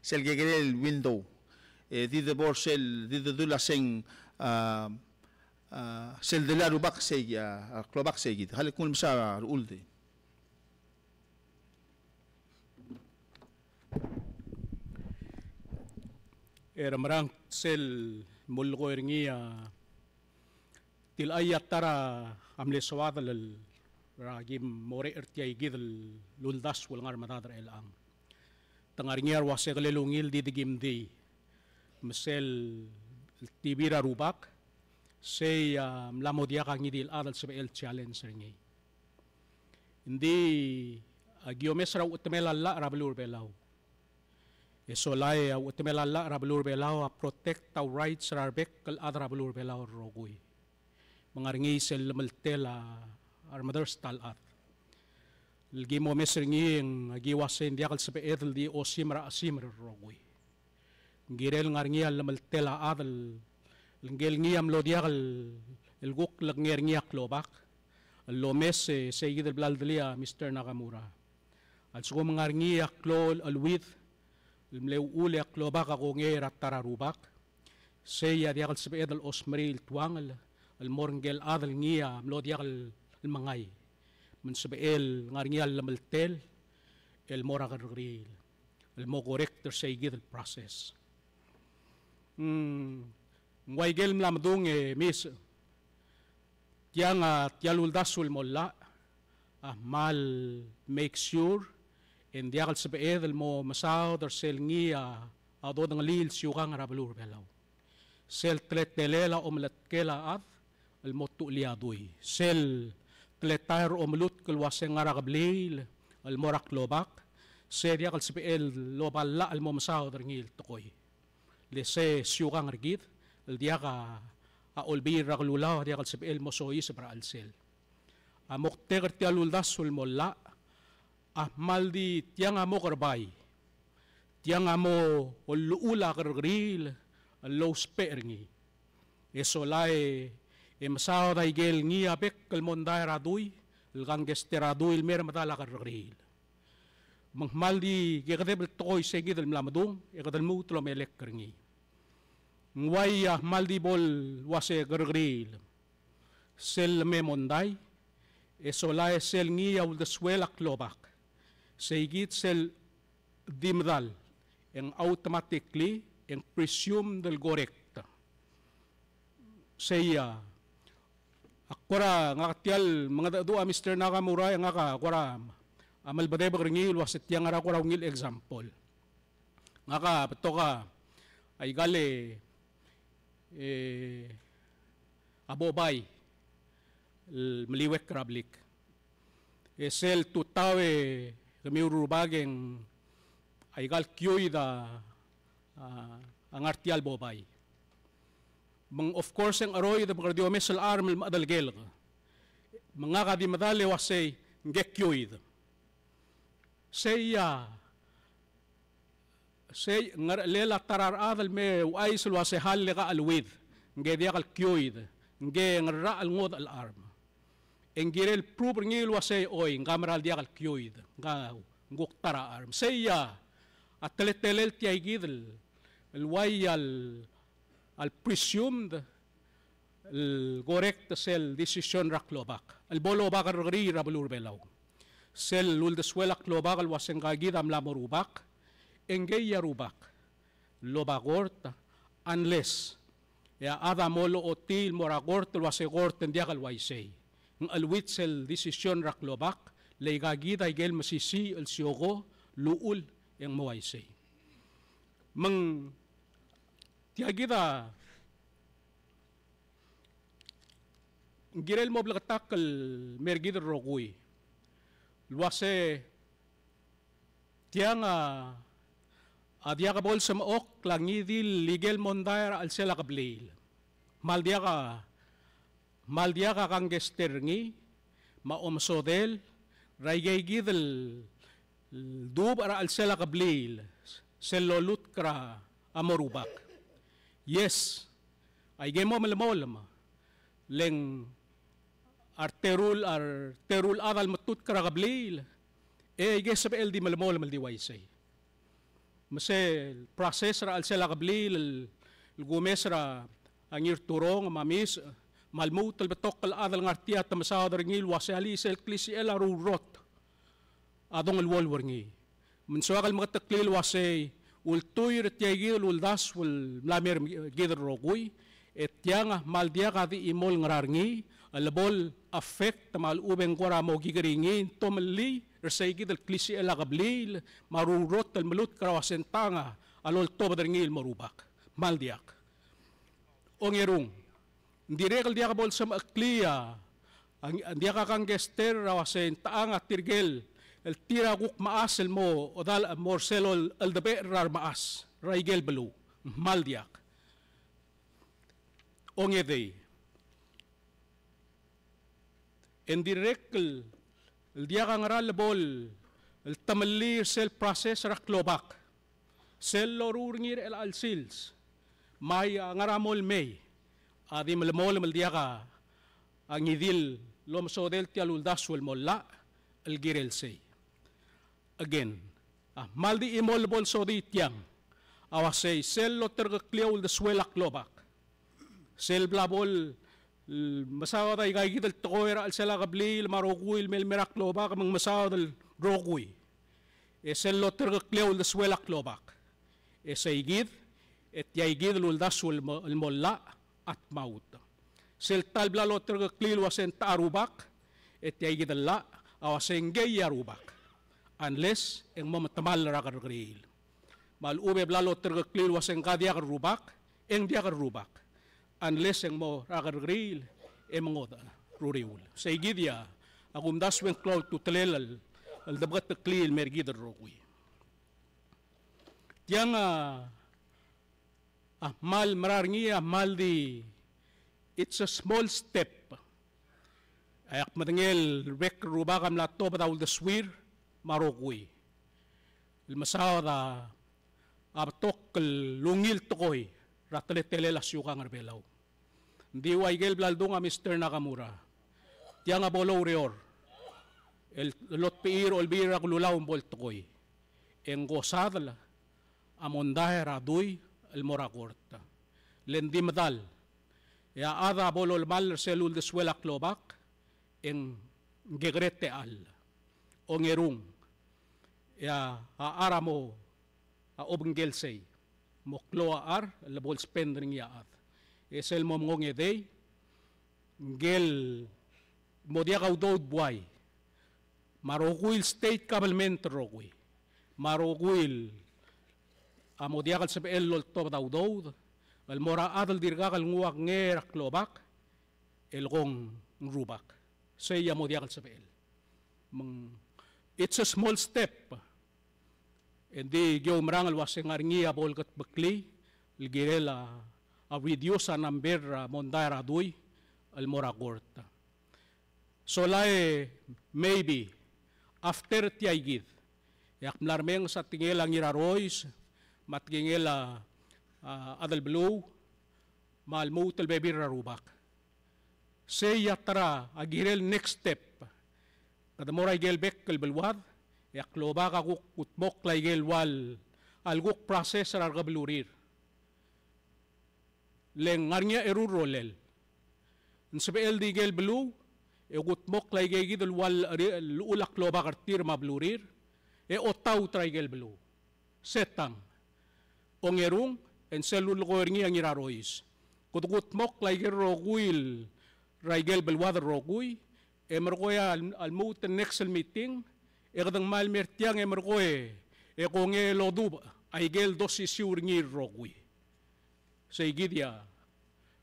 Sel kekerei el window. E, di de bo er sel, di de dul a seng, a, a, sel delii a rubak sei, a, a klobak sei kid. Hale kung mesa Rechuld. E Ramarang, sel molekoi er ngii a tilechai a ta er a mle soad el, el, er a kim orrecherecher er tia kid el uldasu el ngar er a medad er chelechang. Te ngar er ngii a uase kelel ungil di de kim di. Me sel T V er a rubak, sei a mla mo diak a ngii di el chad el sebechel el challenge er ngii. Ng di, a, ki omes er a uchetemel a llach er a beluu er a Belau. E sola e a uchetemel a llach er a beluu er a Belau a protect a rights er a rebek el chad er a beluu er a Belau el rokui. Me ng ngar er ngii sel llemeltel a remederst a chad. El ki mo omes er ngii e ng, a, ki uase ng diak el sebeched el di osim er a chesimer el rokui. Ng kirel ngar er ngii a llemeltel a chad el, el ngike el ngii a mlo diak el, el kuk lekengei er ngii a klobak. El lomes e sei kid el bla ldelii a Mister Nakamura. A lsekum ng ngar er ngii a klou el cheleuid el mle uchul e a klobak a kongei er a ta er a rubak, sei a diak el sebeched el osmerii el tuangel el mo er ngike el chad el ngii a mlo diak el, el mengai. Me ng sebechel ngar er ngii a llemeltel el mo er a kerrekeriil el mo correct er sei kid el process. Mm, ng ua ikel mla medung e Miss, tiang a tia el uldasu el mo llach a kmal make sure e ng diak el sebeched el mo mesaod er sel ngii a dodengelii el siukang er a beluu er a Belau. Sel teletelel a omeletkel a chad el mo tuchelii a dui. Sel teletael er a omelutk el uase ng ngar er a kebliil el mo er a klobak, se diak el sebechel el oba llach el mo mesaod er ngii el tekoi. Le se siukang er kid el diak a, a Olbiil er a Kelulau a diak el sebechel el mo soiseb er a chelsel. A moktek er tia el uldasu el mo llach a kmal di tiang a mo kerebai, tiang a mo llechul a kerrekeriil el lousbech er ngii. E sola e, e mesaod a ikel ngii a bek el mondai er a dui el kangkei er a dui el mei er a medal a kerrekeriil. Me ng kmal di kekedeb el tekoi sei kid el mla medung e kede lmuut el omelekoi er ngii. Ng uai a kmal di bo el uase kerrekeriil sel leme mondai, e sola e sel ngii a uldesuel a klobak, sei kid sel di medal e ng automatically e ng presumed el correct. Sei a, a kora ngak tia el mengedecheduch a Mister Nakamura e ngak a kora a melbedebek er ngii el uase tiang a kora ungil example. Ngak a betok a ikal e, e, a bobai el meliuekl er a blik. E sel tutau e kemiu el rubak e ng a ikal kiuid a, a ngar tia el bobai. Me ng of course e ng cheroid me kede di omes el charm el mechedelekelek. Me ngak a di medal e uasei, ngke kiuid. Sei a, sei ngerechelel a ta er a rechad el me ouchais el uasei hal e ka cheleuid, ngke diak el kiuid, ngke ngerachel el ngodech el charm. E ng kirel prove er ngii el uasei oi, ngka mera el diak el kiuid, ngka ng kuk ta er a charm. Sei a, a teletelel tia kid el, el uai a le, a le presumed el correct sel decision er a klobak el bo loba kerrekeriil er a beluu er a Belau. Sel uldesuel a klobak el uase ngka kid a mla mo rubak, e ngkei a rubak el loba kort, unless e a chad a mo lochotii el mo er a kort el uase kort ng diak el uaisei. Ng cheleuid sel decision er a klobak Le aika kid a ikel mesisiich el sioko, luchul e ng mo uaisei. Me ng tia kid a ng kirel mo bleketakl el mer kid el rokui el uase tiang a, a diak bo lsemechokl a ngii di el ikel mondai er a chelsel a kebliil. Me a le diak a, me a le diak a kangkester er ngii, me a omesodel er aike kid el, el dubech er a chelsel a kebliil sel lolutk er a mo rubak. Yes, aike mo melemolem, le ng a reteru el, a reteru el chad a lemetutk er a kebliil, e aike sebechel di melemolem el di uaisei. Me sel process er a chelsel a kebliil el, el kumes er a Ngirturong me a Misech, me a lmuut el betok el chad el ngar tia te mesaod er ngii el uase alii sel klisichel a rurrot a dongeluolu er ngii. Me ng soak el meketeklii el uasei, ultuil er tia kid el uldasu el mla mer kid el rokui, e tiang a kmal diak a di chimo el ngar er ngii el bo le affect me a lechub e ng kora mo kikeriingii ng tomellii er sei kid el klisichel a kebliil me a rurrot el melutk er a uase ng tang a loltobed er ngii el mo rubak. Kmal diak. Ongerung, ng dirrek el diak bo lsemecheklii a, a ng diak a kangkester er a uase ng tang a tirke el tir a kuk mechas el mo, odal, mo er sel oldebechel er a remechas er a ikel beluu. Kmal diak. Ongedei, e ng dirrek el, el diak a ngera el bo el temellii er sel process er a klobak, sel loruul er ngii er chelecha el sils, me a ngera mo lemei, a di melemolem el diak a ngii di el omesodel tia el uldasu el mo llach el kirel sei. Again, a kmal di chimo el bo lsodii tiang a uasei sel loterkeklii a uldesuel a klobak, sel bla bo l, mesaod aika kid el tekoi er a chelsel a kebliil me a rokui el mei el mer a klobak me ng mesaod el rokui, e sel loterkeklii a uldesuel a klobak, e sei kid, e tia kid el uldasu el mo, el mo llach a tmaut. Sel ta el bla loterkeklii el uase ng techa rubak, e tia kid el llach a uase ngkei a rubak, unless e ng mo metemall er a kerrekeriil. Me a lechub e bla loterkeklii el uase ngka diak el rubak, e ng diak el rubak, unless e ng mo er a kerrekeriil e mengodech er a uriul. Sei kid a kumdasu e ng klou a ultutelel el, el debeketeklii el mer kid el rokui. Tiang a a kmal mera er ngii a kmal di, it's a small step. Ak medengei el rebek el rubak a mla tobed a uldesuir me a rokui el mesaod a betok el ungil tekoi er a teletelel a siukang er Belau. Ng di ua ikel bla ledung a Mister Nakamura, tiang a bo loureor el lotbechii er a Olbiil er a Kelulau me bo el tekoi e ng ko sadel a mondai er a dui el mo er a kort. Le ng di medal e a chad a bo lolemall er sel uldesuel a klobak e ng kekerei a techall. Ongerung, e a char a mo, a obengkel sei, mo klou a char el bo lspend er ngii a chad. E sel mo mengongedei, ngkel mo diak a udoud buai me a rokui el state government el rokui me a rokui el, a mo diak el sebechel el oltobed a udoud el mo er a chad el dirkak el nguu a kengei er a klobak el kmo ng rubak. Sei a mo diak el sebechel. Me ng, it's a small step. E ng di ki oumerang el uase ng ngar er ngii a bo lekedmeklii el kirel a, a reduce a number er a mondai er a dui el mo er a kort. Sola e maybe after tia kid e ak mla remenges a tekingel a Ngirarois me a tekingel a, a, Adelbeluu me a lmuut el bebil er a rubak. Sei a ta er a kirel next step. Kede mo er a ikel bek el beluad e a klobak a kuk kudmokl a ikel ua el kuk process er a rekebelurir. Le ng ngar er ngii a eru el rolel. Ng sebechel di ikel beluu e kudmokl a ikeikid el ua el, el llechul a klobak er tir me a belurir e otaut er a ikel beluu. Setang. Ongerung, e ng sel lulekoi er ngii a Ngirarois. Kede kudmokl a ikel rokui el, er a ikel beluad el rokui, E merekong e a lmuut el next el meeting, e kede ng kmal mer tiang e merekong e kongei el odubech aike el dosisiu er ngii el rokui. Seikid a,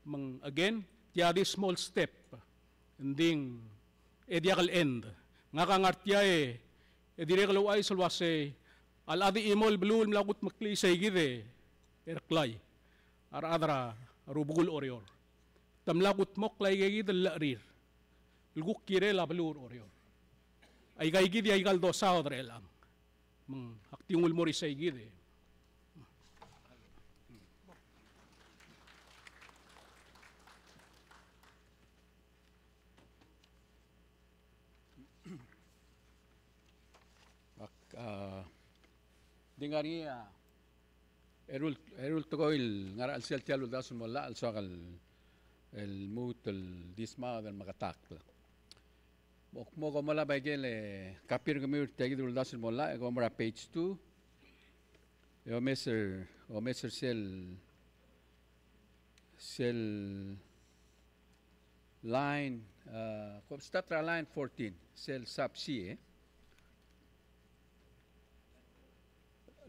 me ng again, tia di small step, ng di e diak el end. Ngak a ngar tia e dirrek el ouchais el uasei a locha di chimo el beluu el mla kudmeklii seikid e Reklai a rechad er a rubekul Oreor. Te mla kudmokl aikakid el llechir el kuk kirel a beluu er Oreor. Aikakid a ikal dosaod er chelechang. Me ng ak di nguu el mo er isei kid e. Ak, a, di ngar er ngii a eru el, eru el tekoi el ngar er a chelsel tia el uldasu el mo llach el soak el, el lmuut el di smaod el meketakl. Mo, mo kom olab aikel, e, copy er kemiu er tia kid el uldasu el mo llach, e kom er a page two. E omes er, omes er sel, sel line, a, kom start er a line fourteen, sel sub C, e.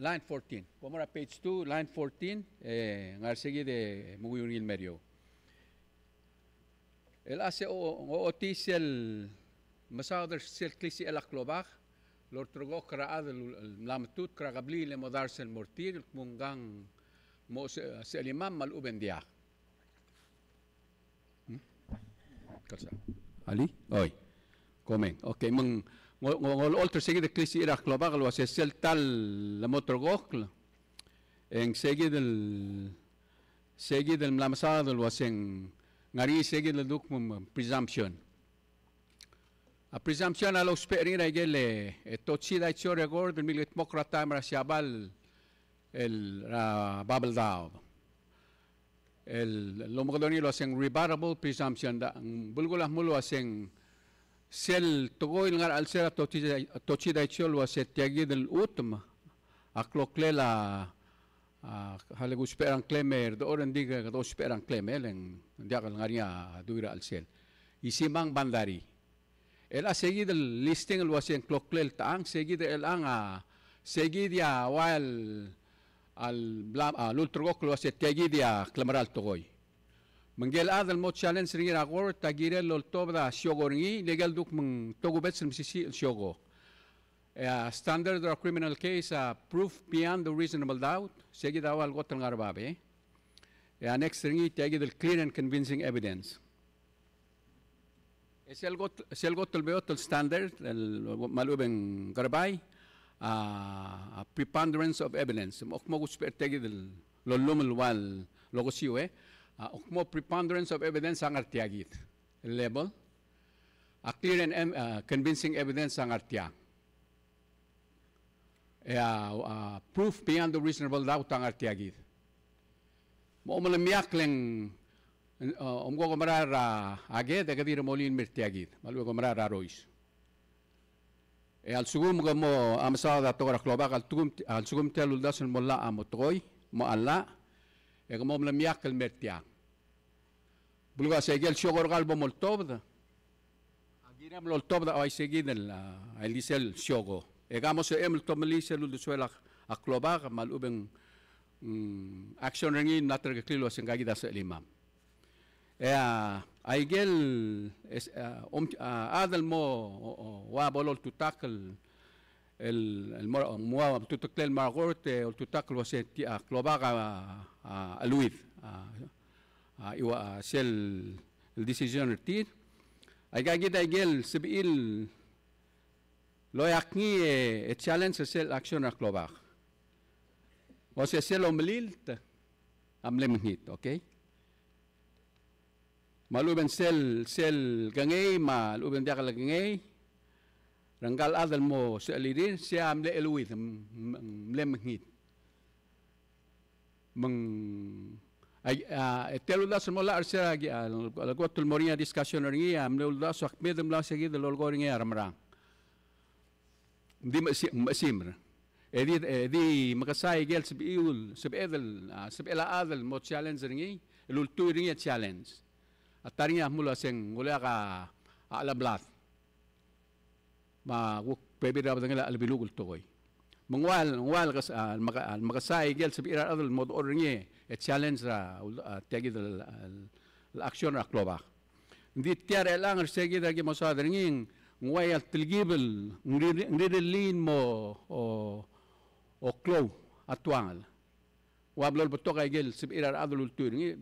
Line fourteen. Kom er a page two, line fourteen, e, ngar er sei kid e menguiu er ngii el mer eou. El a se o, o, ochotii sel mesaod er sel klisichel a klobak el olterekokl er a chad el, el mla metutk er a kebliil e mo dars el mo er tir, el kmo ngkang mo se, sechelimam me a lechub e ng diak. Hmm? Kalsa. Alii? Oi. Komeng. Okay, me ng, ng, ng, ng olecholt er sei kid el klisichir a klobak el uase sel ta el mo ulterekokl, e ng sei kid el, sei kid el mla mesaod el uase ng ngar er ngii sei kid el kldukl me ng presumption. A presumption a lousbech er ngii er aikel, e, e te otsii a ichor e kora el milkedmokl er a taem er a Siabal el, er a Babeldaob. El, el omekedong er ngii el uase ng rebuttable presumption, ng belkul a kmo el uase ng sel tekoi el ngar er a chelsel a te otsii, te otsii a ichor el uase tia kid el chutem a kloklel a, a, a le kousbech er a ngklem e, er a dechor e ng di kede ousbech er a ngklem e, le ng diak el ngar er ngii a dui er a chelsel. Isimang Bandari. El a sei kid el listing el uase ng kloklel techang, sei kid er chelechang a, sei kid a ua el, a bla, a, lulterekokl el uase tia kid a klemera el tekoi. Me ngike el chad el mo challenge er ngii er a court a kirel el oltobed a sioko er ngii, le ikel kldukl me ng tokubets el mesisiich el sioko. E a standard er a criminal case a proof beyond a reasonable doubt, sei kid a ua el kot el ngar er a babii. E a next er ngii tia kid el clear and convincing evidence. E sel kot, sel kot el beot el standard, el me a lechub e ng kerebai, a, a preponderance of evidence. Me ak mo ousbech er tia kid el lollum el ua el okesiu e. A, ak mo preponderance of evidence a ngar tia kid el level. A clear and em-, a, convincing evidence a ngar tiang. E a, a, proof beyond a reasonable doubt a ngar tia kid. Me a omelemiakl e ng, a, omko ko merael er a ked e kede di remolem el mer tia kid. Me a lechub e ko merael er a rois. E a lsekum ke mo, a, mesaod a tekoi er a klobak, a lsekum, a lsekum tia el uldasu el mo llach a mo tekoi, mo llach, e ke mo omelemiakl el mer tiang. Belkul a se ikel sioko er kau el bo moltobed. A kirem el oltobed a uaisei kid el, a, ildisel sioko. E ke mo sebechem el tomellii sel uldesuel a, a klobak, me a lechub e ng, mm, action er ngii el mla terkeklii el uase ngka kid a sechelimam. E a, aikel, es, a, om, a, chad el mo, o, o, ua bo loltutakl el, el, el mo, mo ua ultuteklel el mo er a court, e oltutakl el uase tia, a, klobak a, a, a cheleuid, a, a, iua, a, sel, el decision er tir. Aika kid aikel sebechir el oeak ngii e, e challenge er sel action er a klobak. Uase sel omelilt a mle mekngit, okay? Me a lechub e ng sel, sel kengei, me a lechub e ng diak lekengei, er ngka el chad el mo sechelirir, sei a mle cheleuid, m-, m-, mle mekngit. Me ng, ai, a, e tia el uldasu el mo llach er sei a, a, el kot el mo er ngii a discussion er ngii, a mle uldasu a kmeed el mla sei kid el lolekoi er ngii a remerang. Ng di mechesi-, mechesimer. E di, e di mekesai ikel sebechiu el, sebeched el, a, sebechel a chad el mo challenge er ngii, el ultuil er ngii a challenge. A ta er ngii a kmo el uase ng uleak a, a cheleblad. Me a kuk bebil er a bedengel a chelebeluk el tekoi. Me ng ua el, ng ua el kes-, a, meke-, a, mekesai aike el sebechir a rechad el mo dechor er ngii e challenge er a, a, tia kid el, el, el action er a klobak. Ng di tia er chelechang er se kid a ki mo saod er ngii, ng ua el telkib el, ng ri-, ng rirellii el mo, o, o klou a tuangel. Ua blo el betok aike el sebechir a rechad el ultuil er ngii,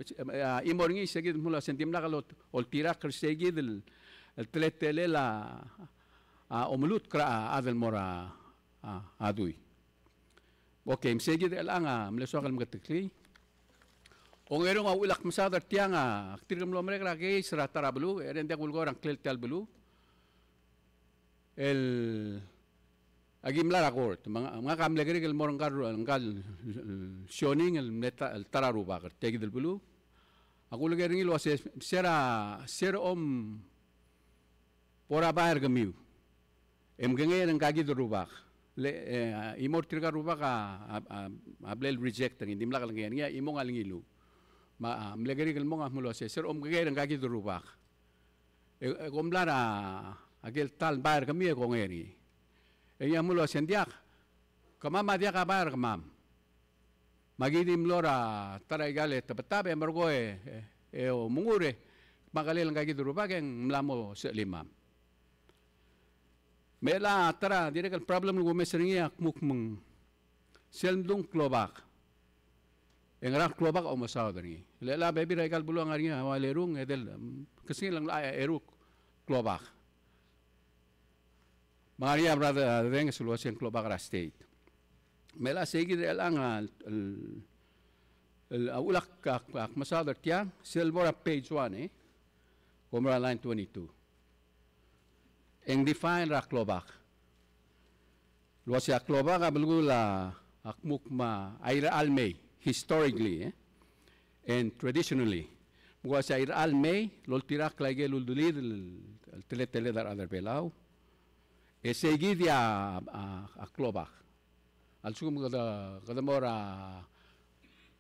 a, chimo er ngii se kid el mlo ua se ng dimlak el ol-, oltirakl er se kid el, el teletelel a, a, omelutk er a chad el mo er a, a, a dui. Okay, me se kid er chelechang a mle soak el meketeklii. Ongerung a uchul ak mesaod er tiang a, ak dirk mlo merek er a case er a ta er a beluu, e ng diak kulekoi er a ngklel tia el beluu. El, aki mla er a court, me ng-, me ngak a mle kerik el mo er ngka el, ngka el sioning el mle ta-, el ta er a rubak er tia kid el beluu. Ak uleker er ngii el ua se, se er a, se er a om bo er a bai er kemiu e mkengei er ngka kid el rubak. Le, e, a, chimo er tirka el rubak a, a, a, a bla el reject er ngii, ng dimlak el ngii, ngii a chimong a lengiluu. Me a, a, mle kerik el mong a mlo ua se, se er a om kengei er ngka kid el rubak. E, e kom mla er a, a kel ta el bai er kemiu e kongei er ngii. E ngii a mlo ua se ng diak, kemam a diak a bai er kemam. Me aki di mlo er a ta er aika el tebetab e merekong e, e, e omengur e, me a kelel ngka kid el rubak e ng mla mo sechelimam. Me chelecha a ta er a dirrek el problem el kumes er ngii a kmuk me ng sel mdung klobak. E ngera el klobak a omesaod er ngii. Le chelecha a bebil er aika el beluu a ngar er ngii a ua lerung, e del, mm, kesengil a, a, eru klobak. Me ng ngar er ngii a brother, a, Denges el ua se ng klobak er a state. Me chelecha se kid er chelechang a, el, el, a uchul ak, ak, ak mesaod er tiang, sel bo er a page one, e. Kom er a line twenty-two. E ng define er a klobak. El ua se a klobak a belkul a, a kmuk me a irechar el mei, historically, e, and traditionally. Me ng ua se a irechar el mei el oltirakl aike el uldelid el, el teleteled a rechad er a Belau. E se kid a, a, a klobak. A lsekum kede, kede mo er a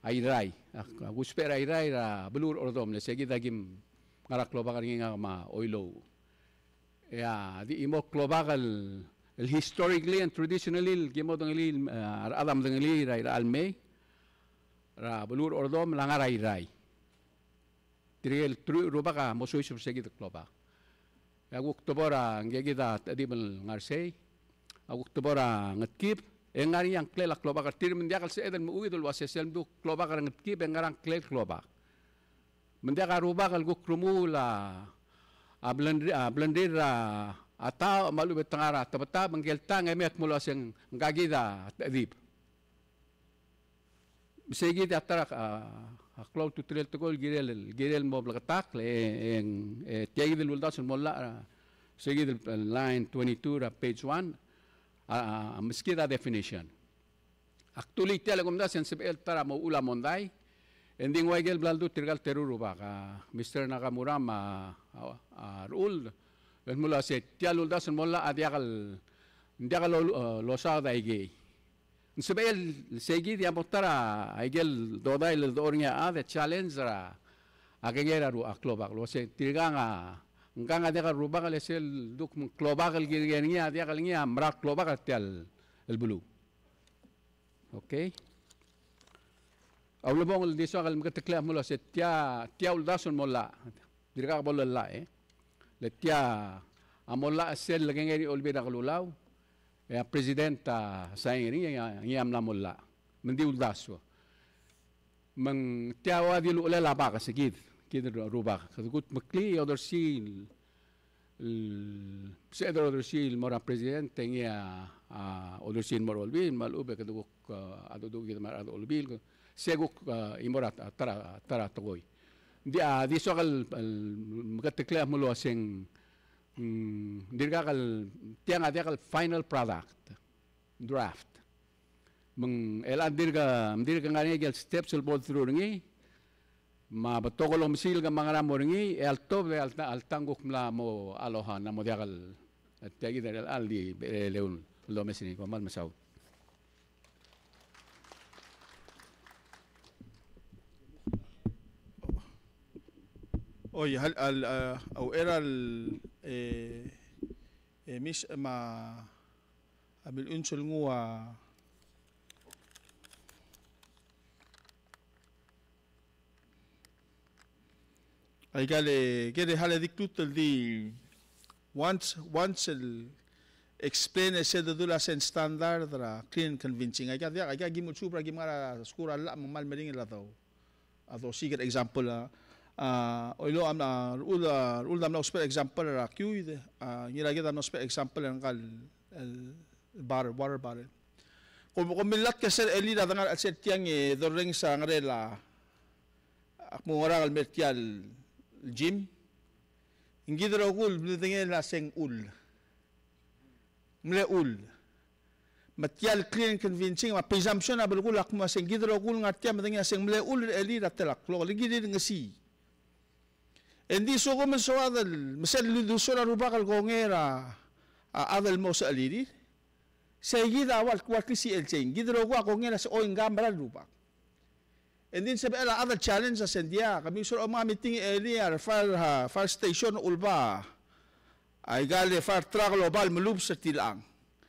Airai, a, a kusbech er a Airai er a beluu er a Ordomel, e se kid a kim ngar er a klobak er ngii ngak me a Oilouch. E a di chimo el klobak el, el historically and traditionally el ki mo dengelii, e, a rechad a medengelii er a irechar el mei er a beluu er a Ordomel a ngar er a Airai. Tirke el teruich el rubak a mo soiseb er se kid el klobak. E a kuk tebor a ngke kid a techedib el ngar sei, a kuk tebor a Ngetkib, e ng ngar er ngii a ngklel a klobak er tir me ng diak el sebeched el mechukid el ua se sel mdu klobak er a Ngetkib e ng ngar er a ngklel klobak. Me ng diak a rubak el kuk remuul a, a blenri-, a blenrir a, a taoch me a lechub e te ngar er a tebetab, me ngke el tang e mei e kmo ua se ngka kid a techedib. Me se kid a ta er a, a, a klou a ultutelel el tekoi el kirel, el kirel mo bleketakl, e, e, e tia kid el uldasu el mo llach, a, se kid el, el line twenty-two er a page one, a, a, meskid a definition. Ak dulii tia el kumdasu e ng sebechel ta er a mo uchul a mondai, e ng di ng ua ikel bla ledu tirka el teru el rubak, a, Mister Nakamura me a, a, a Rechuld, el kmo ua se tia el uldasu el mo llach a diak el, ng diak el, e, losaod a ikei. Ng sebechel se kid a mo ta er a ikel dodai el dechor er ngii a chad e challenge er a kengei er a ru-, a klobak. El ua se tirkang a, ngkang a diak el rubak le sel duk me ng klobak el kirke er ngii a diak el ngii a mera el klobak er tia el beluu. Okay? A ulebongel el di soak el meketeklii a kmo ua se tia, tia uldasu el mo llach. Dirkak bo le llach, e. Le tia a mo llach sel lekengei er ngii a Olbiil er a Kelulau, e a president a sain er ngii, e ngii a mla mo llach. Me ng di uldasu. Me ng tia ua di uchelel a bak se kid, kid el rubak. Kede kutmeklii e odersii el, el, sebeched el odersii el mo er a president, e ngii a, a, odersii el mo er a Olbiil, me a lechub e kede kuk, a, a dedu kid me a rechad er a Olbiil, se kuk, a, chimo er a, a, ta er a, ta er a tekoi. Ng di, a, di soak el, el, meketeklii a kmo ua se ng, mm, dirkak el, tiang a diak el final product, draft. Me ng, el a dirk, dirk ngar er ngii a ikel steps el bo through er ngii, me a betok el omesilk me a ngera mo er ngii, e a letobed e a leta-, a letang kuk mla mo aloha, ng mo diak el, tia kid er chelecha el di, e, leun, el domes er ngii, kom kmal mesaul. Oi, hal, al, a, a uchei er a, e, E, Miss, me a, a Milungs el nguu a, aika el, ke el hale di kuk el di once, once el explain e sel dedu el uase ng standard er a clear and convincing. Aika diak, aika ki mo suub er a ki mla er a skuul er a llach me ng kmal meringel a do a dosiik er a example a, a, oilo a mla, a, rechul, a, rechul a mla ousbech er a example er a kiuid, a, ngii er a kid a mla ousbech er a example er ngka el, el bar, water barrel. Kom, kom millatk er sel chelii er a dengar er a chelsel tiang e dorrenges a ngerel a, ak mo ngerang el mer tia el gym. Ng kid el rokui el mledengei el uase ng chull. Mle chull. Me tia el clear and convincing, me a presumption a belkul a kmo uase ng kid el rokui el ngar tia el medengei el uase ng mle chull er chelii er a tela klok, le ng kirir el ngesii. E ng di sekum ng soad el, me sel luldesuel a rubak el kongei er a, a chad el mo sechelirir. Sei kid a ua, ua klisichel sei, ng kid el rokui a kongei er a se, oi, ng mera el rubak. E ng di ng sebechel a chad el challenge a se ng diak, kemiu soal omnga meeting er chelii a re fire, a, fire station a uleba. Aika el fire truck el oba el melubes er tilechang.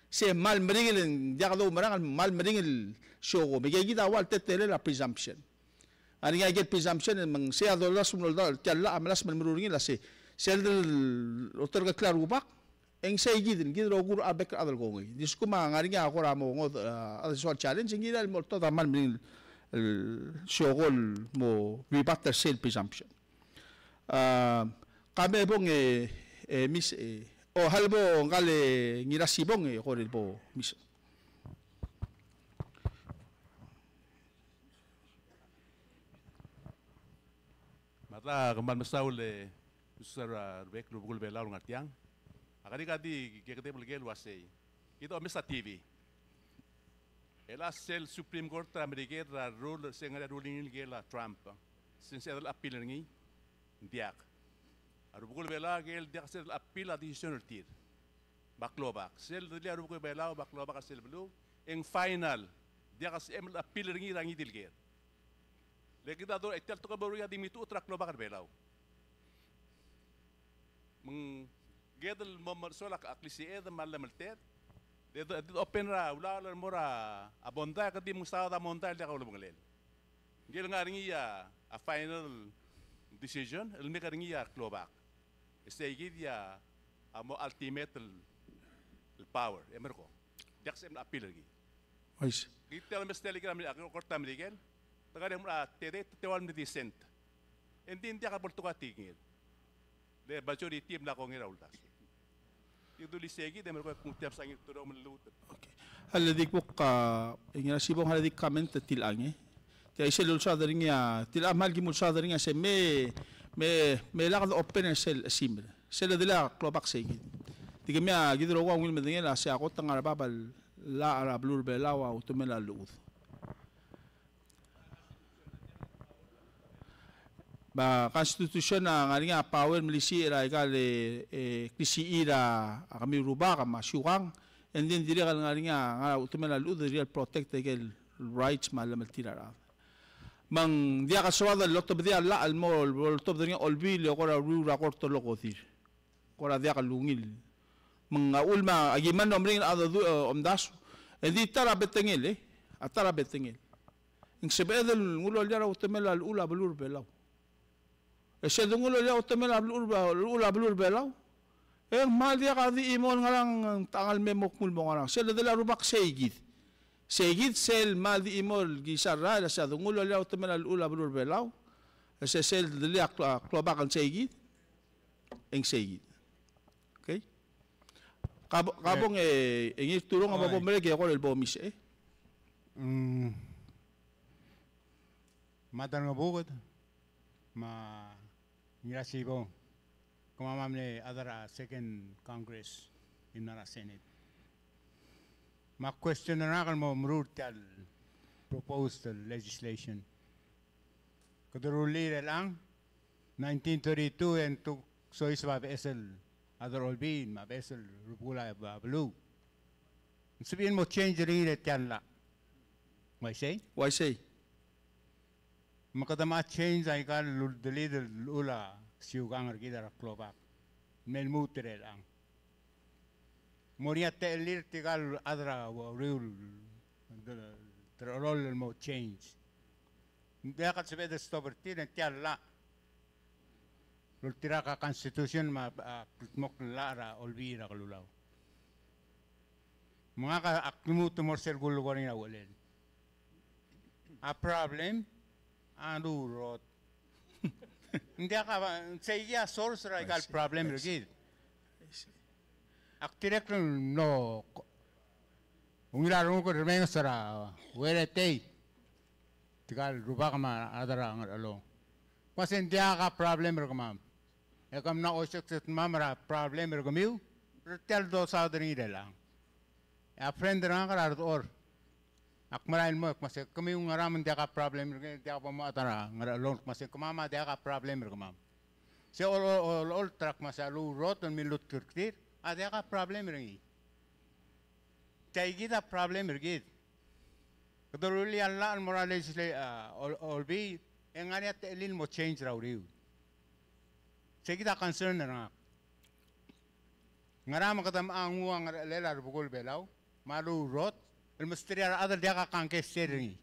Se kmal meringel, ng diak doumerang el kmal meringel el siokom. Me aika kid a ua el teletelel a presumption. Ng ngar er ngii aike el presumption, me ng sei a doldasu el mlo, tia el llach a melasem el meruul er ngii el uase, sel del oterkeklii a rubak, e ng sei kid, ng kid el rokui a bek el chad el kongei. Di sekum a ngar er ngii a kora mo ngodech, a, a soal challenge, e ng kirir el mo oltobed a kmal meringel el sioko el mo rebut er sel presumption. A, ka me bong e, e, Miss, e, o, hal bo ngka el Ngirasibong e, kora el bo, Miss. Me a ta, kmal mesaul e, ulusar a rebek el rubekul Belau el ngar tiang. A kerik a di, ke kedeb el ker el uasei, kid a omes a T V. E a sel Supreme Court er a Merikel a rule, se ngar er a ruling el ker a Trump. Se ng sebeched el appeal er ngii, ng diak. A rubekul Belau a ker el diak sebeched el appeal a decision er tir. Me a klobak. Sel delii a rubekul Belau, me a klobak er sel beluu, e ng final. Diak sebechem el appeal er ngii er a ngii di el ker. Le kid a dul, e tia el tekoi el mo er ngii a di mituchut er a klobak er Belau. Me ng kid el mo mersol a, a klisiched me a llemelted. Di, di, di open er a ulaol el mo er a mondai, e kede di mesaod a mondai el diak a ulebengelel. Ngii el ngar er ngii a, a final decision el mei er ngii a klobak. E sei kid a, a mo ultimate el, el power, e merekong. Diak sebechem el appeal er ngii. Uaisei. Kid a omes tia el ker a, a kort er a Merikel. Te ngar er ngii a te, te, te ua el mle dissent. E ng di ng diak a bo el tekoi a tekinged. Le majority a mla kongei er a uldasu. Di dulii sei kid e merekong e kuk tia el msa ngii el turong me lluut. Okay. A le di kuk, a, Ngirasibong, a le di comment er tilechang e. Tia isei el ulsaod er ngii a, tilechang a kmal ki mo ulsaod er ngii a se me, me, me lak de open er sel, e, simer. Sel delii a klobak sei kid. Di kemiu a kid el rokui a ungil medengei el uase a kot el ngar er a bab el llach er a beluu er a Belau a utemel a llechud. Me a Constitution a ngar er ngii a power el melisiich er aika el, e, klisichir a, a kemiu el rubak me a siukang, e ng di ng dirrek el ngar er ngii a, ngar er a utemel a llechud el dirrek el protect aike el rights me a llemeltir a rechad. Me ng diak a soad el otobedii a llach el mo, el otobed er ngii a olbiil e kora uriul er a kort el okodir. Kora diak el ungil. Me ng a uchul me a ki mle meringel a dedu, e, omdasu. E di ta er a betengel, e. A ta er a betengel. Ng sebeched el nguu el loia er a utemel a llechul a beluu er a Belau. E sel de nguu el loia er a utemel a llechul a, llechul a beluu er a Belau, e ng kmal diak a di chimo el ngerang, ng techang el me mo kmu el mo ngerang. Sel delii a rubak sei kid. Sei kid sel kmal di chimo el kisar er a, e le se a de nguu el loia er a utemel a llechul a beluu er a Belau. E se sel delii a klo-, a klobak el sei kid. E ng sei kid. Okay? Ka bo-, ka bong e, e ngii el turong a bo merek e kora el bo Miss e. Mm. Me a Ngebuked, me a Ngirasibong, kemam a mle chad er a Second Congress, e ng mla er a Senate. Me a question er ngak el mo meruul er tia el proposed legislation. Kede rullii er chelechang, nineteen thirty-two e ng tuk soiseb a beches el chad er a Olbiil me a beches el rubekul a beluu. Ng sebechir el mo change er ngii er tia el llach. Uaisei? Uaisei. Me kede mo change aika el uldelid el llechul a siukang er kid er a klobak. Me lmuut er chelechang. Mo er ngii a techellir tirka el chad er a uriul, te, te rolel el mo change. Ng diak a sebeched el stop er tir, e ng tia el llach el oltirakl a Constitution me a, a, kldmokl el llach er a Olbiil er a Kelulau. Me ngak a, ak lmuut el mo er sel kulekoi er ngii er a uchelel. A problem a lurot. Ng diak a, seikid a source er aika el problem er kid. Ak dirrek el mlo ungil a renguk el remenges er a Ueretei, tirka el rubak me a rechad er a Ngerchelong. Kmo se ng diak a problem er kemam. E ke mla oseksek el mei er a problem er kemiu er tia el dosaod er ngii er chelechang. E a friend er ngak er a Rdechor, ak merael el mo, kmo se kemiu ngera me ng diak a problem er kemiu, diak bo mo chad er a Ngerchelong, kmo se kemam a diak a problem er kemam. Se ol, ol, ol, olecholt er a kmo se a lurot el milutk er tir a diak a problem er ngii. Tia kid a problem er kid. Kede rullii a llach el mo er a legisla-, a, Ol-, Olbiil, e ng ngar er ngii a techellir el mo change er a uriul. Seikid a concern er ngak. Ngera me kede mla nguu a ngerechelel a rebekul Belau me a lurot el mesterir a rechad el diak a kangkei er ngii.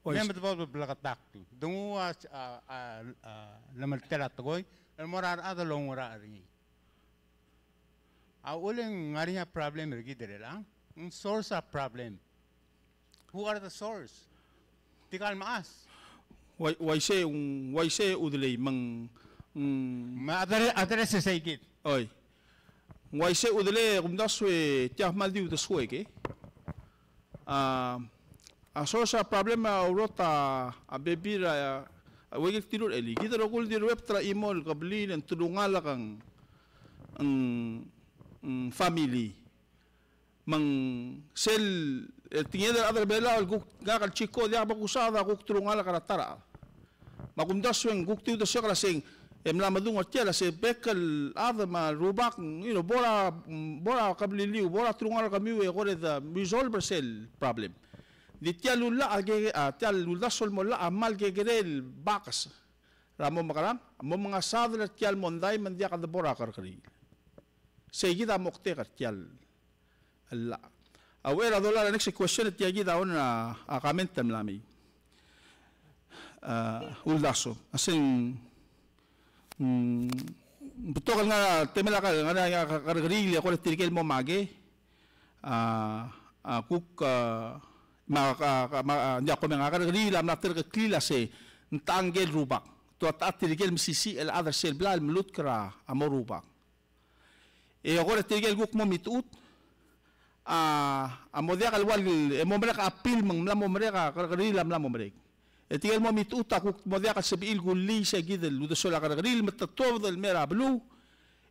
Ois. Me mei me debo bleketakl. De nguu a, a, a, a, llemeltel a tekoi el mo er a rechad el oungerachel er ngii. A uchul e ng ngar er ngii a problem er kid er chelechang, ng source a problem. Who are the source? Tirka el mechas. Uai-, uaisei, uaisei udelei me ng, mm. Me a dere-, a derese seikid. Oi. Uaisei udelei, kumdasu e tia kmal di uldesuek e. A, a source a problem a urot a, a bebil er a, a uekel tirur elii. Kid a rokui el di ruebet er a chimo el kebliil e ng telungalek a ng, ng, ng family. Me ng sel, e, tinged el chad er a Belau el kuk, ngak el chiko, diak bo kusaod a kuk telungalek er a ta er a chad. Me a kumdasu e ng kuk di uldesuek el uaseng, e mla medung er tia el uase bek el chad me a rubak, you know, bo er a, bo er a kebliliu, bo er a telungalek er kemiu e kora de resolve er sel problem. Di tia el llach a ke, a, tia el uldasu el mo llach a kmal kekerei el bakes er a mo mekerang, mo mengesaod er tia el mondai me ng diak de bo er a kerrekeriil. Seikid a moktek er tia el llach. A uchei er a dolai er a next question, e tia kid a one a, a comment el mla mei. A, uldasu. A seng, mm, betok el ngar er a temel a ka-, ngar er a kerrekeriil e kora tirke el mo makei. A, a kuk, a, me a, ka, ka, me a, ng diak, ko me ng a kerrekeriil a mla terkeklii el uase ng techa ngike el rubak. Te ua techa tirke el mesisiich el chad er sel blai el melutk er a mo rubak. E kora tirke el kuk mo mitechut, a, a mo diak el ua el, e mo merek a appeal me ng mla mo merek a kerrekeriil a mla mo merek. E tirke el mo mitechut a kuk mo diak el sebechir el kullii seikid el uldesuel a kerrekeriil me te tuobed el mei er a beluu,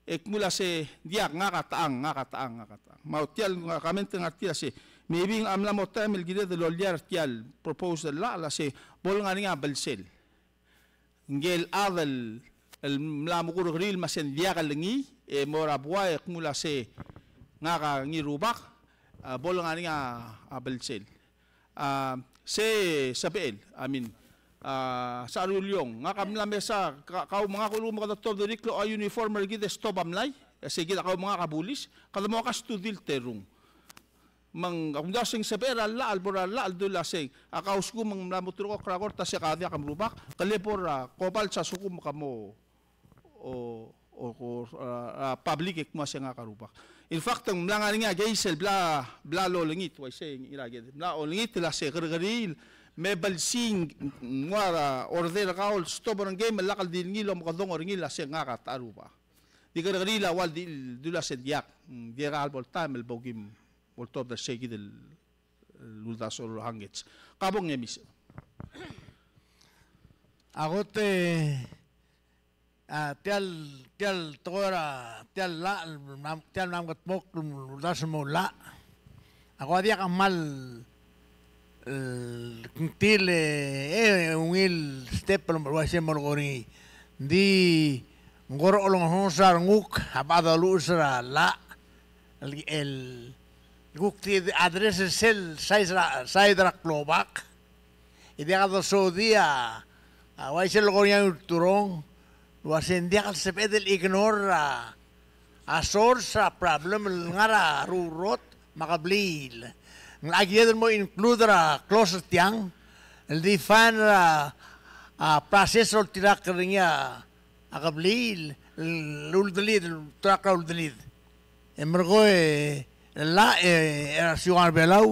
e kmo el uase diak, ngak a techang, ngak a techang, ngak a techang. Me a tia el comment el ngar tia el uase, maybe ng mla mo taem el kired el loia er tia el proposed el llach el uase bo le ngar er ngii a belsel. Ngike el chad el, el mla mo kerrekeriil me a se ng diak el ngii, e mo er a buai e kmo el uase ngak a ngii rubak, a, bo le ngar er ngii a, a belsel. A, se sebechel, I mean, a, Saruliong, ngak a mla mesa, ka, kau me ngak a uchul me kede tuobed er a ikrel a uniform er kid e stop a mlai, e se kid a kau me ngak a bulis, kede mo kastu di el terung. Me ng, a kumdasu e ng sebechel a llach, el bo er a llach el dul a seng. A kau a lsekum ng mla mo ulterekokl er a kort a se ka diak el rubak, ke le bo er a kobals a lsekum ke mo, o, o, o, a, a public e kmo a se ngak a rubak. In fact, ng mla ngar er ngii a case el bla, bla lolengit, uaisei, ngii er a ked. Mla olengit el a se kerrekeriil, me belsing, ng ua er a order er kau el stop er ngii me lak el di ngii el omekedong er ngii el a se ngak a ta rubak. Di kerrekeriil a ua el di, dul a se diak, mm, di er a lebo el taem el bo kim oltobed er seikid el, el uldasu el hangets. Ka bong e misa. A kot e, a, tia el, tia el tekoi er a, tia el llach, el mla, tia el mla mekedmokl el uldasu el mo llach. A ko a diak a kmal, e, kngtil e, e, ungil step el uaisei el mo lekoi er ngii. Ng di ng kora olengesonges a renguk a bechad a luches er a llach el, el kuk di address er sel side er a, side er a klobak. E diak dosodii a, a uaisei el lekoi er ngii a Ngirturong el uase ng diak el sebeched el ignore a, a source er a problem el ngar er a rourrot me a kebliil. Ng locha kired el mo include er a clause er tiang el define er a, a process el oltirakl er ngii a kebliil el uldelid, el oltirakl er a uldelid. E merekong e llach e, er a siukang er a Belau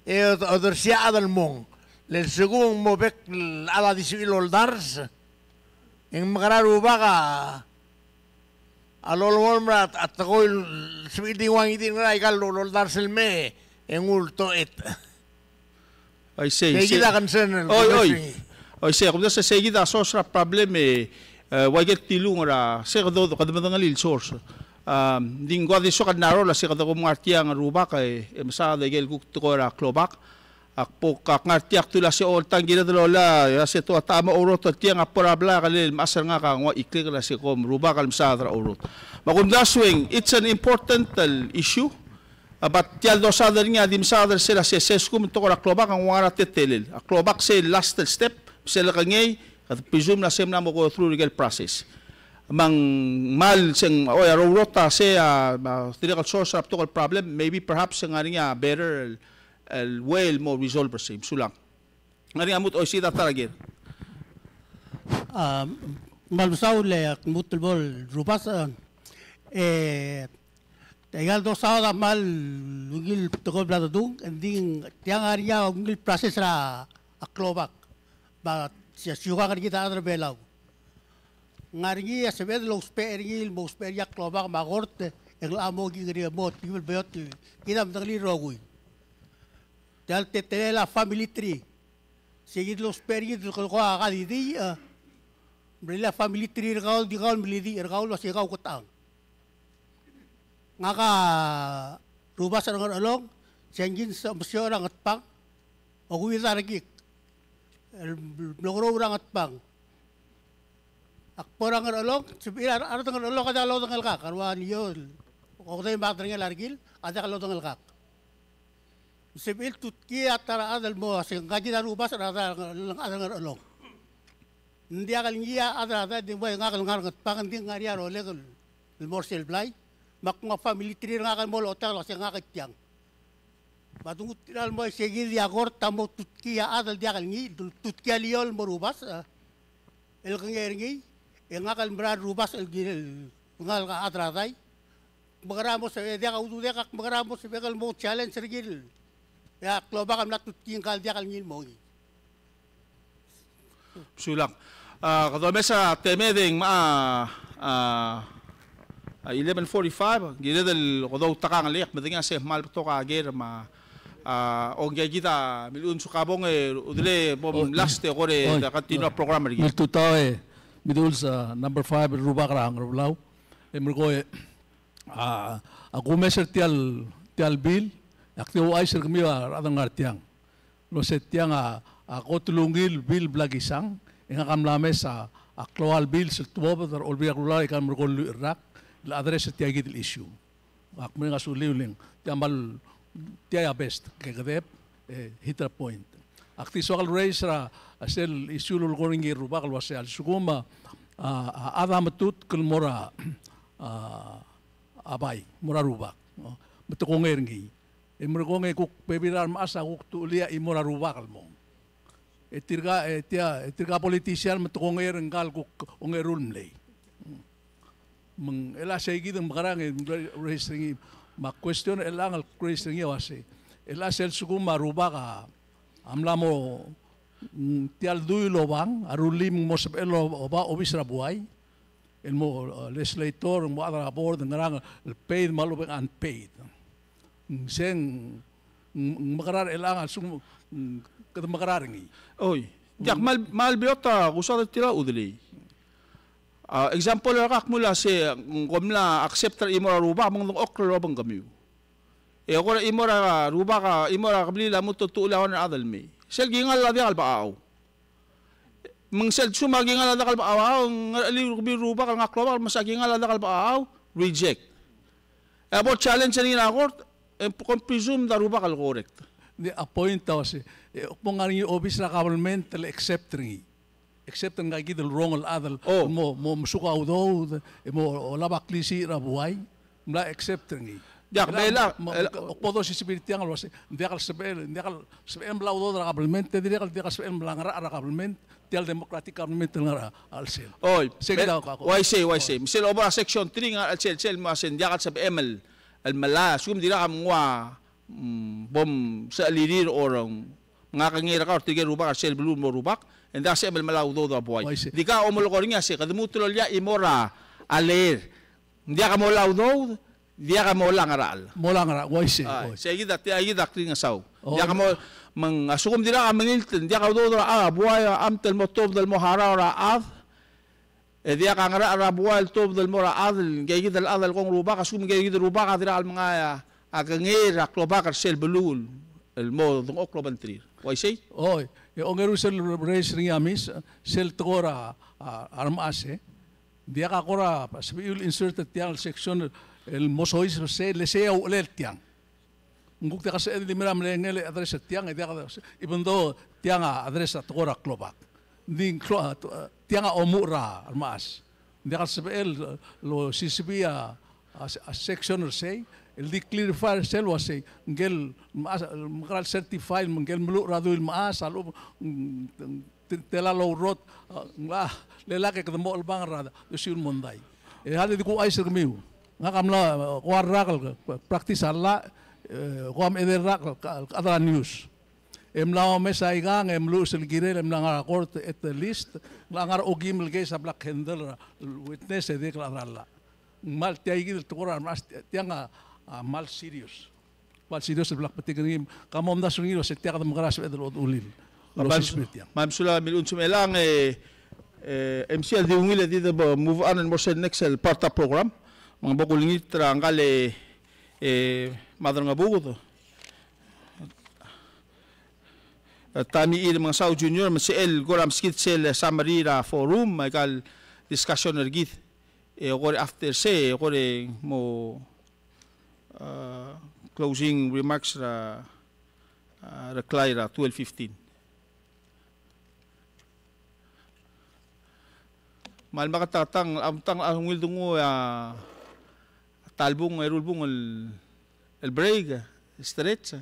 e odersii a chad el mong. Le lsekum ng mo bek el chad a di sebechir el oldars, e ng mekerang e a rubak a lolomolem er a tekoi el sebechir el di nguu a ngii di ngar er a ikal oldars el mei e ng ultoet. Oi, sei, sei. Sei kid a concern el, oi, oi. Oi, sei, kumdasu e sei kid a source er a problem e, e, ua ikel tilung er a, sei kede, kede medengelii el source. A, ng di ng kuk di soak el narrow el sei kede kom ngar tiang el rubak e, e mesaod a ikel kuk tekoi er a klobak. Ak bo, ak ngar tiang a kdu el sei oltang kired el ola, e a sei te ua ta mo ouroot er tiang a bo er a blai e kele mechas er ngak a nguu a iklek el sei kom rubak el mesaod er a ouroot. Me kumdasu e ng, it's an important el issue. A, but tia el dosaod er ngii a di mesaod er sel a se, se lsekum ng tekoi er a klobak a ng ua ngar er a teletelel. A klobak sel last el step, sel lekengei, kede presume el sei ng mla mo go through er a ikel process. Me ng kmal se ng, oi, a rourrot a sei a, a, dirrek el source er a betok el problem, maybe perhaps ng ngar er ngii a better el, el way el mo resolve er sei. Mesulang. Ng ngar er ngii a lmuut, oi, sei a ta er a ker. A, kmal mesaul e ak lmuut el bo el rubas, a, e, Te aika el dosaod a kmal ungil tekoi el bla dedung, e ng di tiang a ngar er ngii a ungil process er a klobak. Me a siukang er kid a chad er a Belau, ng ngar er ngii a sebeched el ousbech er ngii el mo ousbech er ngii a klobak me a kort, e ng locha mo kuk er ngii a mo telkib el beot, kid a medengelii el rokui. Tia el teletelel a family tree. Sei kid el ousbech er ngii el kuk a kadidiich, e, mrellii a family tree er kau el di kau el melidiich er kau el uasei kau ketechang. Ngak a rubasech er a Ngerchelong, se ng kin se-, mesioch er a Ngatpang, okeuid a rekik el mlo ngerou er a Ngatpang. Ak bo er a Ngerchelong, sebechir a re-, a rechad er a Ngerchelong a diak lodengelkak, a rua Niol, okedei me a derengel a rekil, a diak lodengelkak. Sebechir el tutkii a ta er a chad el mo, se ngak kid a rubasech er a chad er a Ngerchelong. Ng diak el ngii a chad er a daet, di mo ngak el ngar er a Ngatpang, ng di ngar er ngii a rolel el mo er sel blai. Me ak nguu a family tree er ngak el mo locha el uasei ngak tiang. Me a donguu tirka el mo, sei kid a kort a mo tutkii a chad el diak el ngii, tutkii a Niol el mo rubasech, e, el kengei er ngii, e ngak el mera el rubasech el kirel, ngak el chad er a daet. Mekerang e mo sebechek, diak a ududek, ak mekerang e mo sebechek el mo challenge er kid. E a klobak a mla tutkii ngka el diak el ngii el mo ngii. Mesulang. A, kede omes a temed e ng mo, a, a, eleven forty-five, kired el kede outekangel e ak medengei a se kmal betok a ker me a, a, ongkakid a milechungs, sukabong e, Udelei, bo mlast e kora, oi, continue a program er kid. Miltutau e, Middles, a, number five, el rubak er a Ngerbelau. E merekong e, a, a kumes er tia el, tia el bill, e ak di ouchais er kemiu a rechad el ngar tiang. El uasei tiang a, a kot el ungil bill el bla kisang, e ngak a mla mes a, a klou el bill sel tuobed er a Olbiil er a Kelulau e aika el merekong el lluich el rak, el address er tia kid el issue. Ak mereng a suliu el ng, tia mal, tia a best, kekedeb, e, hit a point. Ak di soak el raise er a, a sel issue el lolekoi er ngii el rubak el uasei a lsekum a, a, a chad a metutk el mo er a, a, a bai, mo er a rubak, no? Me te kongei er ngii. E merekong e kuk bebil er a remechas a kuk tuchelii a chimo er a rubak el mong. E tirka, e tia, e tirka politician me te kongei er ngka el kuk ongeru el mlei. Me ng, el a sei kid ng mekerang e raise er ngii. Me a question er chelechang el raise er ngii a uasei, el a sel lsekum a rubak a mla mo, mm, tia el dui el obang, a rullii me ng mo sebechel el oba obis er a buai, el mo, uh, legislator, mo chad er a board, ngerang el paid me a lechub e ng unpaid. Ng se ng, ng, ng mekerang er chelechang a lsekum, mm, kede mekerang er ngii. Oi, diak, mm, kmal, kmal beot a kusaod er tirka, Udelei. A, example er ngak a kmo el uasei, mm, kom mla accept er a chimo er a rubak, me ng dengchokl el obengkemiu. E kora chimo er a rubak, a chimo er a kebliil a mo tutuchelii a one er a chad el mei. Sel kingall a diak el bechachau. Me ng sel lsekum a kingall a diak el bechachau, ng ngercheliu er kemiu el rubak el ngak el klobak el mesa kingall a diak el bechachau, reject. E a bo el challenge er ngii er a court, e kom presume a rubak el correct. Ng di a point a uasei, e, kmo ng ngar er ngii a obis er a government el accept er ngii. Except ngka kid el wrong el chad el, oh, mo, mo mesuk a udoud, e mo olab a klisiich er a buai. mla accept er ngii. Diak, me la, me, me, el, bo dosisebii er tiang el uasei, ng diak el sebechel, ng diak el sebechel el mla udoud er a government, e dirrek el diak el sebechel el mla ngerachel er a government, tia el democratic government el ngar er a chelsel. Oi, sei me, kid a, a, uaisei, uaisei. Me sel obo er a section three ngar er a chelsel, sel, sel mo uasei ng diak el sebechem el, el melai, a lsekum dirkak a mengua, mm, bo msechelirir or ng, ngak a kengei er kau er tirke el rubak er sel beluu el mo rubak, e ng diak sebechem el melai a udoud er a buai. Uaisei. Di kau a omelekoi er ngii a sei, kede lmuut el loia a chimo er a leer. Ng diak a molai a udoud, diak a molai a ngerachel. Molai a ngerachel, uaisei, a, uaisei. Sei kid a, tia kid a klengesau. Oh. Diak a mo, me ng, a lsekum dirkak a mengilt, ng diak a udoud er a, a buai a, a mtel mo tuobed el mo harau er a chad. E diak a ngerachel er a buai el tuobed el mo er a chad, ngike kid el chad el kmo ng rubak, a lsekum ngike kid el rubak a dirkak el mengai a, a kengei er a klobak er sel beluu el mo dengchokl el obengterir. Uaisei? Oi, e ongeru sel raise er ngii a Miss, sel tekoi er a, a, a remechas e. Diak a kora sebechiu el insert er tiang el section el mo soiseb er sei, le sei a uchelel tiang. Ng kuk diak a sebeched el di mera el mle ngii el address er tiang, e diak a, even though tiang a address a tekoi er a klobak. Ng di ng klo-, a, to-, a, tiang a omuchel er a remechas. Ng diak a sebechel el osisebii a, a, a section er sei, el di clarify er sel uasei, ngike el mechas, mekerang el certify, ngike el meluchel er a dui el mechas, a lechub, mm, te-, tela el oureor, a, ng locha, le lak e kede mo chelebangel er a dosiu el mondai. E a le di kuchais er kemiu. Ngak a mla, e, ko er a rak el practice a llach, e, ko a mechedel rak el, el, el chad er a news. E mla omes a ikang, e mluches el kirel, e mla ngar er a court at the least, ng locha ngar er a okeim el case a bla khandle er a witness e dirrek el chad er a llach. Ng kmal tia kid el tekoi er a remechas, tiang a, a kmal serious. Kmal serious el bla kbetik er ngii, ka mo omdasu er ngii el uasei tia kede mekerang e sebeched el odulir. Kmal mesulang, kmal mesulang Milungs Sumelang, e, e, M C a di ungil e di de bo move on el mo er sel next el part er a program. Me ng bo kulengit er a ngkal, e, Madrangebuked, e, Tommy E. Remengesau Junior, me sel kora meskid sel summary er a forum, me aika el discussion er kid. E kora after sei, e kora mo a, closing remarks er a, a, Reklai er a twelve fifteen. Me a le meketeketang, a, tang, a, ungil denguu a ta el bung, eru el bung el, el break, stretch.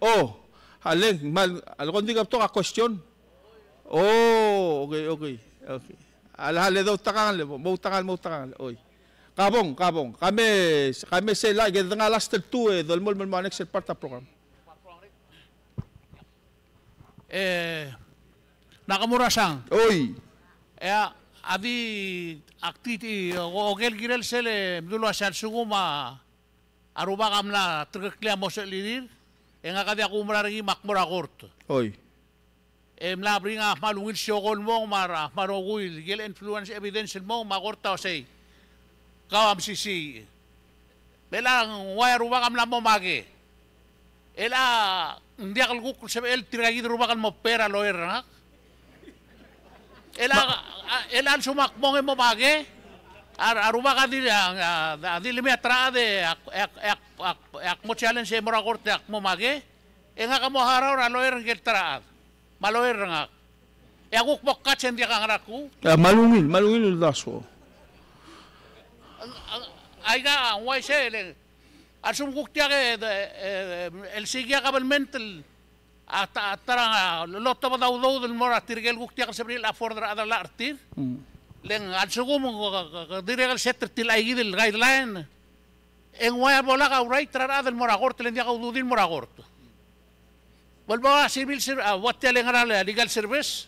Oh, a le ng kmal, a le ko ng di ka betok a question. Oh, okay, okay, okay. A le, a le doutekangel, mo outekangel, mo outekangel, oi. Ka bong, ka bong. Ka me, ka me sel, a, kede ngar er a last el two, e, dolemolem el mo er a next el part er a program. E, Nakamura-san. Oi. E a, a di ak di, di, o, oker el kirel sel, e, mdu el uasei a lsekum a a rubak a mla terkeklii a mo sechelirir, e ngak a diak kuumerang er ngii me ak mo er a kort. Oi. E mla bring a kmal ungil sioko el mong me a kmal rokui el kiei el influence evidence el mong me a kort a uasei, kau a mesisiich. Me chelechang ng uai a rubak a mla mo make. E chelechang ng diak el kuk sebechel tirka kid el rubak el mo pay er a lawyer er ngak. E chelechang, a, e chelechang a lsekum ak mong e mo make, a, a rubak a di, a, a, a di lemei a ta er a chad e ak, e ak, e ak, ak, e ak mo challenge e mo er a kort e ak mo make, e ngak a mo harau er a lawyer er ngike el ta er a chad, me a lawyer er ngak. E a kuk bo catch e ng diak a ngerang kuk. A, kmal ungil, kmal ungil el uldasu. Aika, ng uaisei, le, a lsekum kuk diak e, e, e, el siik a kabelment el a ta, a ta er a, a, lotobed a udoud el mo er tirke el kuk diak el sebechir el afford er a chad er a llach er tir. Mm. Le ng a lsekum ng, ng, ng, ng dirrek el set er tir aika kid el guideline, e ng uai a bo lak a right er a rechad el mo er a kort, le ng diak a ududir el mo er a kort. Bo el bo a civil ser-, a, ua tia el ngar er a legal service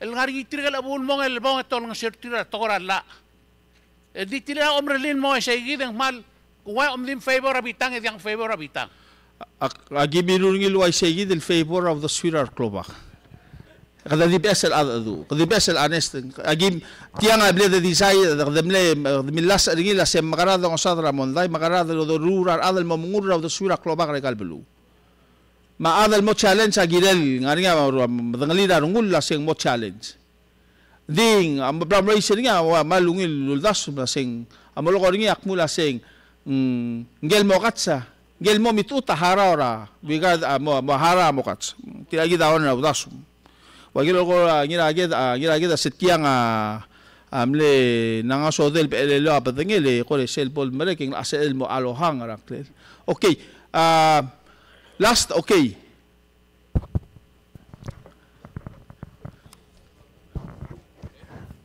el ngar er ngii tirke el chebuul el mong el bong e te olengeseu er tir er a tekoi er a llach. E di tirke a omerellel el mo uaisei kid e ng kmal, ng uai a omdi ng favor a bitang e diak ng favor a bitang. A, a, aki mirruul er ngii el uaisei kid el favor a uldesuir a reklobak. Kede di beches el cheldecheduch, kede di beches el honest. Aki, tiang a mle de decide, kede mle, kede millasech er ngii el uasei mekerang e dongesadel er a mondai, mekerang e doruul er a rechad el mo mengull er a uldesuir a klobak er aika el beluu. Me a chad el mo challenge a kirel, ngar er ngii a, a medengelii a rengul el uasei ng mo challenge. Di ng, a, bla mlo raise er ngii a, ua, kmal ungil el uldasu, me a sei ng, a, molekoi er ngii a kmo el uasei ng, mm, ngike el mo kats a, ngike el mo mitechut a harau er a, we got, a, mo, mo harau a mo kats. Tirka kid a one er a uldasu. Ua kirel ko, a, Ngiraked, a, Ngiraked a se tiang a, a mle ngasodel el bechel el ua bedengel e kora sel bo lemerek e ng locha sebechel el mo alohang er a ngklel. Okay, a, last, okay.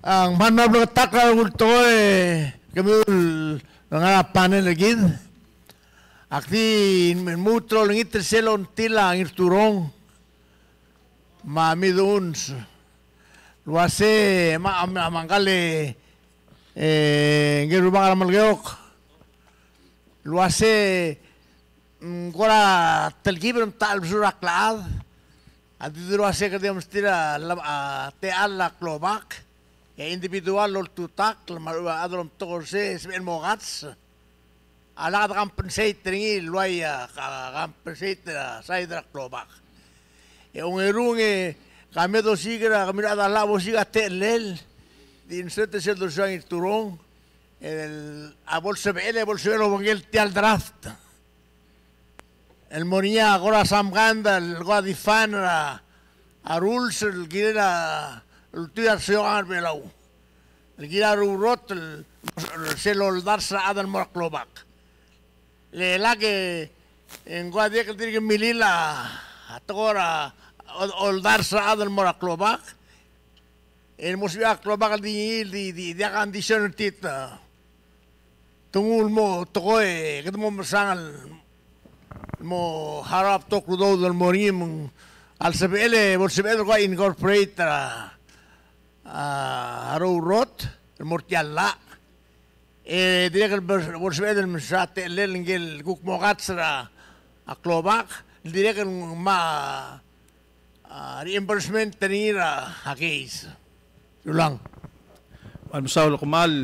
A, ng mla mlo bleketakl a rokui el tekoi, kemiu el ngar er a panel er kid. Ak di lmuut el olengit er sel ongtil a Ngirturong me a Miduuns el uase me a, me a, me a ngkal e, e, ngike el rubak er a Melekeok el uase, mm, kora telkib el mtechell a besul er a klechad a di dul uase kede mesterir a, a techall a klobak e a individual el oltutakl me a lechub a chad el omtok er sei e sebechel el mo kats. A lak de compensate er ngii el uai a, a, compensate er a side er a klobak. E ongerung e ka me dosiik er a, kemiu el chad a llach bo siik a techellel, di insert er sel dosaod er a Ngirturong el, a bo lsebechel, e bo lsebechel el obengkel tia el draft el mo er ngii a kora samkand el kora define er a, a rules el kirel a, el ultuil a resiokang er a Belau el kirel a rurot el, el sel oldars er a chad el mo er a klobak. Le lak e, e ng kora dirrek el dirk milil a, a tekoi er a, o, oldars er a chad el mo er a klobak. E ng mo sebechir a klobak el di, di, di, di a condition er tir. Te nguu el mo tekoi, kede mo mesang el mo harau a betok el udoud el mo er ngii me ng a lsebechel e bo lsebeched el kora incorporate er a, a, a rurot el mo er tia el llach. E dirrek el bo, bo lsebeched el mesa techellel ngike el kuk mo kats er a, a klobak, dirrek el ngmai a, a, reimbursement er ngii er a, a case. Sulang. Kmal mesaul el kmal.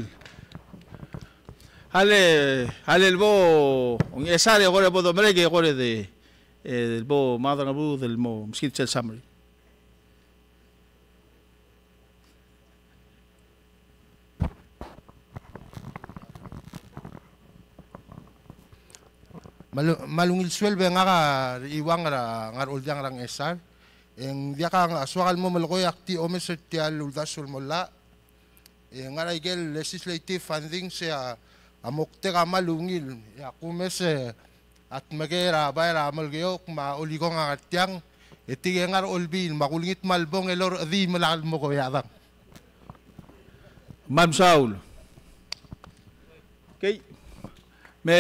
Hale, hale el bo, Ngchesar e kora bo domerek e kora de, e, el bo Maderangebuked el mo meskid sel summary. Me a lu-, me a lungil sueleb e ngak a Iuang er a Ngarcholdiang er a Ngchesar. E ng diak a soak el mo melekoi e ak di omes er tia el uldasu el mo llach. E ngar er a ikel legislative funding se a, a moktek a kmal ungil. E a kumes e a dmekei er a bai er a Melekeok me a Olikong a ngar tiang, e tirke ngar er a Olbiil, me a kulengit me a lebong e lorechedii me lak el mo kebechadang. Kmal mesaul. Okay. Me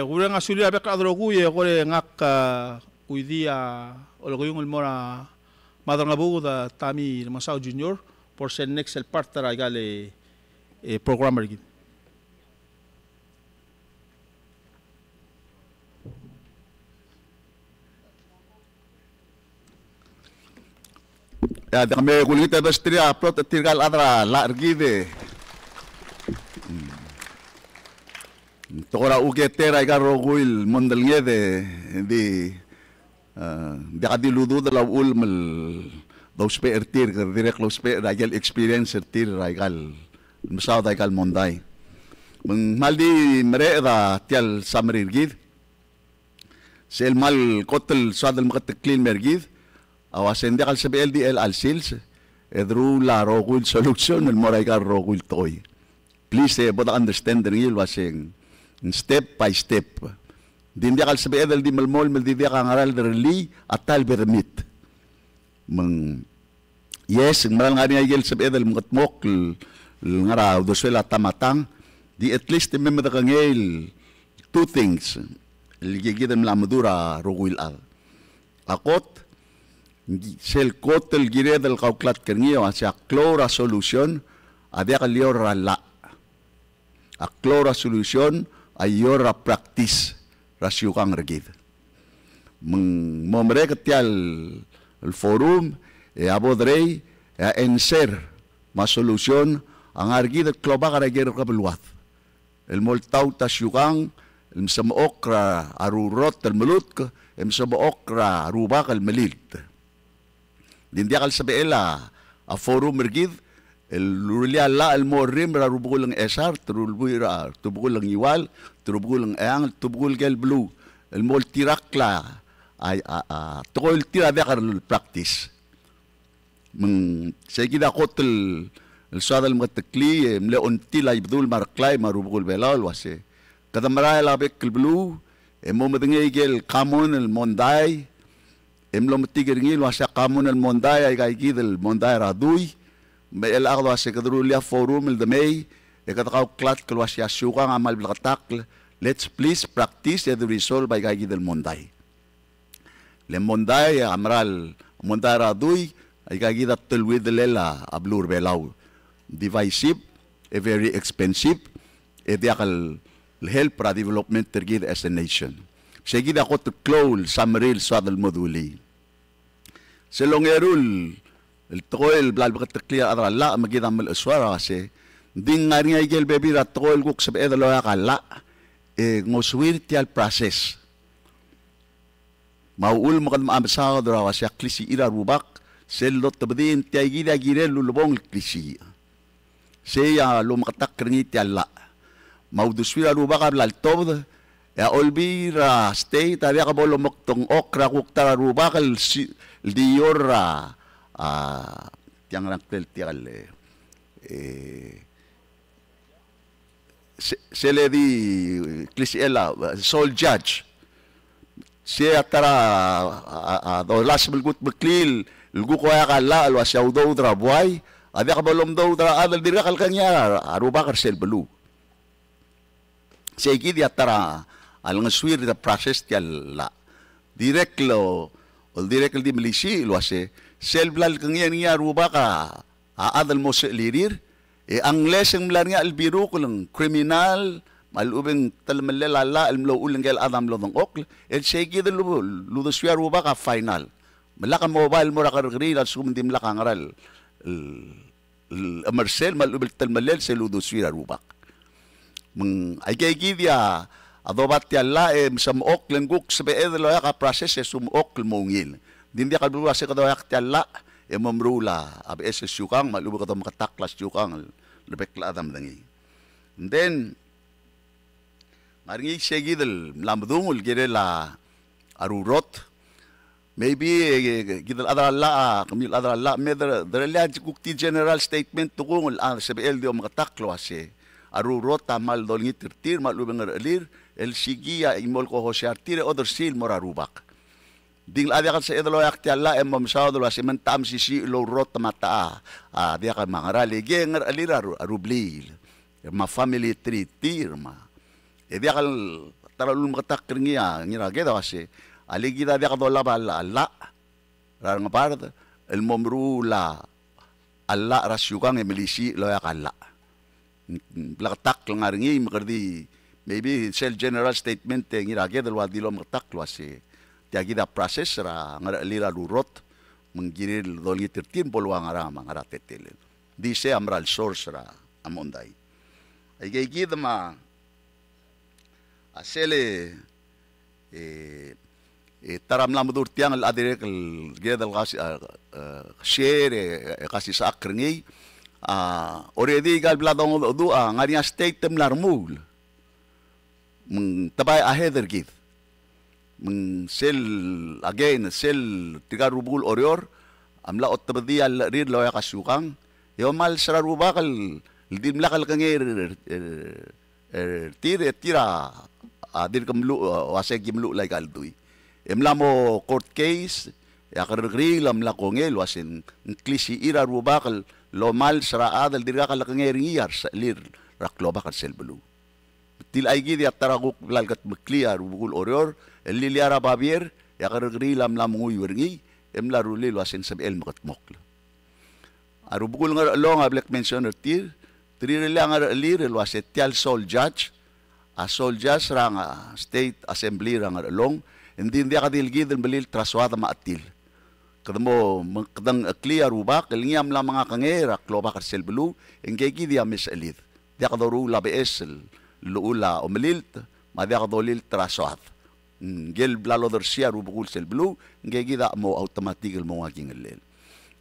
kureng a sulir a bek el chad el rokui e kora ngak a, uidii a olekiung el mo er a Maderangebuked a Tommy Remengesau Junior, for sel next el part er a ikal, e, program er kid. Ia, diak me kulengit e besterir a plot er tirka el chad er a llach er kid e. Te kora uketer a ika el rokui el mondai el ngii e di, e, diak di luduud el uchul me dousbech er tir, ke dirrek el ousbech er a ikel experience er tir er a ikal mesaod a ikal mondai. Me ng kmal di mereched a tia el summary er kid. Sel kmal kot el soad el meketeklii el mer kid a uase ng diak el sebechel di chelecha el sils e deruul a rokui el solution el mo er a ika el rokui el tekoi. Please, e bo de understand er ngii el uase ng step by step. Di ng diak el sebeched el di melemolem el di diak a ngera el derellii a ta el bedemit. Me ng, yes, ng meral ngar er ngii a ikel sebeched el mekedmokl el ngar er a uldesuel a ta me a tang, di at least me medekengei el two things el kid el mla meduch er a rokui el chad. A kot, sel kot el kired el kauklatk er ngii a uase a klou er a solution a diak el eou er a llach. A klou er a solution a eou er a practice er a siukang er kid. Me ng mo merek tia el, el forum, e a bo derei, e a answer me a solution a ngar er kid el klobak er a ikel rekebeluad el mo oltaut a siukang el mesemechokl er a rurot el melutk, e mesemechokl er a rubak el melilt. Di ng diak el sebechel a, a forum er kid el rullii a llach el mo orrimel er a rubekul a Ngchesar, te rubekul er a, te rubekul a Ngiwal, te rubekul a Ngcheangel, te rubekul a ikel beluu el mo oltirakl a, a, a, a tekoi el tir a diak el practice. Me ng sei kid a kot el, el soad el meketeklii, e mle ongtil a Ibedul me a Reklai me a rubekul Belau el uase, kede merael a bek el beluu, e mo medengei aike el common el mondai, e mlo metik er ngii el uase a common el mondai, aika kid el mondai er a dui, me chelecha kede uase kede rullii a forum el de mei, e kede kauklatk el uase a siukang a kmal bleketakl, let's please practice e de resolve aika kid el mondai. Le mondai a mera el mondai er a dui, aika kid a teleuidelel a beluu er a Belau. Divisive, e very expensive, e diak el help er a development er kid as a nation. Sei kid a kot el klou el summary el soad el mo dulii. Sel ongeru el tekoi el bla lebeketeklii a rechad er a llach, me kid a melechesuar a uase, ng di ngar er ngii aike el bebil er a tekoi el kuk sebeched el oeak a llach, e ngosuir tia el process. Me a uchul me kede mesaod er a uase a klisichir a Rubak, sel dotebedii ng tia kid a kirel el ulebongel el klisiich. Sei a lomeketakl er ngii tia el llach. Me a uldesuir a Rubak a bla ltobed, e a Olbiil er a state a diak bo lomekdengchokl er a kuk ta er a Rubak el si-, el di eou er a, a, tiang er a ngklel tiang el, e, se-, sel di klisichel a, sole judge. Sei a ta er a, a, a, a dolasem el kutmeklii el kuk oeak a llach el uase a udoud er a buai a diak bo lomdoud er a chad el dirkak lekengei a, a Rubak er sel beluu. Sei kid a ta er a lengesuir er a process tia el llach. Dirrek el, el dirrek el di melisiich el uase, sel bla lekengei er ngii a Rubak a a chad el mo sechelirir, e a ngles e ng mla er ngii a chelebiruk el ng criminal, me a lechub e ng telemellel a llach el mlo uchul ngike el chad a mlo dengchokl, el sei kid el lu-, ludesuir a Rubak a final. Me lak mobai el mo er a kerrekeriil a lsekum ng dimlak a ngera el, el, el chemersel, me a lechub e ng telemellel sel ludesuir a Rubak. Me ng aike kid a doba tia el llach e mesemechokl e ng kuk sebeched el oeak a process e sumechokl el mo ungil. Ng di ng diak el belkul a se kede oeak tia el llach e mo meruul a beches el siukang me a lechub e kede omeketakl a siukang el rebek el chad a medengei. And then, ngar er ngii sei kid el mla medung el kirel a rurot. Maybe, e, kid el chad er a llach, a, kemiu el chad er a llach, me de, derellii a kuk di general statement tekung el, a, sebechel di omeketakl el uase a rurot a kmal dolengit er tir, me a lechub e ng ngerechelir, el sikii a chimo el kohosii er tir, e odersii el mo er a Rubak. Ng di ng locha diak el sebeched el oeak tia el llach e mo mesaod el uase me ng techa mesisiich el ourrot me a techa, a, diak me a ngera, le kid a ngerechelir a ru-, a rublil. Me a family tree er tir me a. E diak el ta er a lulemeketakl er ngii a Ngiraked a uase, alii kid a diak dolab a llach er a rengebard el mo meruul a llach er a siukang e melisiich el oeak a llach. Ng bleketakl el ngar er ngii me kede di, maybe sel general statement e Ngiraked el ua di lomeketakl el uase, tia kid a process er a ngerechelir a rurot, me ng kirir el dolengit er tir me bo lua ngera me a ngera teletelel. Di sei a mera el source er a mondai. Aike kid me a, a sel, e, e, ta er a mla meduch er tiang el a dirrek el kired el kasi, a, a, share, e, e kasi sechakl er ngii, a, already aika el bla dongedecheduch a ngar er ngii a state el mla remuul. Me ng tebai ahead er kid. Me ng sel, again, sel tirka el rubekul Oreor a mla otebedii a llechir el oeak a siukang, e omals er a Rubak el, el dimlak lekengei er, er, er tir, e tir a, a dirk meluch, a, uase ki meluchel aika el dui. E mla mo court case, e a kerrekeriil a mla kongei el uase ng klisichir a Rubak el omals er a chad el dirkak lekengei er ngii a resechelir er a klobak er sel beluu. Tia kid a ta er a kuk bla lekedmeklii a rubekul Oreor, el lilia er a babier, e a kerrekeriil a mla menguiu er ngii, e mla rullii el uase ng sebechel mekedmokl. A rubekul Ngerchelong a bla kmention er tir, te rirellii a ngerechelir el uase tia el sole judge, a sole judge er a, a, state assembly er a Ngerchelong, e ng di ng diak di el kid el melilt er a soad me a chetil. Kede mo, me kede ngcheklii a Rubak, el ngii a mla mengakengei er a klobak er sel beluu, e ngike kid a mesechelid. Diak doruul a beches el llechul a omelilt, me a diak dolilt er a soad. Ngike el bla lodersii a rubekul sel beluu, ngike kid a mo automatic el mo ua kingellel.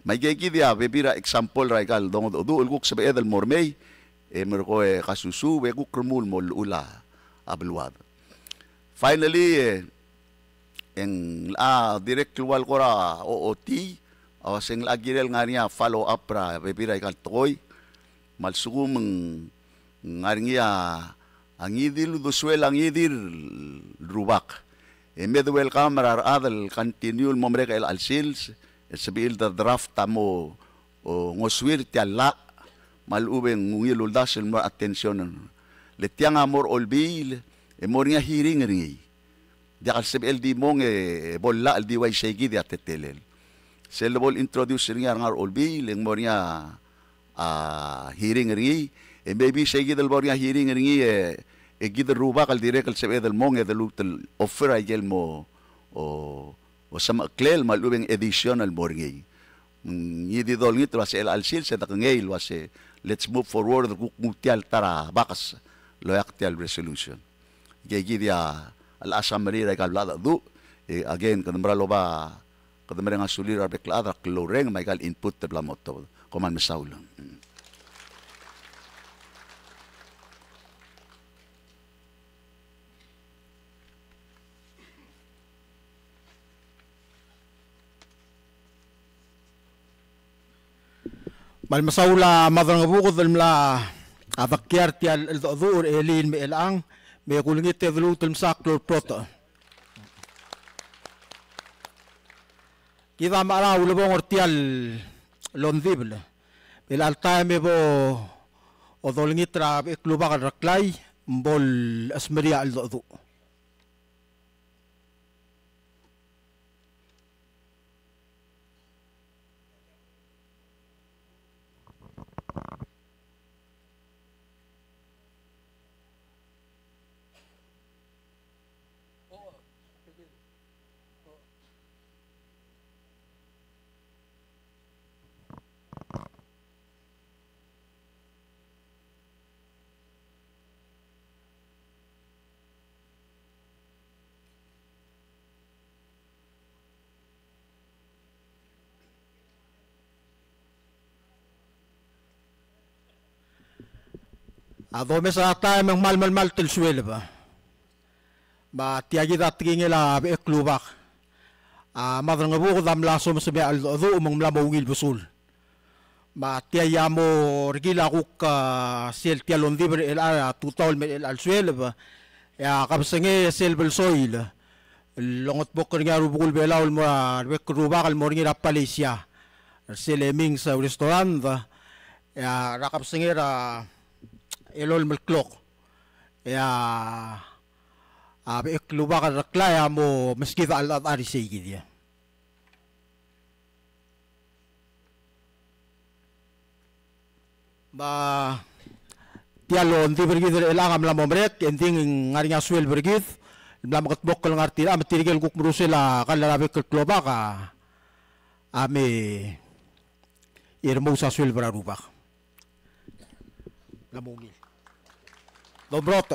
Me aike kid a bebil er a example er aika el dongedecheduch el kuk sebeched el mo remei, e merekong e kasusuub e kuk remuul el mo llechul a beluad. Finally, e, e ng locha dirrek el ua el kora ochotii, a uase ng locha kirel ngar er ngii a follow up er a bebil er aika el tekoi. me a lsekum ng ngar er ngii a ngii di el uldesuel a ngii di el rubak, e me de welcome er a rechad el continue el mo merek er chelecha el sils, el sebechir el de draft a mo ngosuir tia el llach, me a lechub e ng ungil el uldasu el mo er a attention. Le tiang a mo er a Olbiil, e mo er ngii a hearing er ngii. Diak el sebechel di mong e bo el llach el di uaisei kid a teletelel. Sel bo el introduce er ngii a re ngar er a Olbiil, e ng mo er ngii a, a hearing er ngii, e maybe sei kid el bo er ngii a hearing er ngii, e, e kid el rubak el dirrek el sebeched el mong e de lmuut el offer a ikel mo, o, o semecheklel me a lechub e ng additional el mo er ngii. Ngii di dolengit el uase chelecha el sils e de kengei el uase let's move forward el kuk nguu tia el ta er a bakes el oeak tia el resolution. Ikei kid a locha summary er aika el bla decheduch, e again, kede mera el oba, kede mereng a sulir a rebek el chad er a klou el reng me aika el input el bla mo tobed. Kom kmal mesaul. Me kmal mesaul a Madrangebuked el mla dekiar tia el cheldecheduch er a elii me a chelechang, me kulengit e de lmuut el msa klou el brotech. Kid a mla er a ulebongel er tia el ongdibel. Me chelecha el taem e bo dolengit er a bechek el rubak el Reklai, me bo lsmerii a cheldecheduch. A domes er a taem e ng kmal melemalt el sueleb. Me tia kid a tekingel a bechek el rubak. A Madrangebuked a mla somesemii a cheldecheduch me ng mla mo ungil besul. Me tia a mo rekil a kuk, a, sel tia el ongdibel er chelecha el tutau el me er chelecha el sueleb, e a kebesengei e sel belsoil el longetmokl er ngii a rubekul Belau el mo er a rebek el rubak el mo er ngii er a Palasia er sel Heming's Restaurant, e a, er a kebesengei er a elolem el klok, e a, a bechek el rubak el Reklai a mo meskid a cheldechedechal er isei kid. Me tia el ongdibel er kid er chelechang a mla mo merek, e ng di ng ngar er ngii a sueleb er kid el mla mekedmokl el ngar tirka, me tirke el kuk merusel a kall er a bek el klobak a, a me, e remous a sueleb er a rubak. Mla mo ungil. Domrot.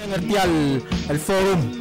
Ngar er tia el, el forum.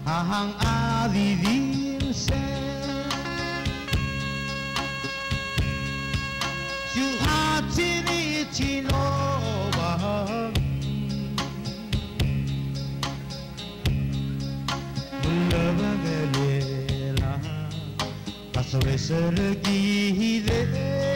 Hang a di di se. Siu a chini chino ba. Mula ba ngelela. Kaso e serkide.